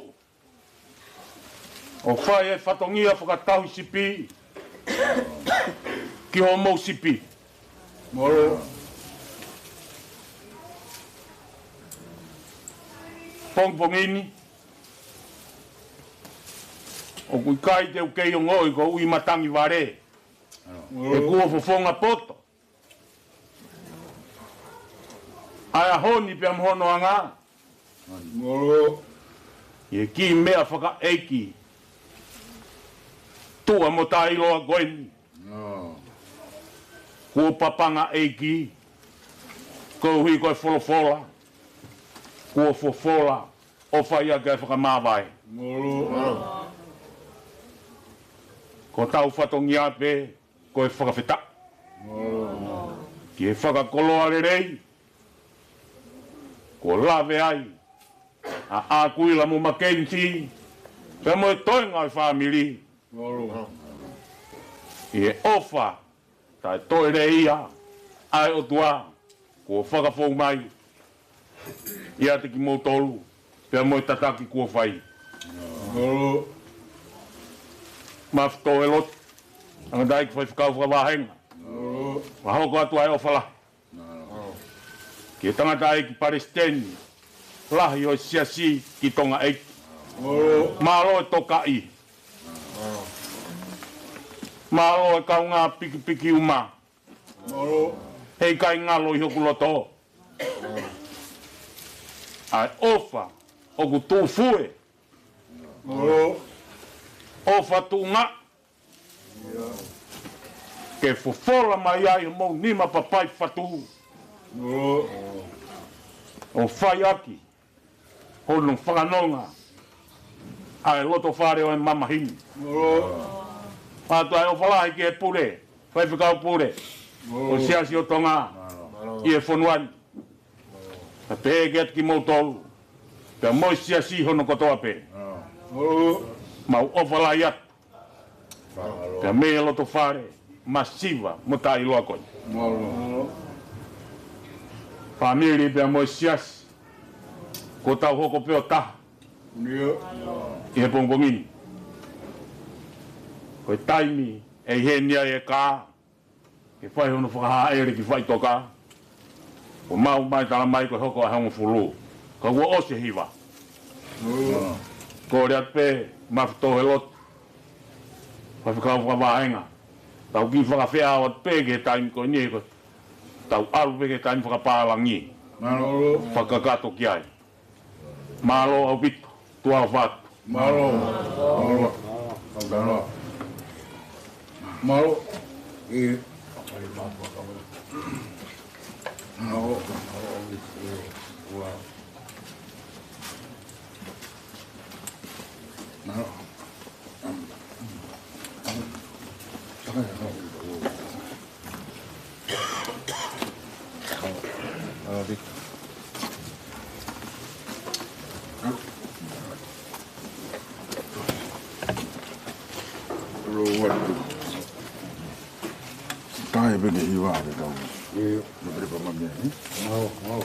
ʻo fai e fatongia fakatauhisipi ki hoʻomou sipi. Mālō. Pongipongi ni, ʻoku ʻikai te u kei ongoʻi koeʻuhi matangi vale. Mālō. He kuo fofonga poto ʻa e ʻaho ni pea mo hono anga. Mālō. ʻI he kiʻi meʻa fakaʻeiki tuʻa mo taʻeʻiloa ko eni. Kuo papanga ʻeiki, koeʻuhi ko e folofola kuo fofola ʻo fai ʻaki ʻa e fakamāvae. Mālō. Ko hotau fatongia pē ko e fakafetaʻi. Mālō. Ki he fakakoloa lelei kuo lave ai ʻa ʻAkuila mo Makenisi pea mo e toenga ʻo e fāmili. Mālō. ʻI he ʻofa taʻetoʻelea ʻa e ʻOtua kuo fakafou mai ʻiate kimoutolu pea mo e tataki kuo fai. Mālō. Mafi Tohelotu, tangataʻeiki faifekau fakavāhenga. Mālō. Fakahoko atu ʻa e ʻofa lahi ki he tangataʻeiki palesiteni lahi ʻo e siasi ki Tonga ʻEiki. Mālō. Mālō e tokaʻi. Mālō e kaungā pikipiki uma. Mālō. Heʻikai ngalo ʻi hoku loto ʻa e ʻofa ʻoku tuʻu fue. Mālō. ʻOfa tuʻunga ke fofola mai ai homou nima papai fatu. Mālō. ʻO fai ʻaki hono fakanonga ʻa e loto fale ʻo e mamahi ni. Mālō. Pea ʻoatu ʻa e ʻofa lahi ki he pule, faifekau pule ʻo e siasi ʻo Tonga ʻi he fonua ni. Pea pehē ki atu kimoutolu pea mo e siasi hono kotoa pē. Mālō. Mau ʻofa lahi atu pea mei he loto fale masiva mo taʻeʻiloa ko eni. Mālō. Fāmili pea mo e siasi, kuo tau hoko pē ʻo taha ʻi he pongipongi ni. Ko e taimi ʻe ʻi heni ai e kā ke fai hono fakahaʻele ki faʻitoka, kuo mau mai tala mai ko e hoko ʻa e hongofulu, ka kuo ʻosi e hiva. Kole atu pē Mafi Tohelotu, faifekau fakavāhenga, tau kiʻi fakafeʻao atu pē ki he taimi ko eni, he ko ʻetau ʻalu pē ki he taimi fakapālangi. Mālō. Fakakakato ki ai. Mālō ʻaupito, tuʻa ʻofa atu. Mālō. Mālō. Mālō. Mālō. Mālō. Tae pene hiva ʻe tau. Io. Mo pere pa mami, eh? Mau, mau.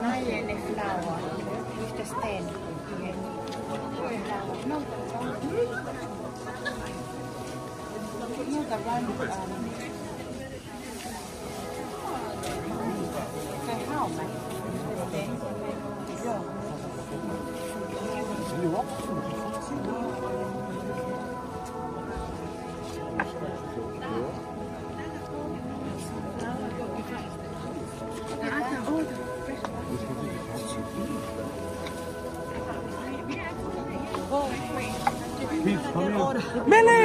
Nai ʻene flower with the stand. Yeah. No, no, the one, um, the house. Yeah. Mele!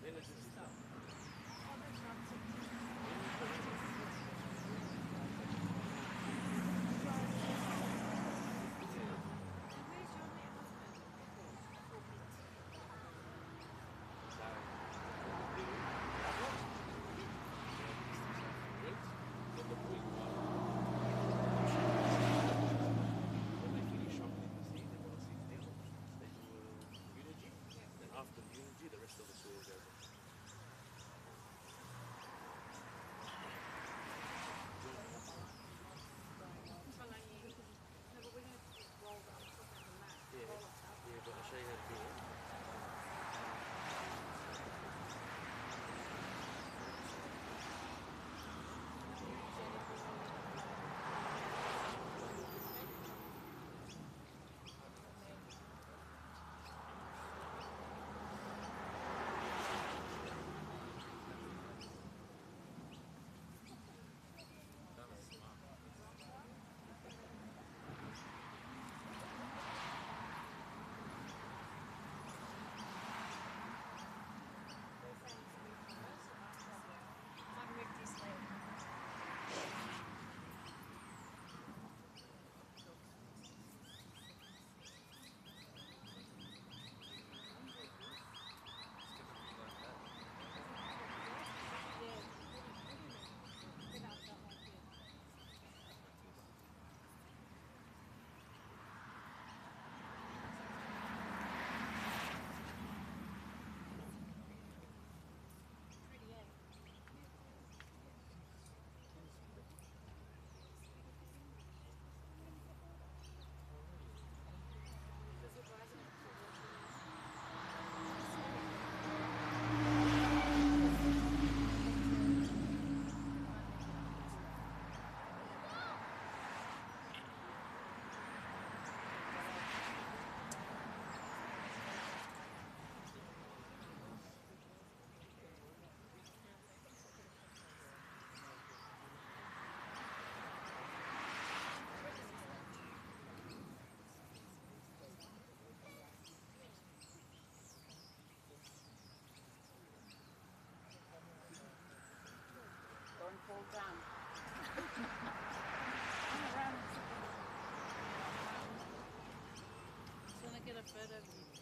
Then it's just Then after the eulogy, the rest of the story goes on. Yeah, yeah, but I'll show you how to do it. Don't fall down. Just want to get a photo of you.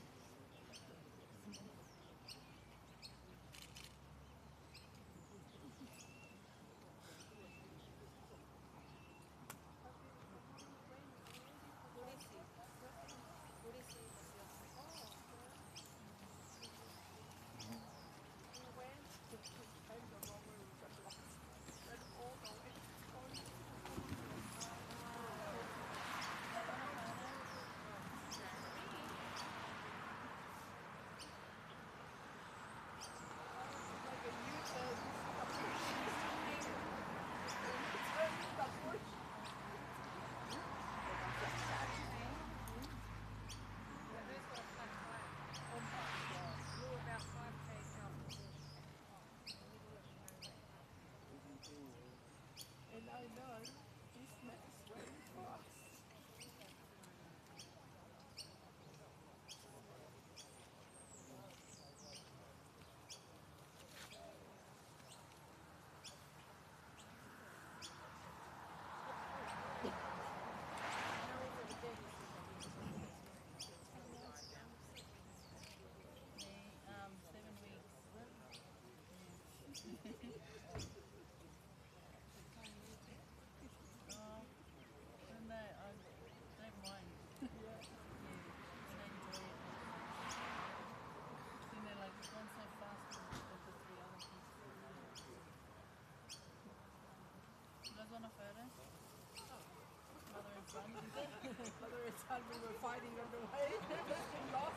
And I know he's not just waiting for us. Um, seven weeks. Oh, and that, I don't mind. Yeah. Yeah, and I enjoy it. Then they're like, "It's gone so fast, and we've got the three other kids." You guys want a photo? Mother and son. Mother and son, we were fighting on the way. Lost.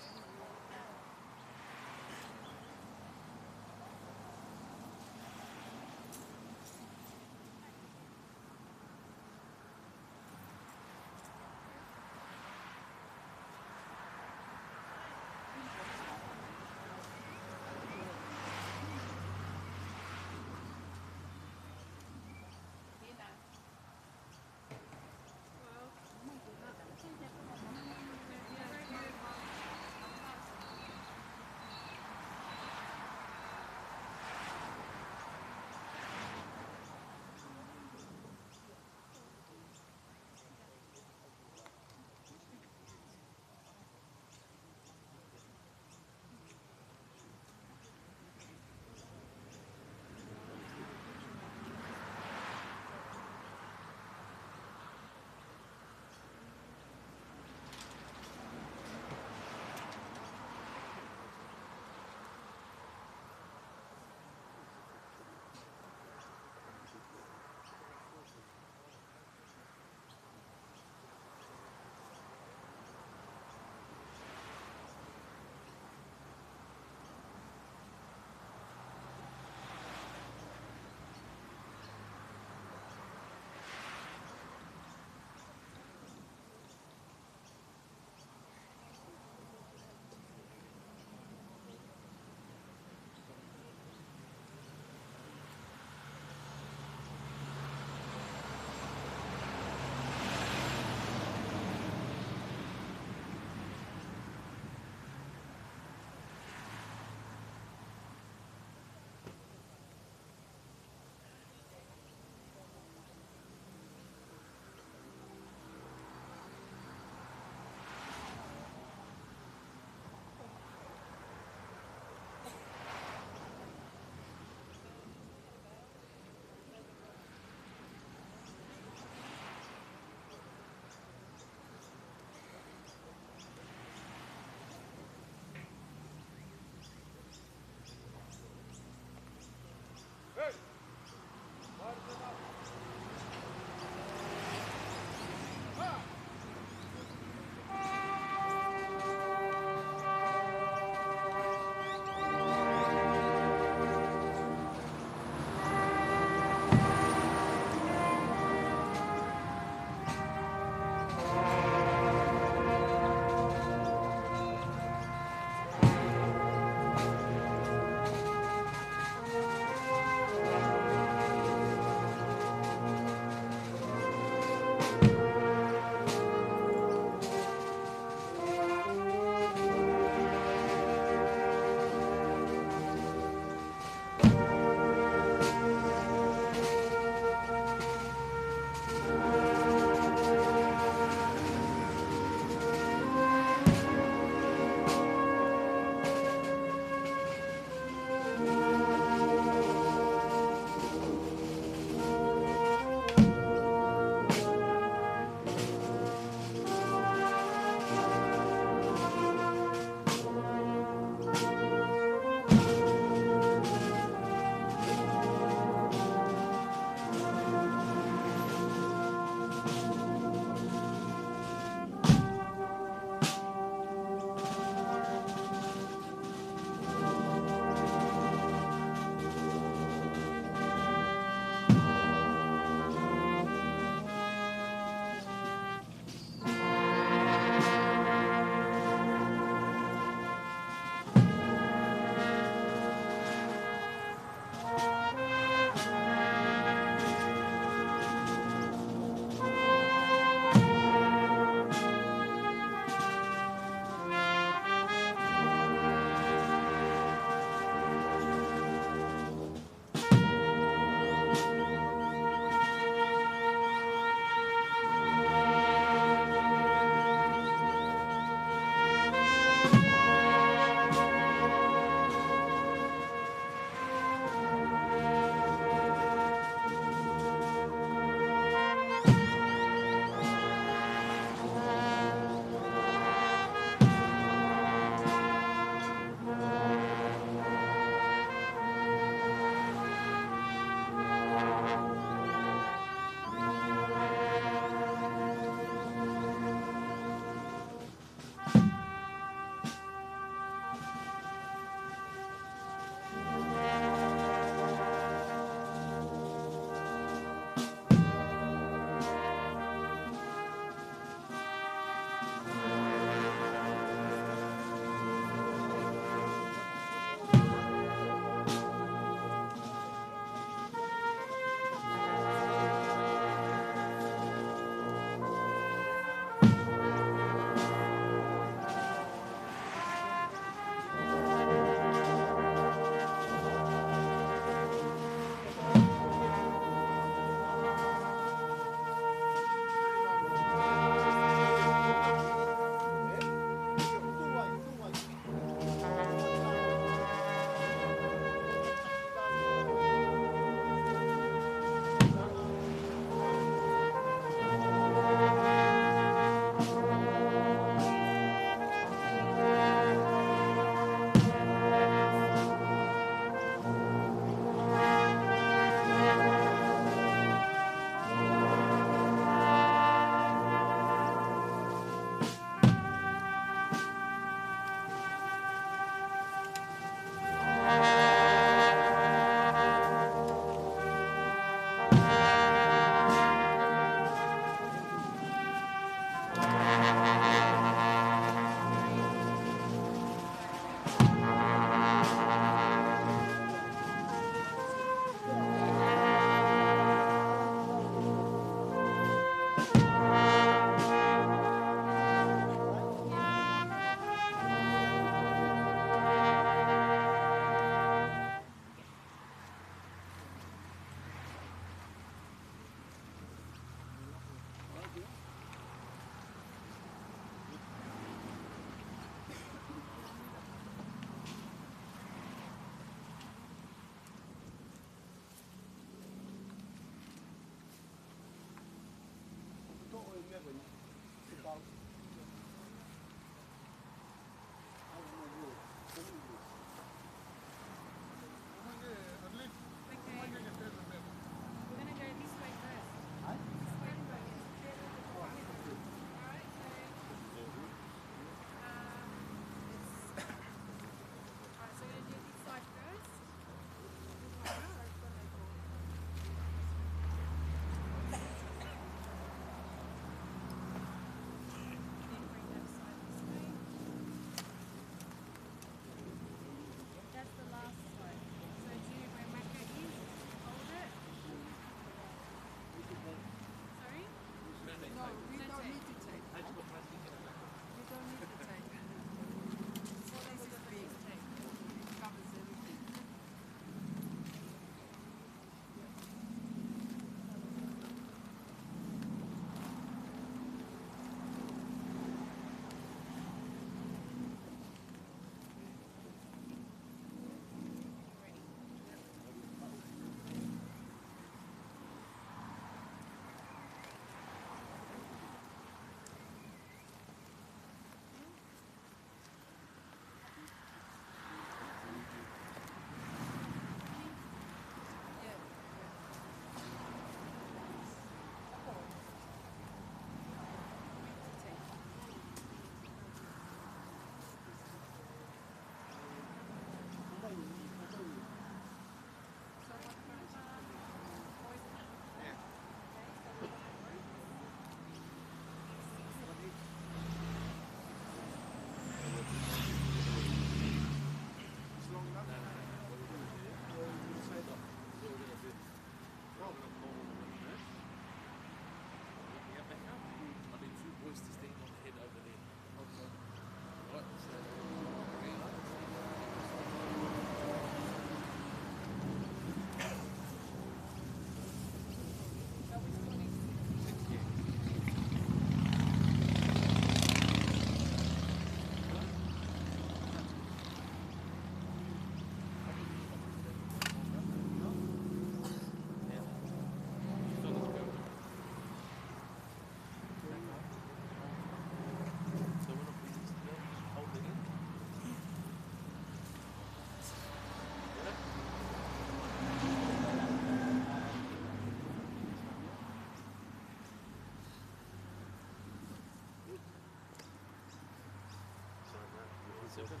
Just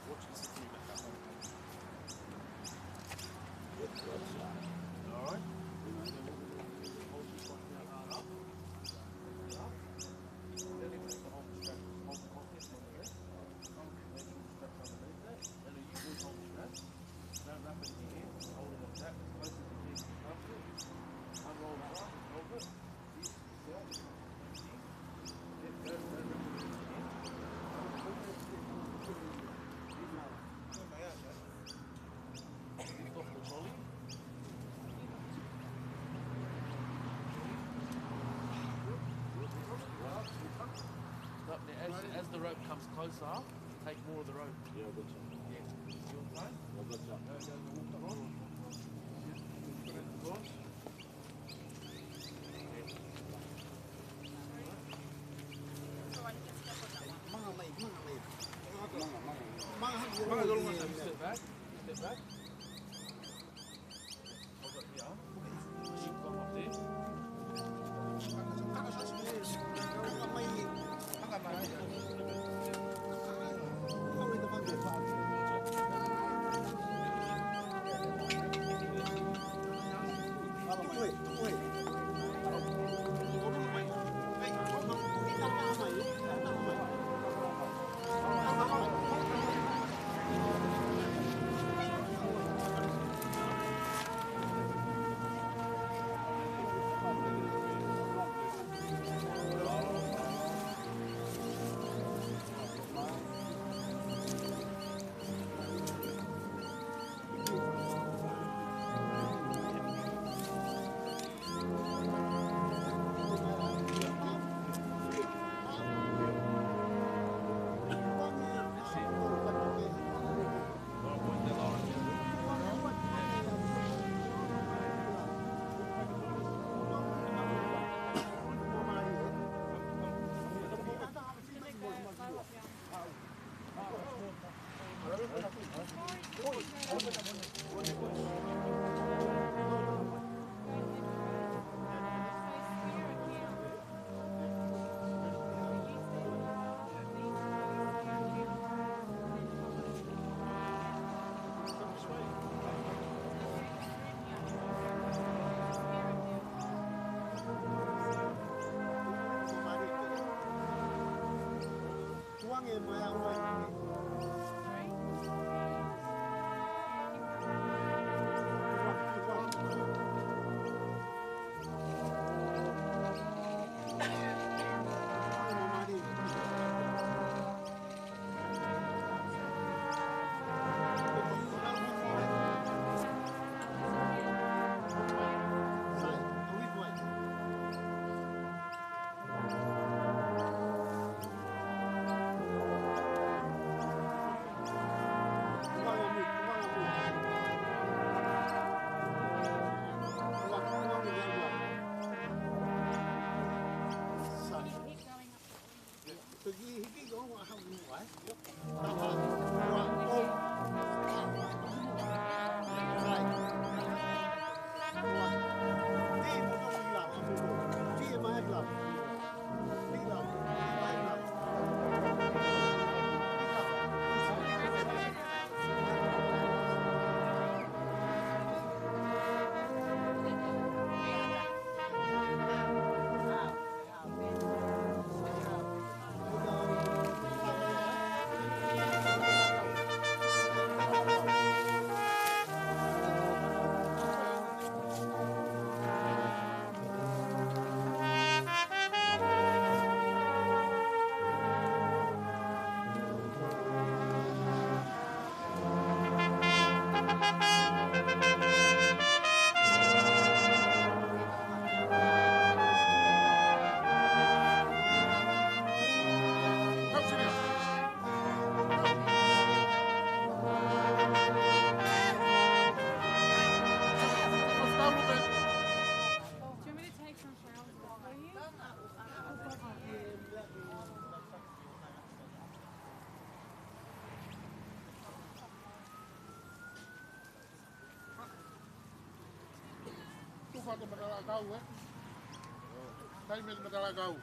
watch the city back up. All right. Hold this one here hard up. Up. Then it has to hold the strap, hold the cockpit on the left. Hold the connection strap underneath that. And you just hold the strap. Don't wrap it in your hand. Hold it like that. Close as you can. Unroll that one. Hold it. As, as the rope comes closer, take more of the rope. Yeah, I got you. Yeah, your time. I got you. Go, go, go, walk the rope. Yeah, put it across. Step back. Step back. Hold it here. Come up there. Tufa te matala kau, eh? Taimi te matala kau.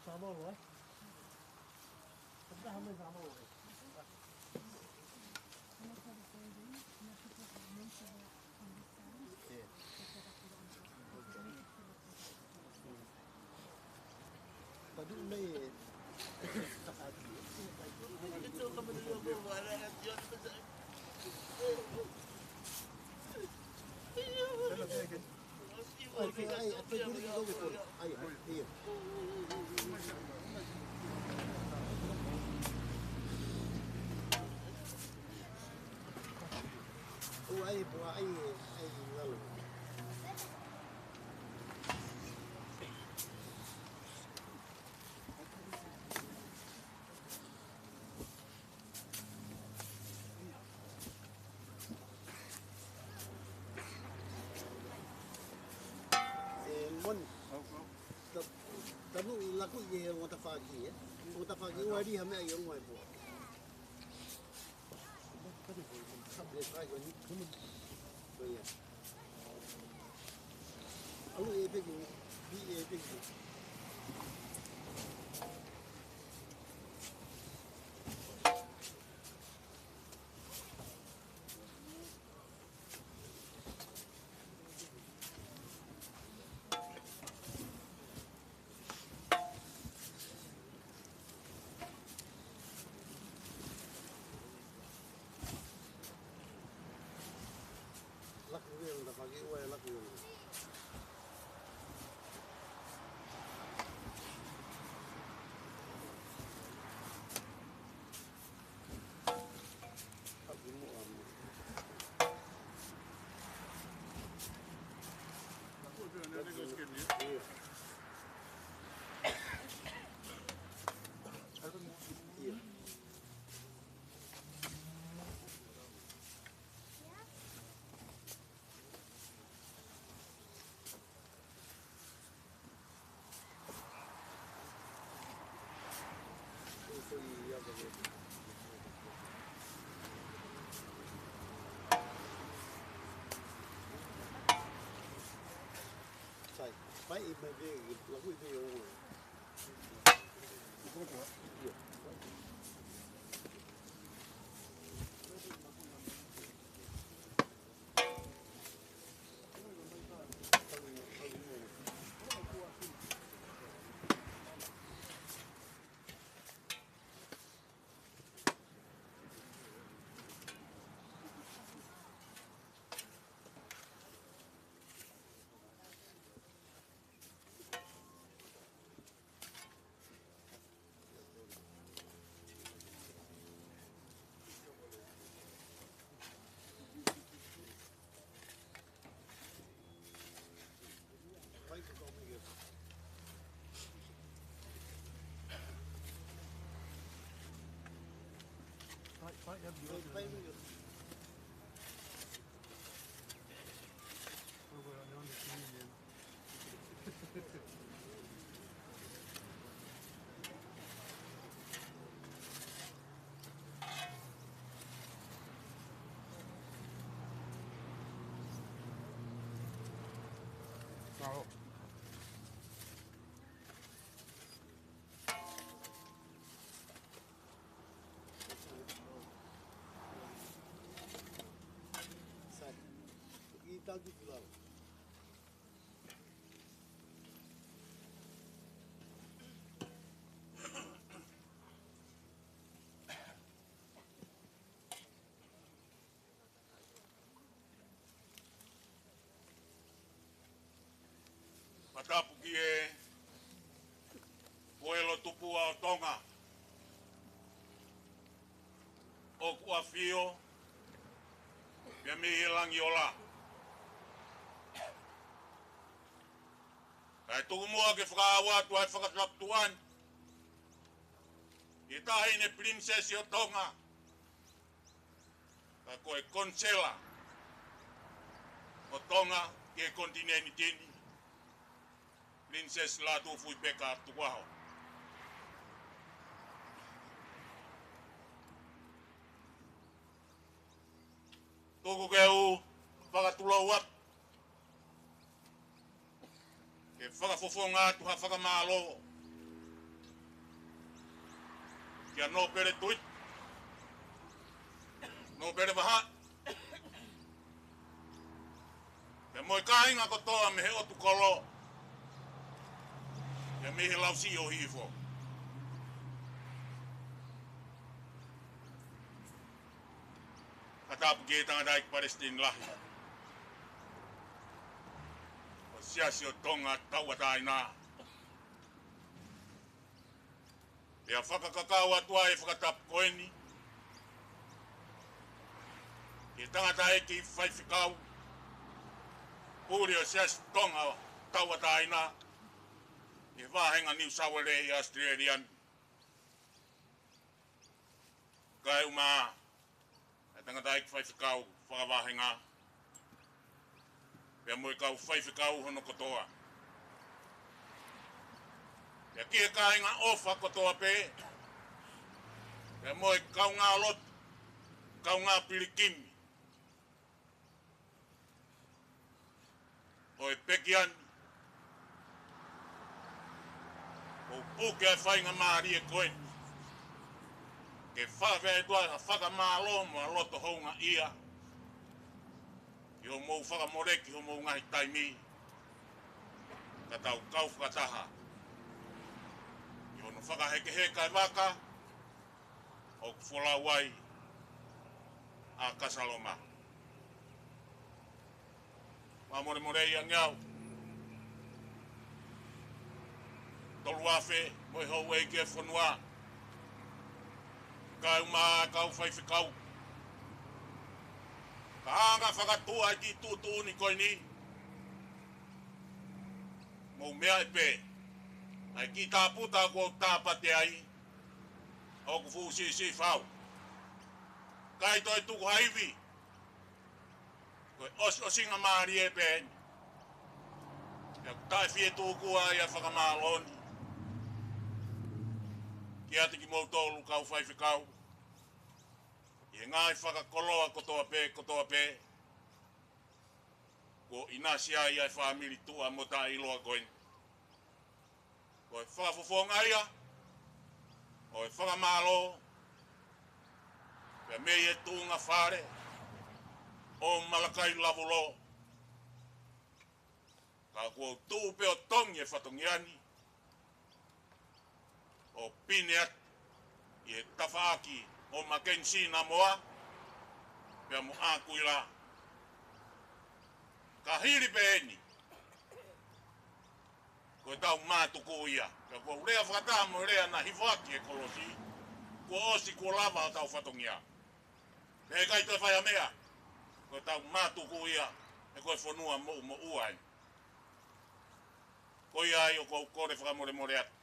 Samoa, eh? Samoa, eh? E, moni. Ta-, tanu i laku i he ongo tafaʻaki, eh? Ongo tafaʻaki, ua ri ha meʻa i ongo e pō. Ko ia. ʻAlu e peki, pi e peki. Laku ia, ongo tafaʻaki, ua e laku ia. Sai, pai i mai pē, laku i pē o. Fakatapu ki he Puelo Tupua ʻo Tonga, ʻoku ʻafio mei he langi ola. Kae tuku muʻa ke fakaaʻu atu ʻa e fakatapu tuʻa ni ki he Taʻahine Pilinisesi ʻo Tonga, ka ko e Konisela ʻo Tonga ki he konitinēniti ni, Pilinisesi Lātūfuipeka Tukuʻaho. Tuku ke u fakatulou atu ke fakafofonga atu ha fakamālō kia Nōpele Tuʻi, Nōpele Vahaʻi, pea mo e kāinga kotoa mei he ʻotu kolo, pea mei he Lausiʻi ʻo Hihifo. Fakatapu ki he tangataʻeiki palesiteni lahi ʻo e Siasi ʻo Tonga Tauʻatāina. Pea fakakakato atu ai e fakatapu ko eni ki he tangataʻeiki faifekau pule ʻo e Siasi Tonga Tauʻatāina ʻi he vāhenga New South Wales ʻi ʻAositelēlia ni, kae ʻumaʻā e tangataʻeiki faifekau fakavāhenga, pea mo e kau faifekau hono kotoa. Pea ki he kāinga ʻofa kotoa pē, pea mo e kaungā lotu, kaungā pilikimi ʻo e pekia ni, ʻoku ou puke ʻa e faingamālie ko eni ke fakafeʻao atu ʻa e fakamālō mo e loto houngaʻia ʻi hoʻomou fakamoleki hoʻomou ngaahi taimi ka tau kau fakataha ʻi hono fakahekeheka e vaka ʻoku folau ai ʻa Kasaloma. Fakamolemole ange au, Toluafe mo e houʻeiki e fonua, kae ʻumaʻā e kau faifekau, ka hanga fakatuʻa e kiʻi tuʻutuʻuni ko eni, mou meaʻi pē ʻa e kiʻi tāputa kuo u tāpate ai, ʻoku fuʻu siʻisiʻi fau. ʻIkai toe tuku ha ivi, ko e ʻosiʻosingamālie pē eni. Pea ʻoku taʻefietuku ai ʻa e fakamālō ni kiate kimoutolu kau faifekau ʻi he ngaahi fakakoloa kotoa pē, kotoa pē kuo ʻinasi ai ʻa e fāmili tuʻa mo taʻeʻiloa ko eni. Ko e fakafofonga ia ʻo e fakamālō, pea mei he tuʻunga fale ʻo Malakai Lavulō, ka kuo u tuʻu pē ʻo tongi e fatongia ni ʻo pine atu ʻi he tafaʻaki ʻo Makenisi Namoa pea mo ʻAkuila. Ka hili pē eni, ko ʻetau mātuku ia. Ka kuo u lea fakataha mo e lea naʻe hifo ʻaki e kolosi, kuo ʻosi, kuo lava hotau fatongia. Pea ʻikai toe fai ha meʻa, ko ʻetau mātuku ia, he ko e fonua moʻumoʻua eni. Ko ia ai ʻoku ou kole fakamolemole atu.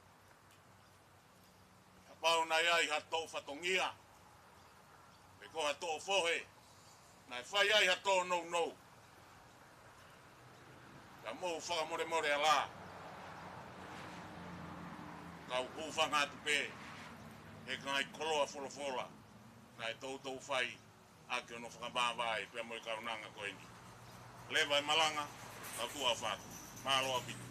Kapau naʻe ʻi ai ha toʻu fatongia, pe ko ha toʻu fohe, naʻe fai ai ha tōnounou, ka mou fakamolemole ā lā, kau hūfanga atu pē he ngaahi koloa folofola naʻe toutou fai ʻaki hono fakamāvae pea mo e kaunanga ko eni. Leva e malanga, kau tuʻa ʻofa atu. Mālō ʻaupito.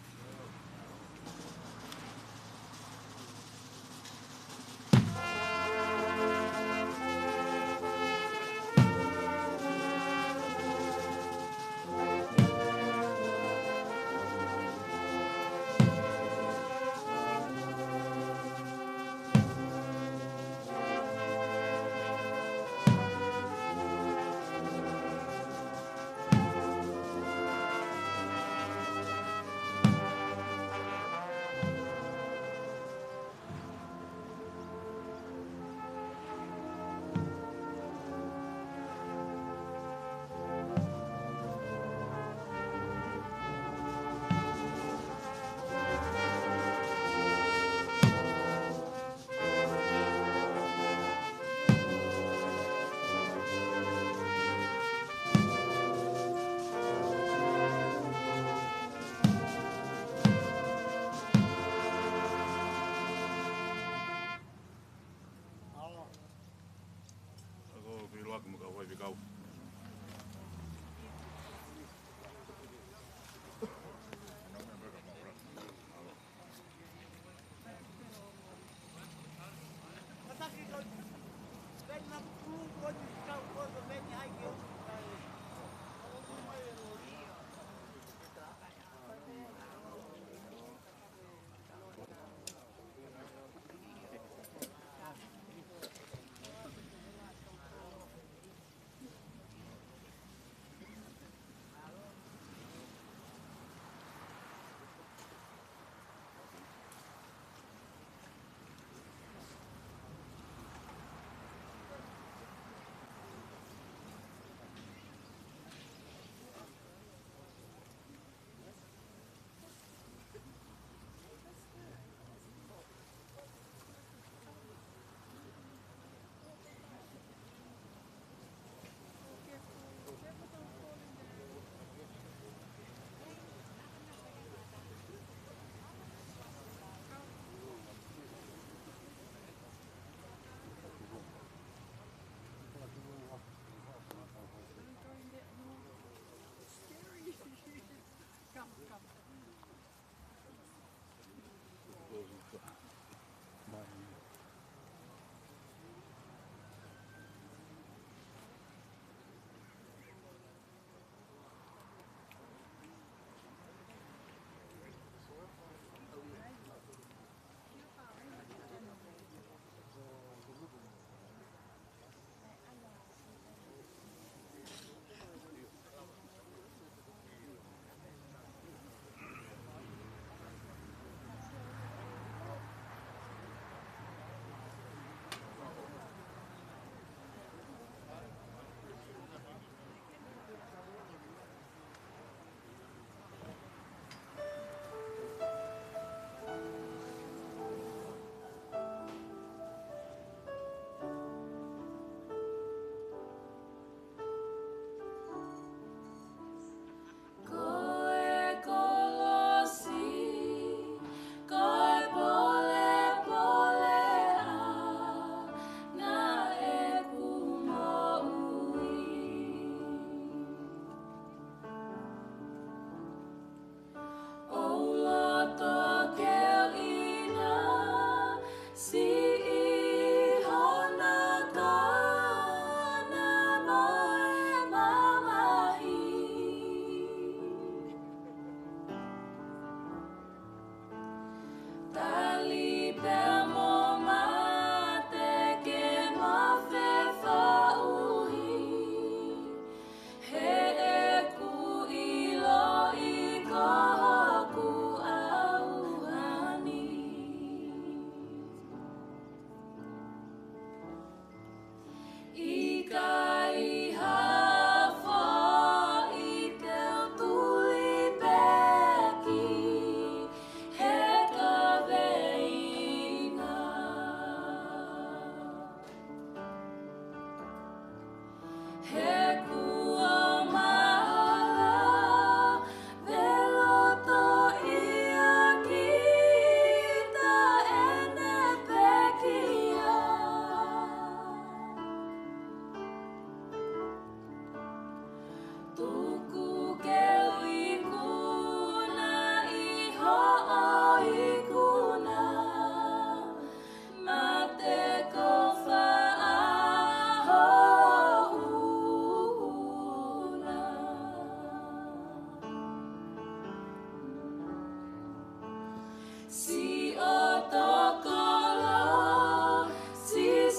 Siʻoto kolosi,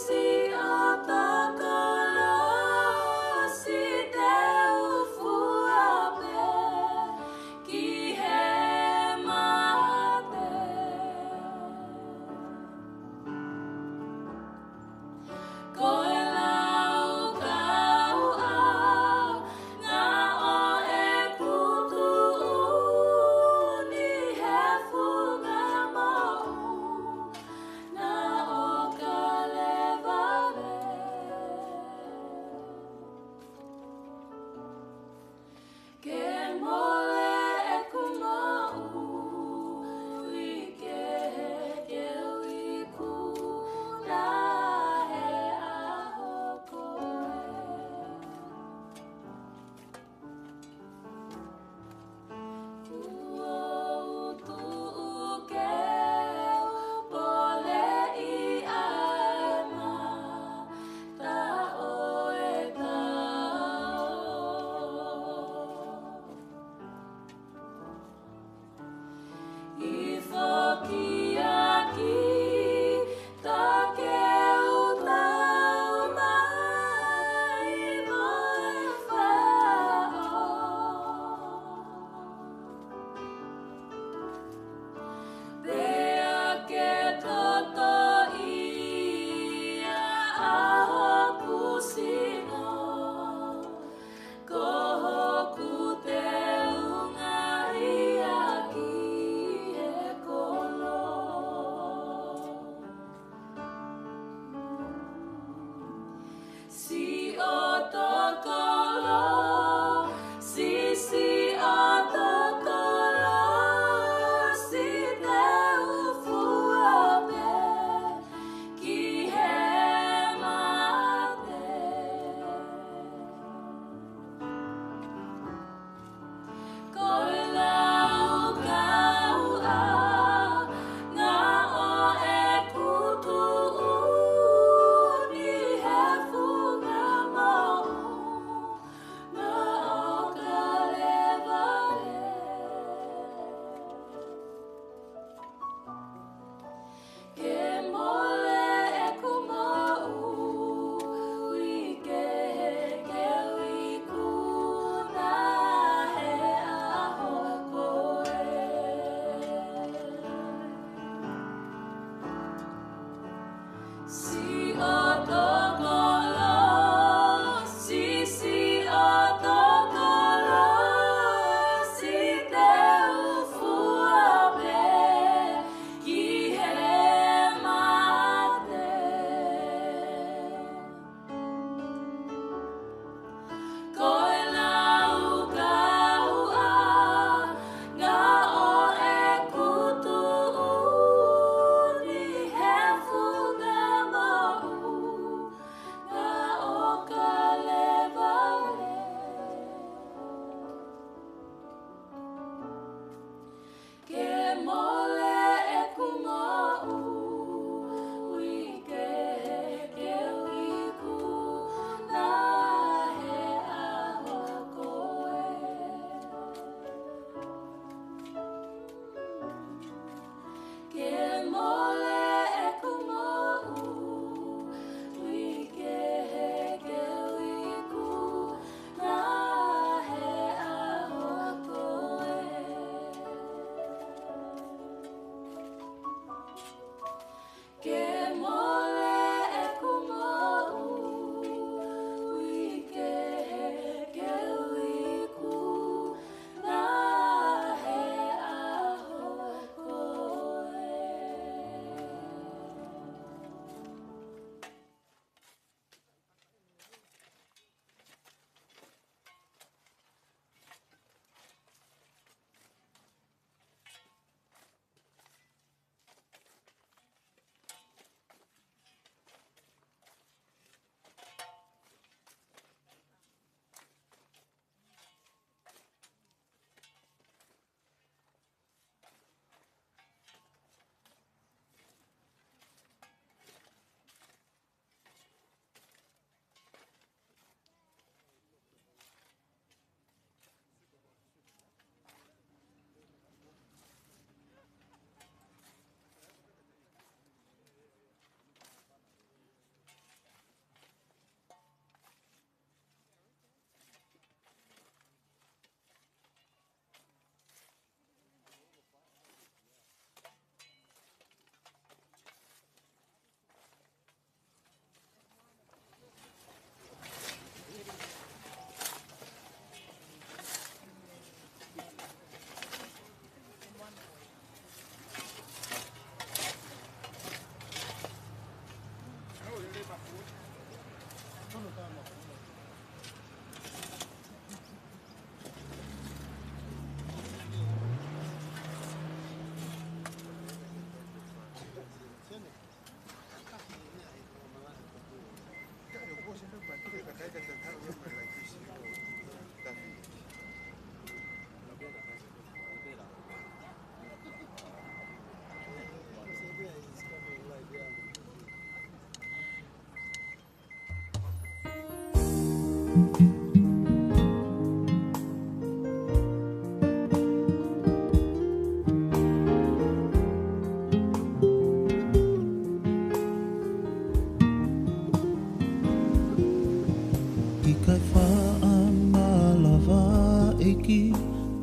siʻoto kolosi, te u fua pē ki he mate. Ko e laukau ʻa e ngaahi ʻo e kutuʻuni he funga mo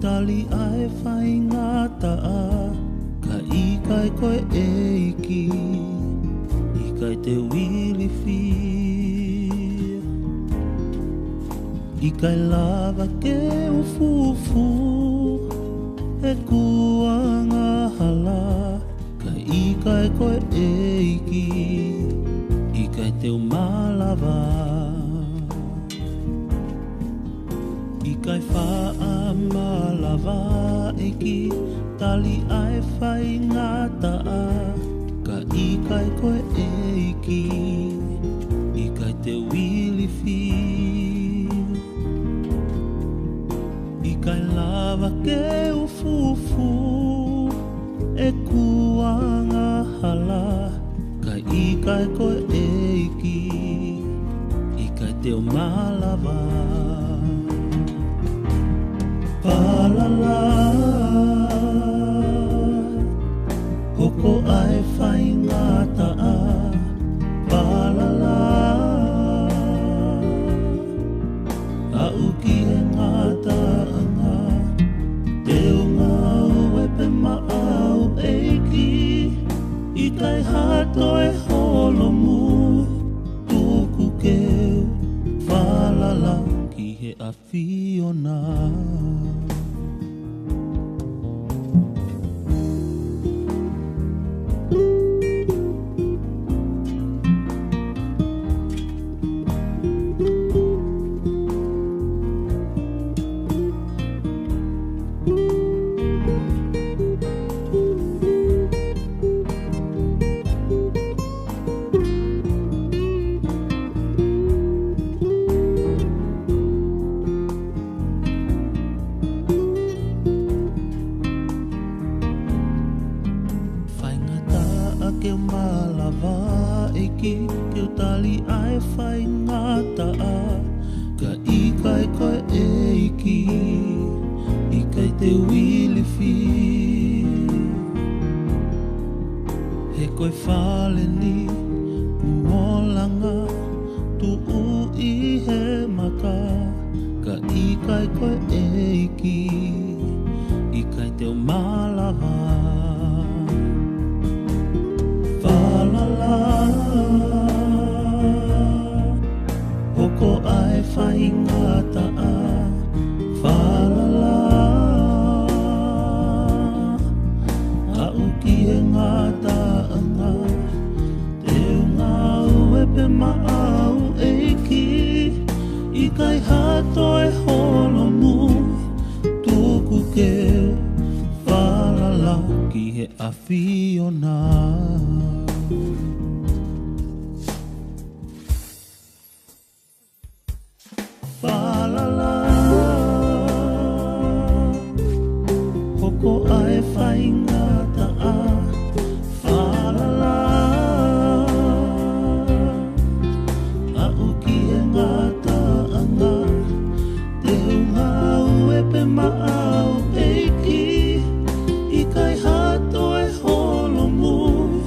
Tali ʻa e faingataʻa, ka ʻikai ko e ʻEiki, ʻikai te u ilifia. ʻIkai lava ke u fufū ʻeku angahala, ka ʻikai ko e ʻEiki, ʻikai te u malava. ʻIkai faʻa malava ʻEiki, tali ʻa e faingataʻa, ka ʻikai ko e ʻEiki, ʻikai te u ilifia. ʻIkai lava ke u fufū ʻeku angahala, ka ʻikai ko e ʻEiki, ʻikai te u malava. Falala, hoko ʻa e faingataʻa, falala. Aʻu ki he ngataʻanga, te u ngāue pē maʻau ʻEiki, ʻikai ha toe holomui, tuku ke u falala ki he ʻAfiona. Faingataʻa ke u malava ʻEiki, ke u tali ʻa e faingataʻa, ka ʻikai ko e ʻEiki, ʻikai te u ilifia. He ko e fale ni kuo langa, tuʻu ʻi he maka, ka ʻikai ko e ʻEiki, ʻikai te u malava. Falala, hoko ʻa e faingataʻa, falala. Aʻu ki he ngataʻanga, te u ngāue pē maʻau ʻEiki, ʻikai ha toe holomui, tuku ke u falala ki he ʻAfiona. Falala, hoko ʻa e faingataʻa, falala. Aʻu ki he ngataʻanga, te u ngāue pē maʻau ʻEiki, ʻikai ha toe holomui,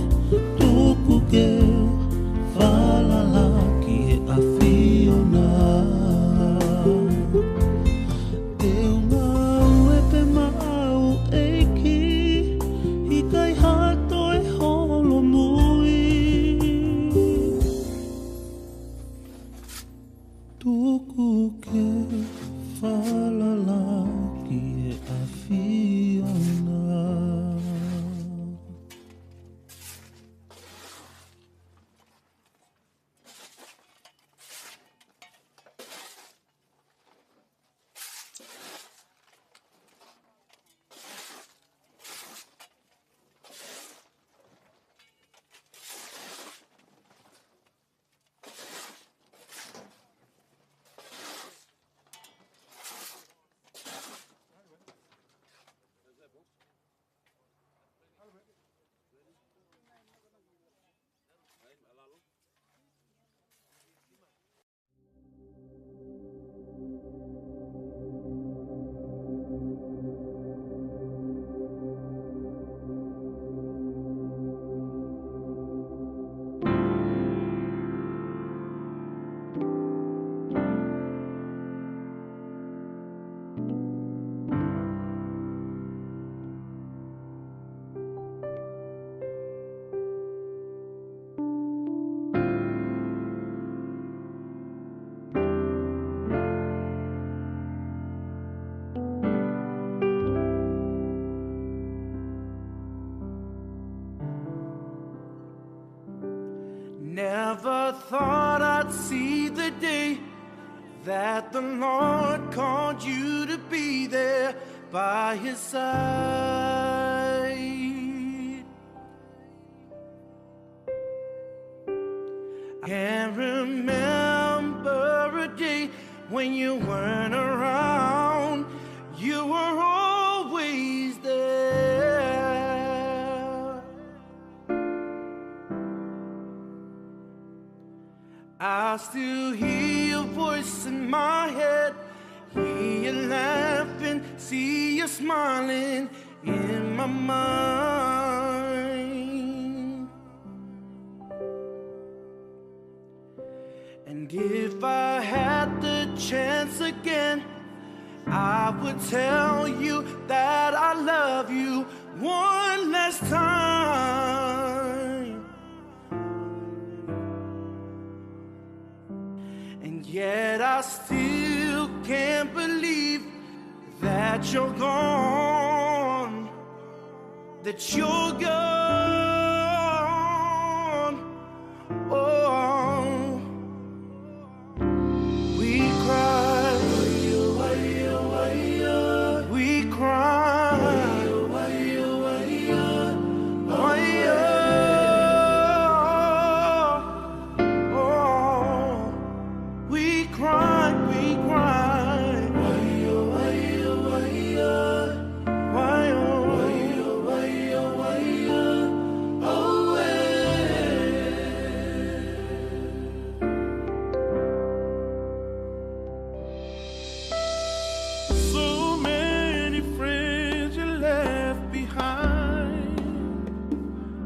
Never thought I'd see the day that the Lord called you to be there by his side. I can't remember a day when you weren't around. You were always there. I still hear your voice in my head, hear you laughing, see you smiling in my mind. And if I had the chance again, I would tell you that I love you one last time. And yet I still can't believe that you're gone, that you're gone. Oh, we cry, we cry, oh, we cry, we cry. Why, oh, why, oh, why, oh, why, oh, why, oh, why, oh, why, oh, oh, eh. So many friends you left behind,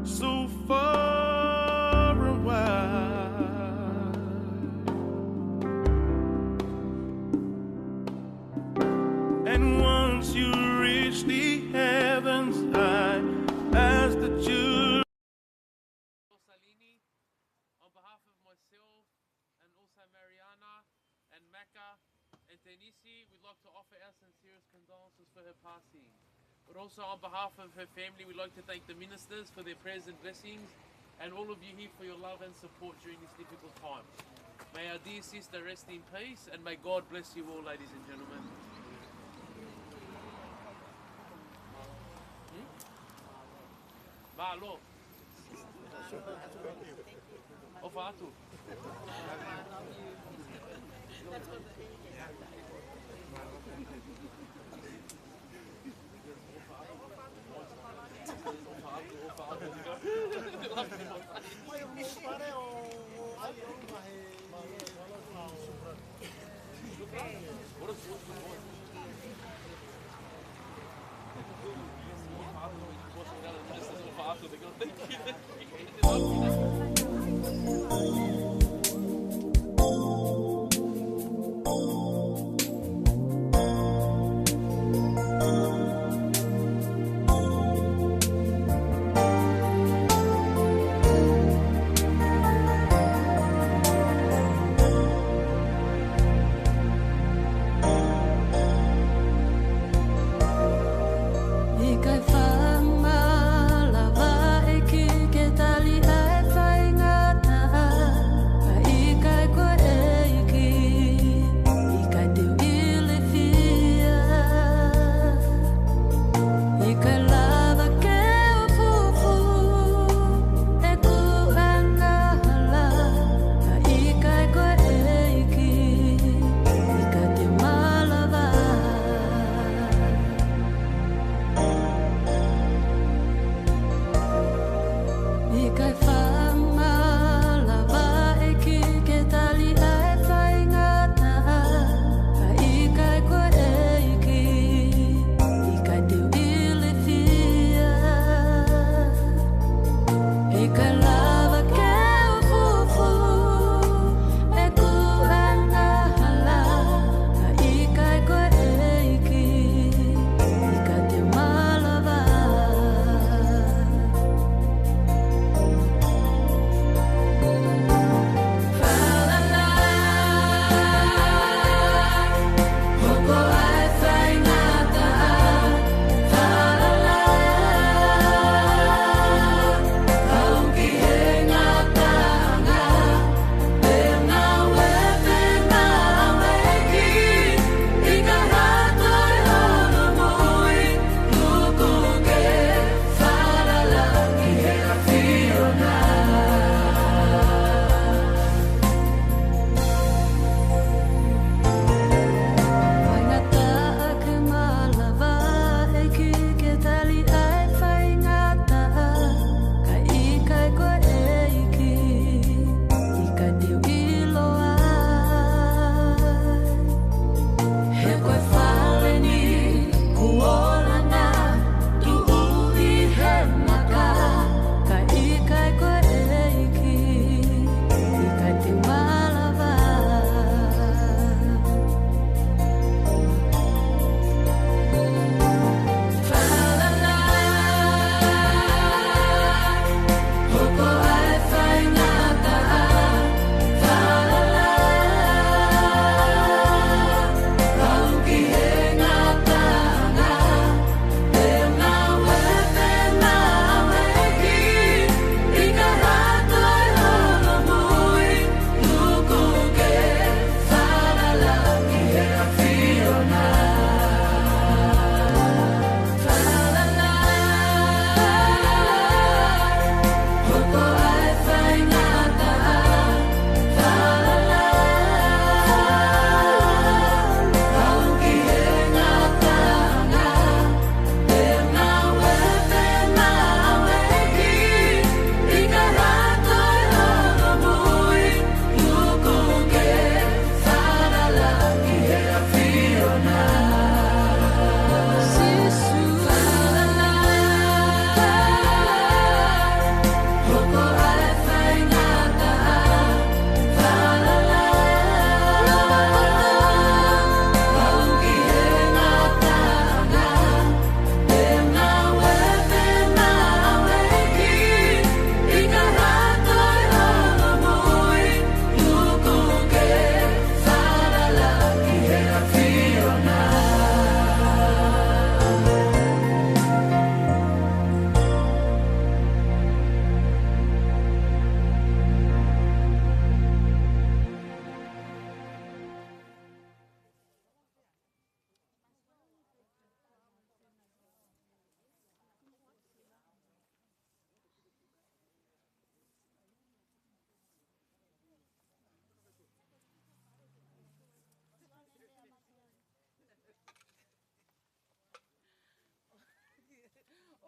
so far and wide. And once you reach the heavens high, as the children Salini, on behalf of myself and also Mariana and Mecca and Denisi, we'd like to offer our sincerest condolences for her passing. But also on behalf of her family, we'd like to thank the ministers for their prayers and blessings, and all of you here for your love and support during this difficult time. May our dear sister rest in peace, and may God bless you all, ladies and gentlemen. Hmm? Mālō. ʻOfa atu.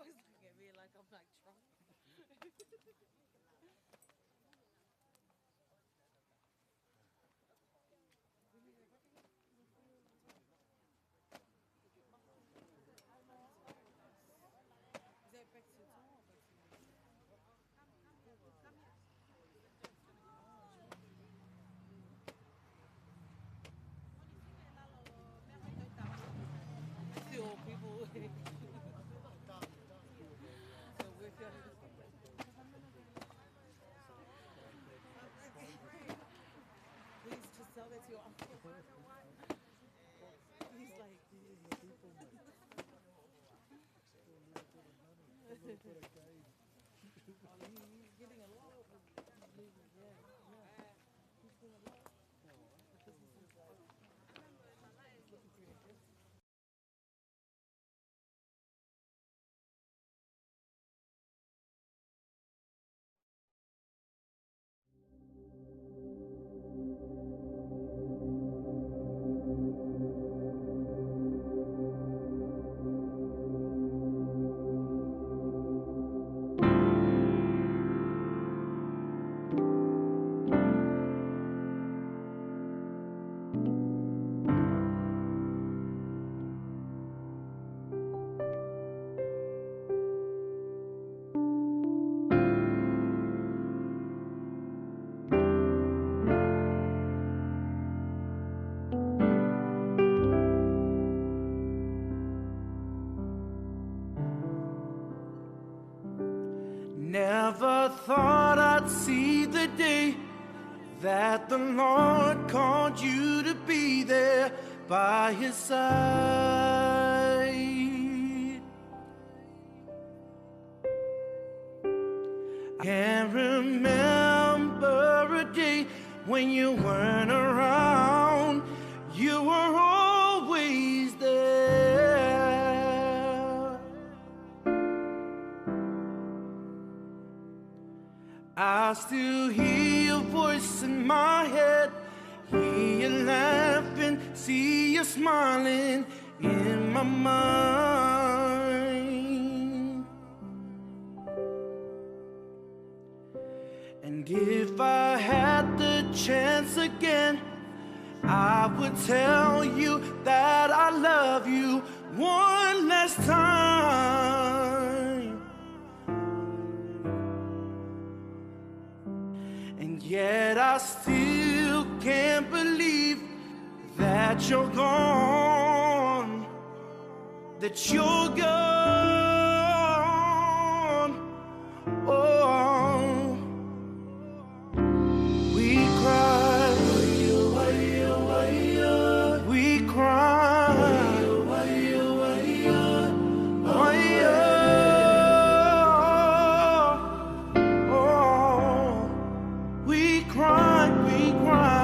Always looking at me like I'm, like, drunk. Is that back to your tongue or back to your Still people. So we're feeling. Please just tell that to your uncle. He's like, oh, he, he's getting a lot of, yeah, yeah. He's getting a lot. Because he's like, looking pretty good. Never thought I'd see the day that the Lord called you to be there by his side. I can remember a day when you weren't around. You were always there. I still hear your voice in my head, hear you laughing, see you smiling in my mind. And if I had the chance again, I would tell you that I love you one last time. And yet I still can't believe that you're gone, that you're gone. Oh, we cry, we cry, oh, we cry, we cry.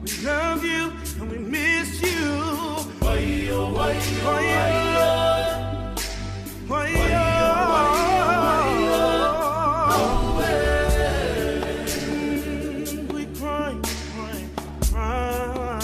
We love you and we miss you. Mm, we cry, cry, cry.